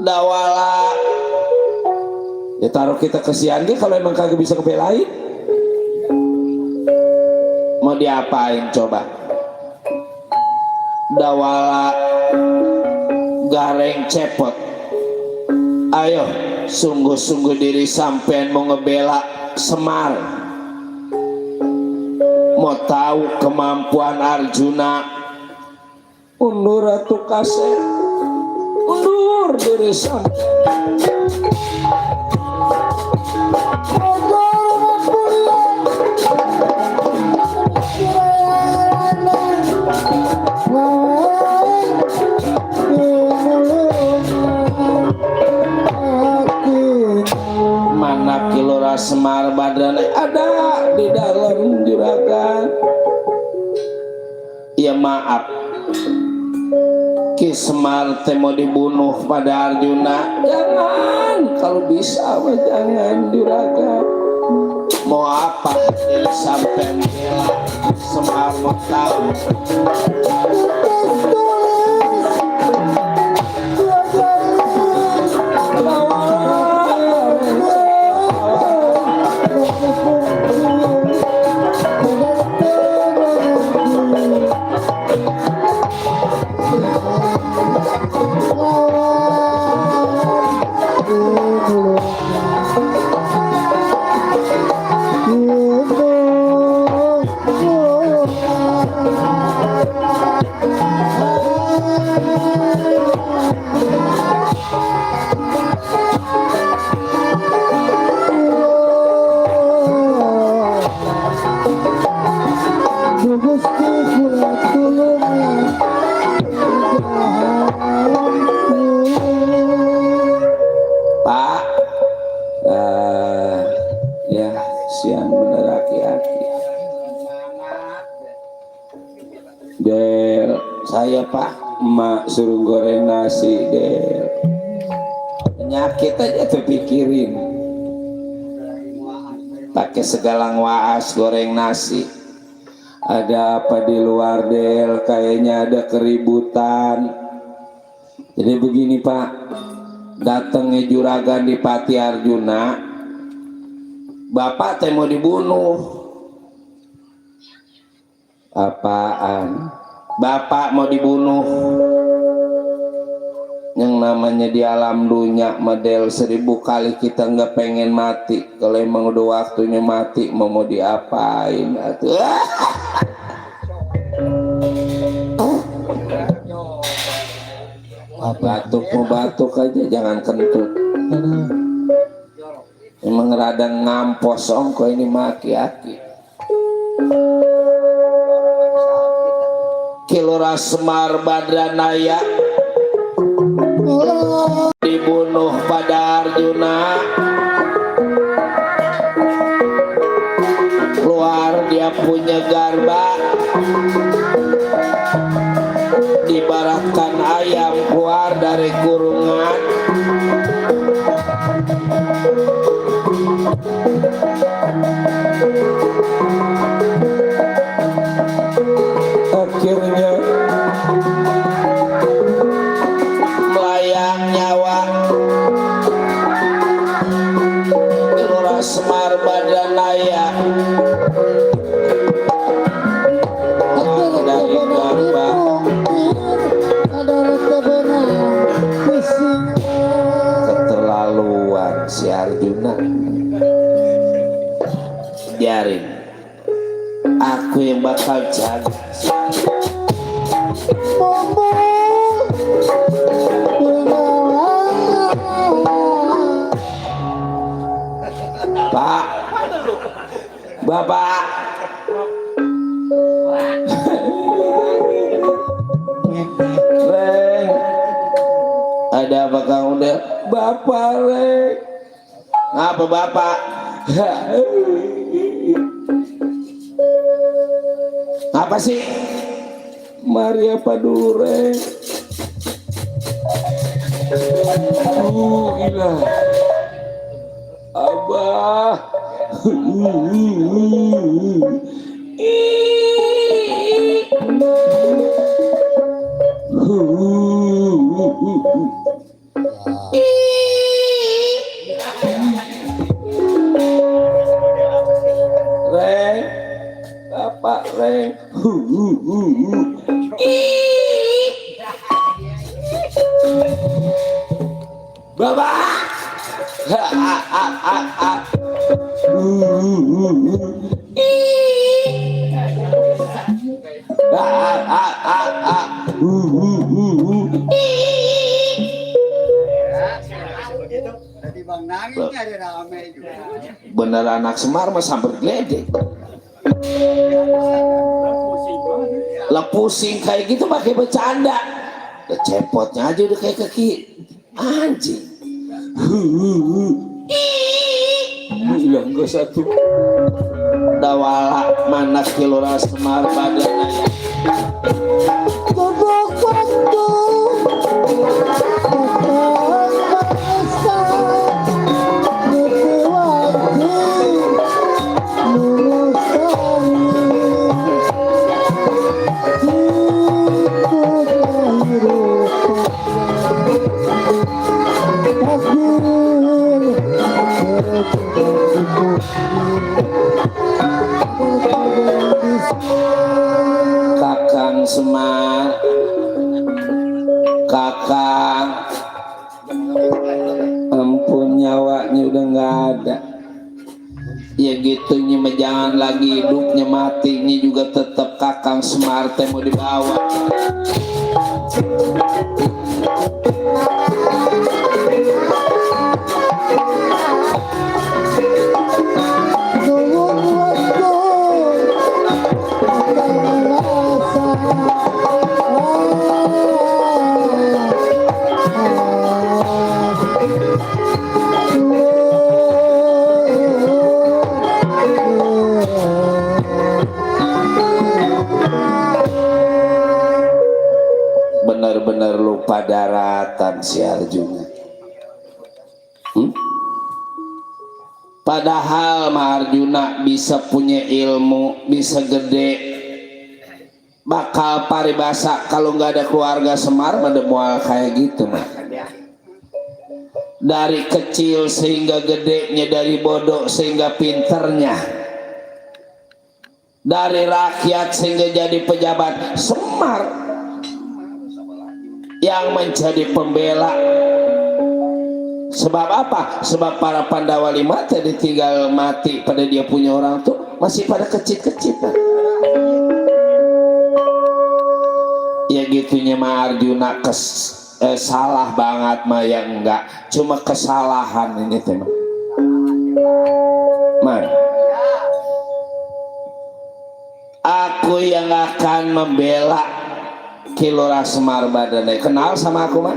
dawala. Ya taruh kita kesian dia kalau emang kagak bisa kebelain. Mau diapain coba? Dawala gareng cepot. Ayo sungguh-sungguh diri sampean mau ngebela Semar. Mau tahu kemampuan Arjuna. Undur atuh kaset, undur diri sampean. Semar Badran ada di dalam juragan. Ya maaf, Ki Semar teh mau dibunuh pada Arjuna. Jangan, kalau bisa mah jangan juragan. Mau apa sampai bela Semar mau tahu. Pak, ya siang bener aki-aki. Del, saya Pak, emak suruh goreng nasi Del. Penyakit aja tuh pikirin. Pakai segalang waas goreng nasi. Ada apa di luar Del? Kayaknya ada keributan. Jadi begini Pak, datangnya juragan di Pati Arjuna, bapak teh mau dibunuh. Apaan? Bapak mau dibunuh. Yang namanya di alam dunia model 1000 kali kita nggak pengen mati. Kalau emang udah waktunya mati mau diapain? Batuk mau batuk aja jangan kentut. Emang rada ngampos ongko ini maki-aki. Kilora Semar Badranaya dibunuh pada Arjuna. Keluar dia punya garba, ibaratkan ayam keluar dari kurungan. Akhirnya melayang nyawa Kilora Semar Badranaya dari garba. Keterlaluan si Arjuna. Biarin, aku yang bakal jaga. Pak, Bapak, Reng, ada apa kamu deh? Bapak Reng, apa Bapak? Apa sih? Mari apa dulu Reng? Gila Abah. Reng, Bapak Reng. Bapak. Bener anak Semar mah sampai gledek. Lah pusing kayak gitu pakai bercanda. Cepotnya aja udah kayak kaki anjing. bilang gue satu dawala mana Kilora Semar Badana Bobok waktu Kakang Semar Kakang ampun nyawanya udah nggak ada. ya gitunya mah jangan lagi hidupnya matinya juga tetap Kakang Semar teh mau dibawa. Benar-benar lupa daratan si Arjuna. Padahal mah Arjuna bisa punya ilmu, bisa gede, bakal paribasa kalau nggak ada keluarga Semar pada mual kayak gitu mah. Dari kecil sehingga gedenya, dari bodoh sehingga pinternya, dari rakyat sehingga jadi pejabat. Semar yang menjadi pembela. Sebab apa? Sebab para Pandawa 5 tadi tinggal mati pada dia punya orang tuh masih pada kecil-kecil kan? Ya gitunya mah Arjuna salah banget mah ya enggak, cuma kesalahan ini teman. Man, aku yang akan membela Kilora Semar Badana. Kenal sama aku man?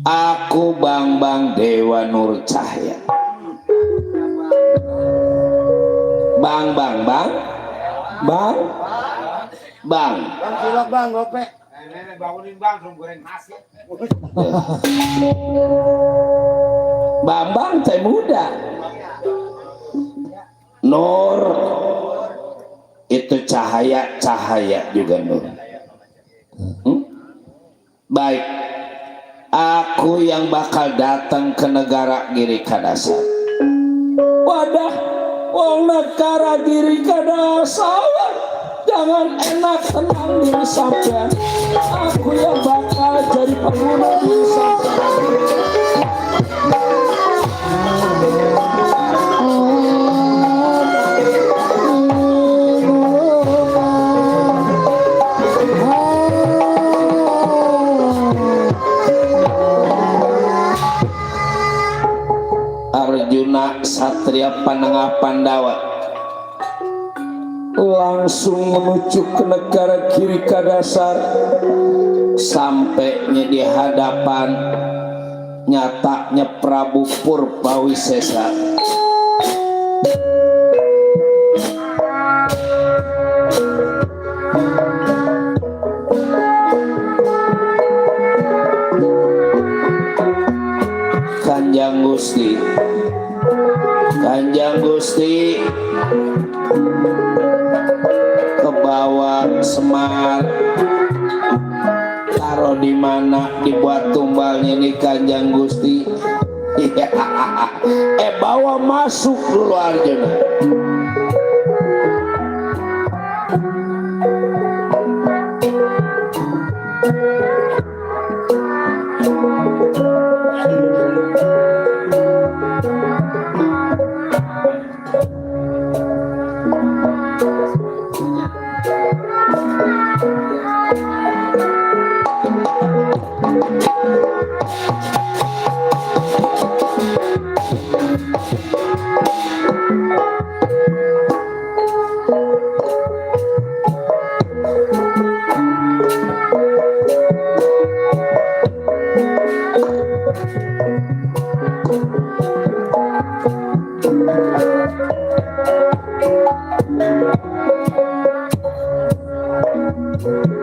Aku Bang Dewa Nur Cahya. Bang Cilok bang, gope. Nenek bangunin bang, belum goreng nasi. Bang teh muda. Nur itu cahaya juga Nur. Baik, aku yang bakal datang ke negara Giri Kadasar. Wadah, wong negara diri Kadasar, jangan enak tenang diri sampean. Aku yang bakal jadi pengguna diri sampean. Arjuna Satria Panengah Pandawa Langsung menuju ke negara Giri Kadasar. sampainya di hadapan nyatanya Prabu Purbawisesa. Kanjang Gusti ke bawah Semar, taruh di mana dibuat tumbalnya nih Kanjang Gusti. Bawa masuk dulu Arjuna. Thank you.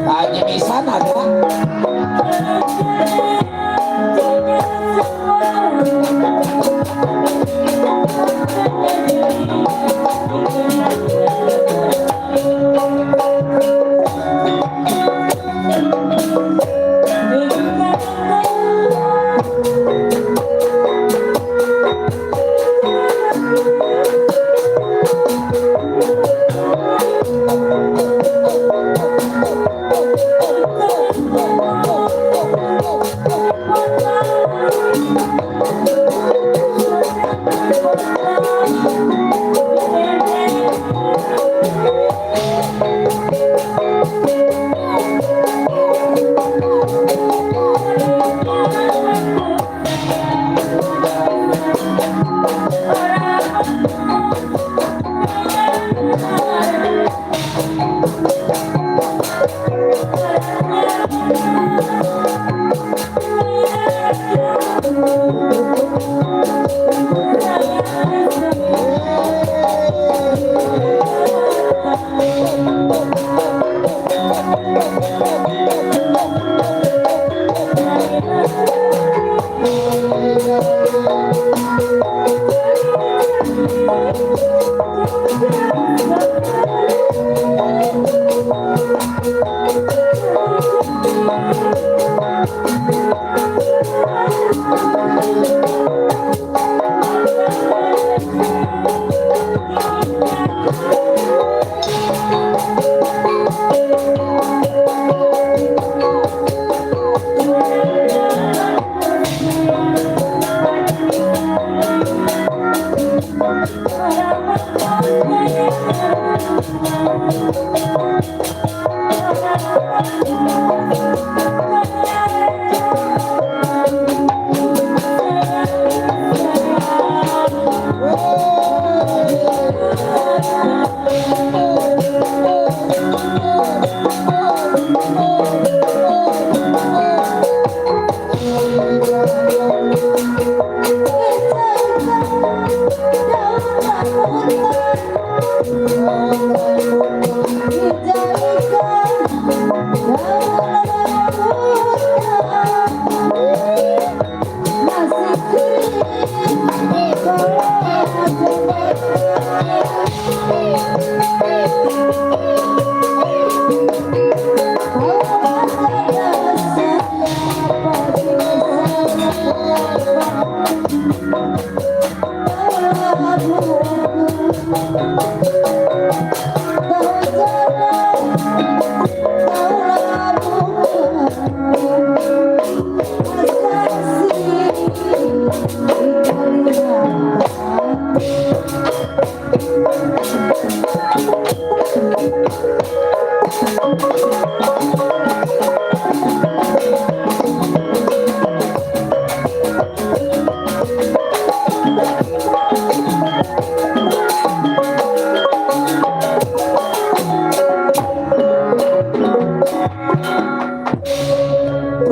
Haji Misan ada.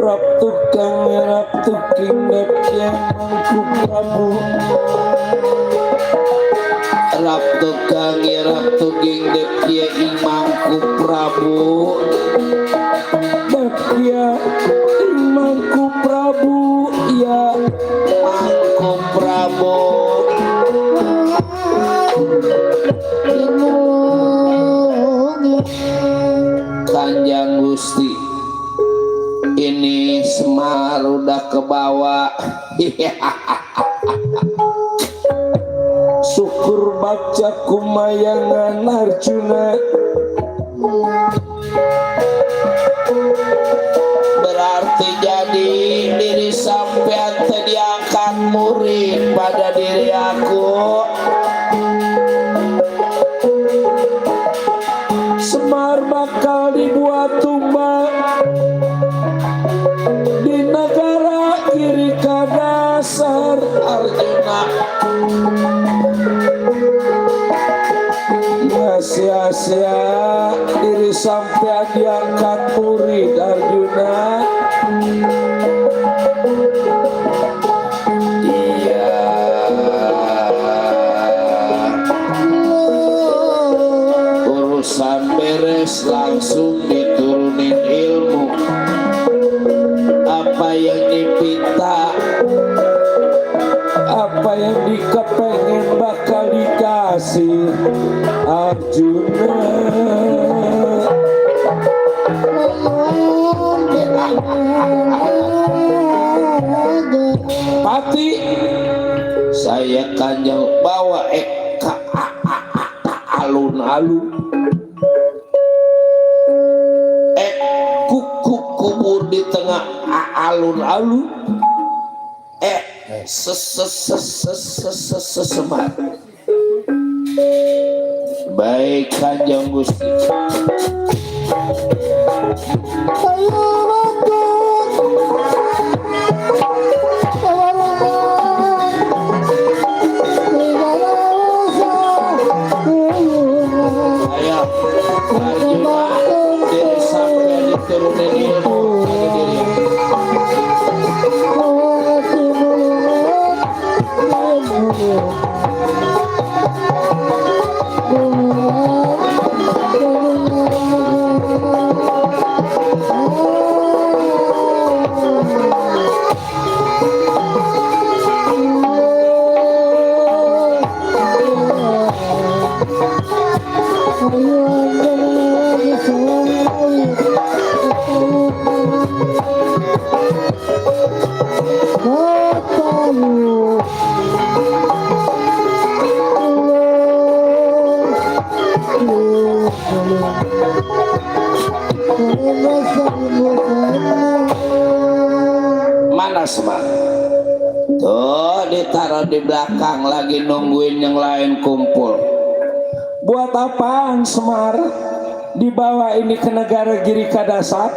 Rap tukang merap tuking dep yang mangku Prabu. Rap tukang rap tuking dep dia imangku Prabu. Dep ya mangku Prabu ya Mangku Prabu. Kanjeng Gusti, ini Semar udah ke bawah. syukur baca kumayangan Arjuna. Berarti jadi diri sampean teh diangkat murid pada diri aku. Semar bakal dibuat tumbang di negara kiri kadasar Arjuna, nggak sia-sia diri sampean diangkat murid Arjuna. iya, urusan beres langsung diturunin ilmu. Apa yang dipinta, Apa yang dikepengen bakal dikasih Arjuna. Pati saya kanjeng bawa ka alun-alun kuku kubur di tengah alun-alun sesemar. Baik kanjeng Gusti. Ayo Arjuna diri sampai diturunin ilmu pada diri. Mana Semar? Tuh ditaruh di belakang lagi nungguin yang lain kumpul. Buat apaan Semar dibawa ini ke negara Giri Kadasar?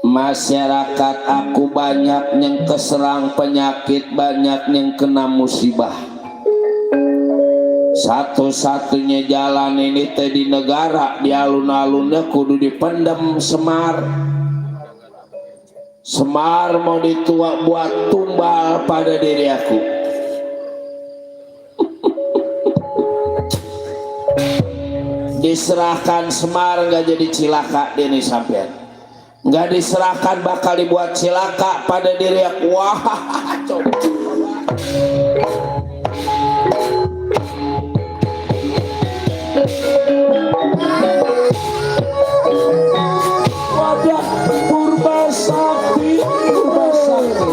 Masyarakat aku banyak yang keserang penyakit, banyak yang kena musibah. Satu-satunya jalan ini teh di negara, di alun-alunnya kudu dipendem Semar. Semar mau dituak buat tumbal pada diri aku. Diserahkan Semar nggak jadi cilaka dini sampean. Nggak diserahkan bakal dibuat cilaka pada diri aku. Wah, coba. Wadah purba sakti, purba sakti.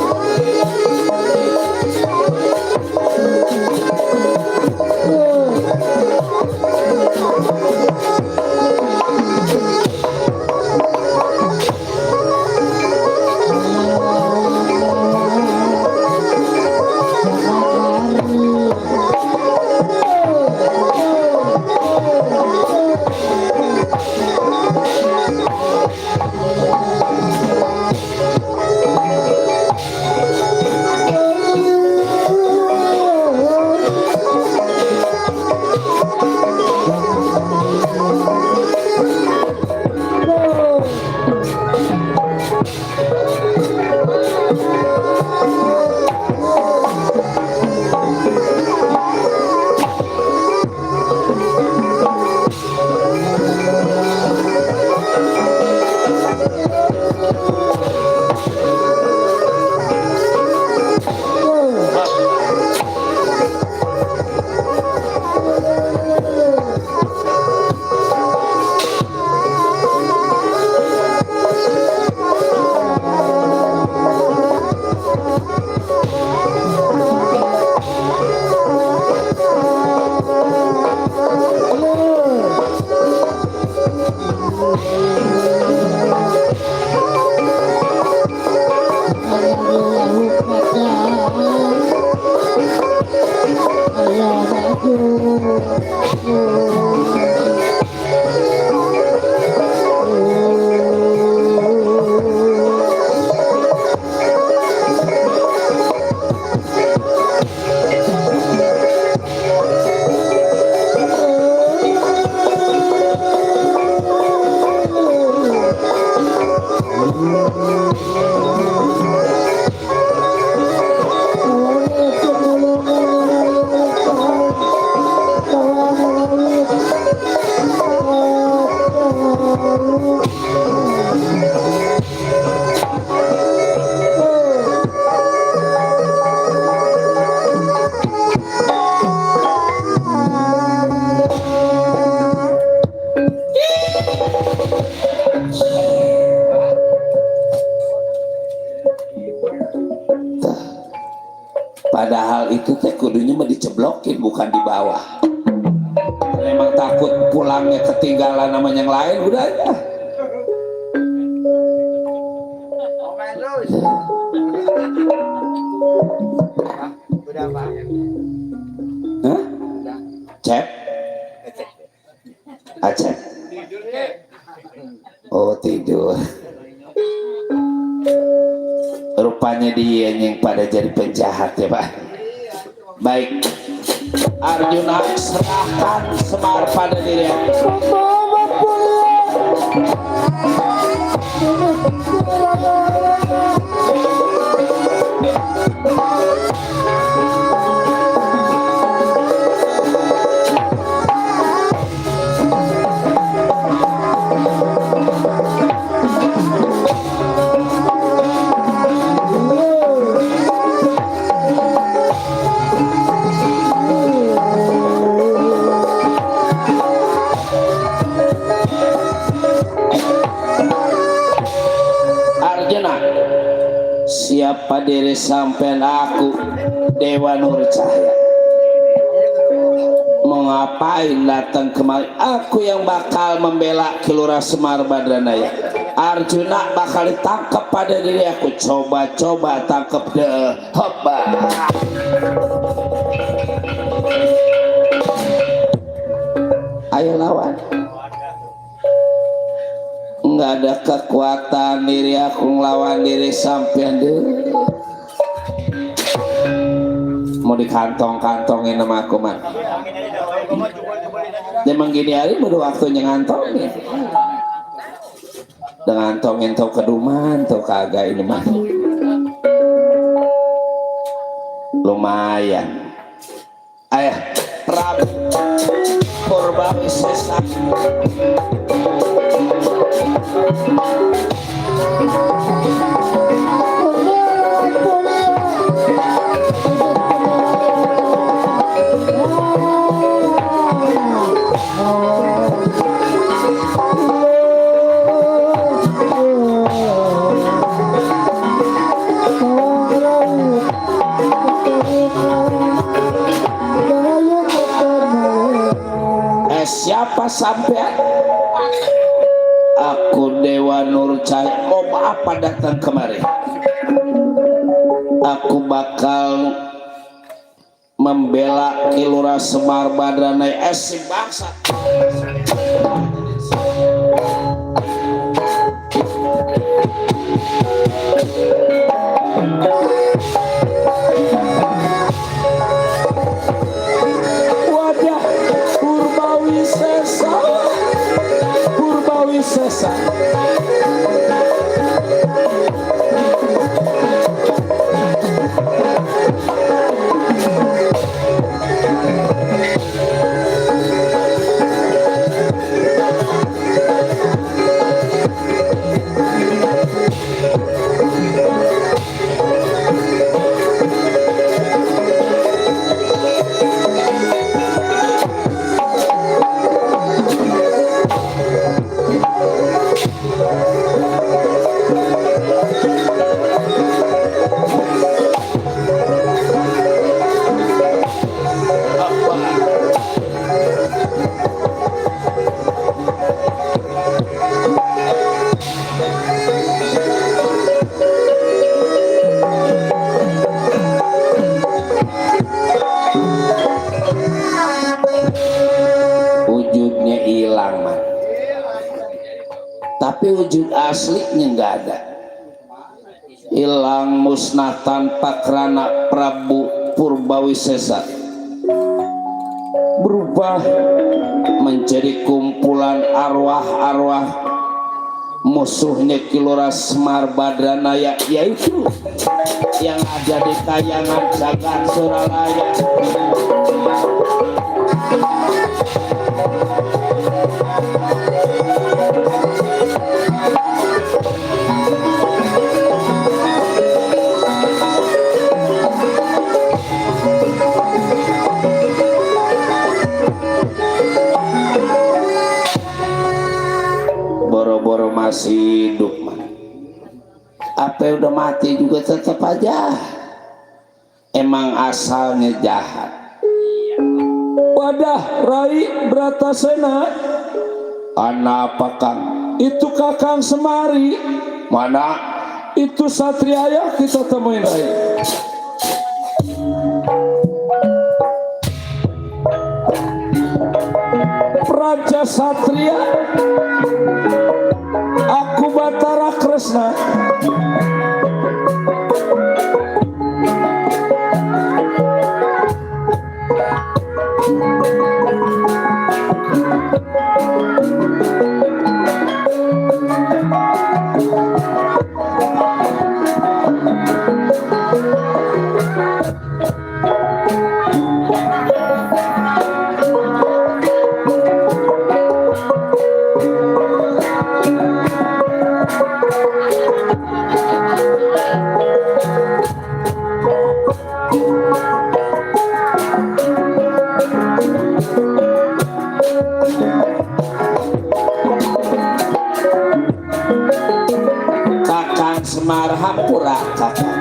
Padahal itu teh kudunya mah diceblokin bukan di bawah. Memang takut pulangnya ketinggalan sama yang lain udah aja. Udah Pak. Hah? Cep? Acep? Oh tidur. Rupanya dia yang pada jadi penjahat ya Pak. Baik, Arjuna serahkan Semar pada dirinya. Arjuna, siapa diri sampean aku Dewa Nur Cahaya? Mau ngapain datang kemari? Aku yang bakal membela Kilura Semar Badranaya. Arjuna bakal ditangkap pada diri aku. Coba-coba tangkap deh. Hoba. Ayo lawan. Nggak ada kekuatan diri aku ngelawan diri sampean deh. Mau dikantong-kantongin sama aku man. Emang gini hari baru waktunya ngantongin. Dengan ngantongin tau keduman tau kagak ini mah. Lumayan. Ayah Prabu Purbawisesa. Siapa sampean? Aku Dewa Nur Cahaya. Mau apa datang kemari? Aku bakal membela Kilura Semar Badranaya. Si bangsa. Wadah Purbawisesa. Purbawisesa. Wujudnya hilang man. Tapi wujud aslinya nggak ada. Hilang musnah tanpa kerana Prabu Purbawisesa berubah menjadi kumpulan arwah-arwah musuhnya Kilura Semar Badranaya, yaitu yang ada di kayangan jagat Suralaya. boro-boro masih hidup mah. Apa udah mati juga tetap aja emang asalnya jahat. Wadah Rai Bratasena, Anak apa Kang? itu Kakang Semari, Mana? itu Satria ya kita temuin Rai. Praja Satria, aku Batara Kresna. Kakang Semar Hampura Kakang.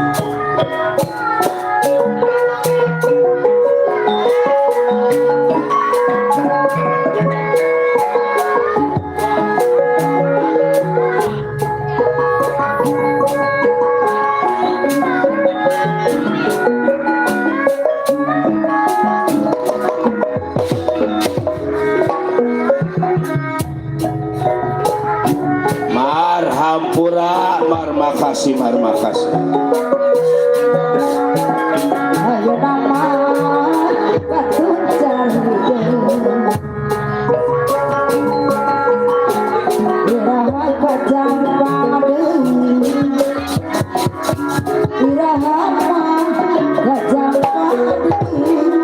Marhampura, marmakasih, marmakasih. Ayo nama batu cari iraha kacang padeng iraha kacang padeng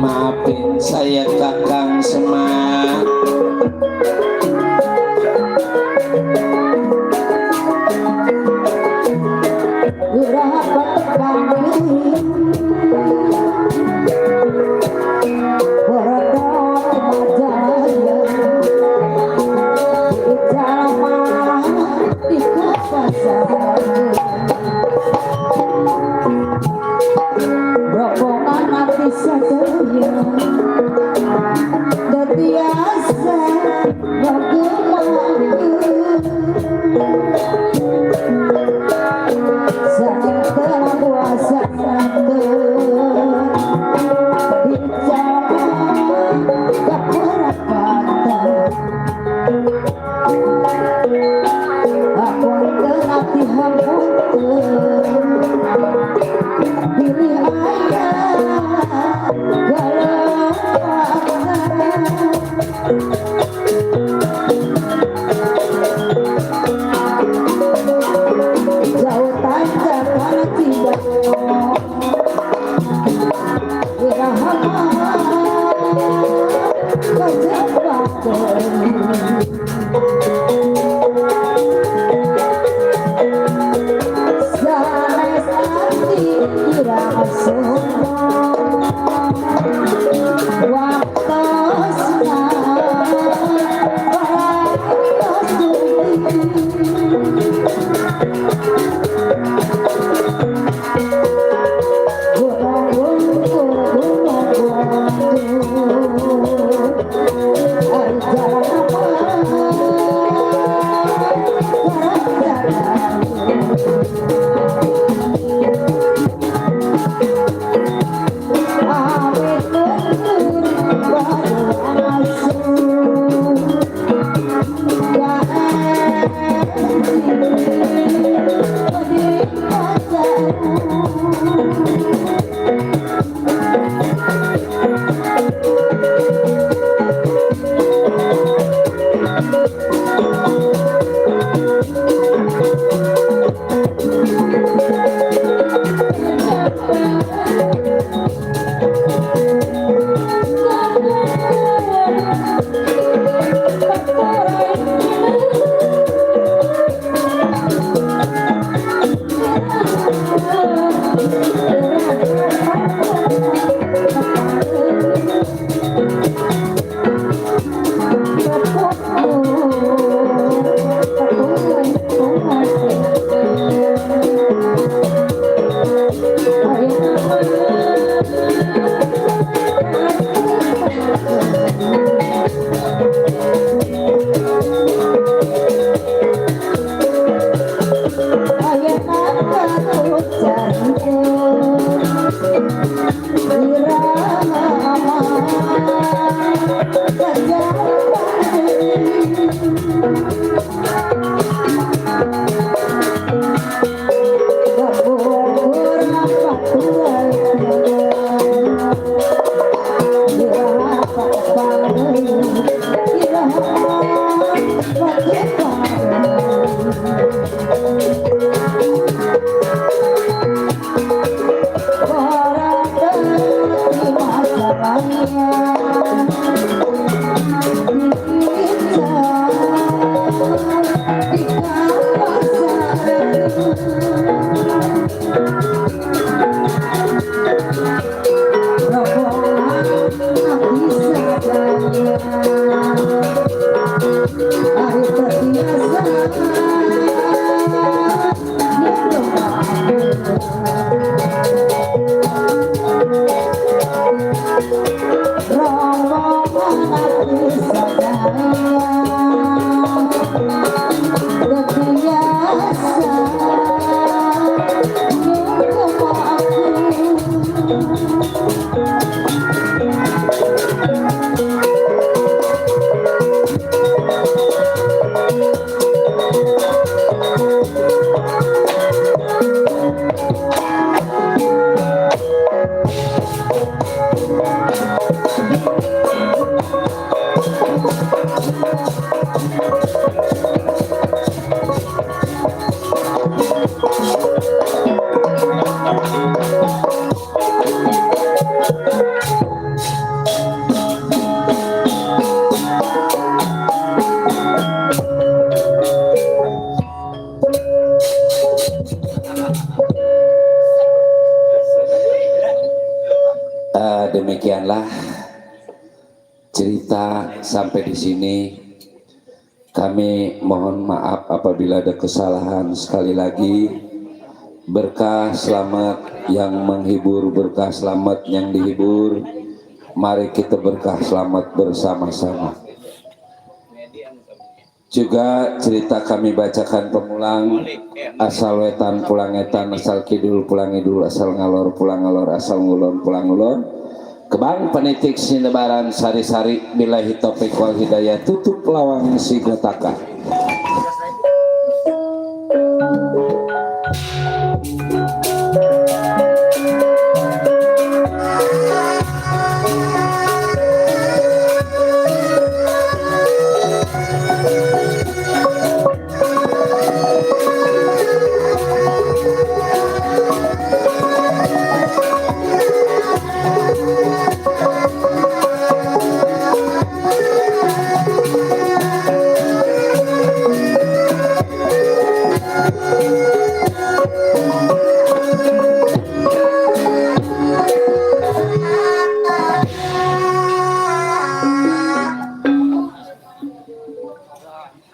Maafin saya Kakang Semar. iraha padeng borodok majaya ijama di pasar rombongan nabi sadaya detiasa sangat puasa di jalan keperapatan aku terlatih hampun diri ayah jauh tanjak karena tidak wirahama kejebak sanes hati irama semua waktu Demikianlah cerita sampai di sini. Kami mohon maaf apabila ada kesalahan. Sekali lagi, berkah selamat yang menghibur, berkah selamat yang dihibur. Mari kita berkah selamat bersama-sama. Juga cerita kami bacakan pemulang. Asal wetan pulang etan, asal kidul pulang idul, asal ngalor pulang ngalor, asal ngulon pulang ngulon. Kebang penitik sinebaran sari-sari, billahi taufiq wal hidayah, tutup lawang si gotaka.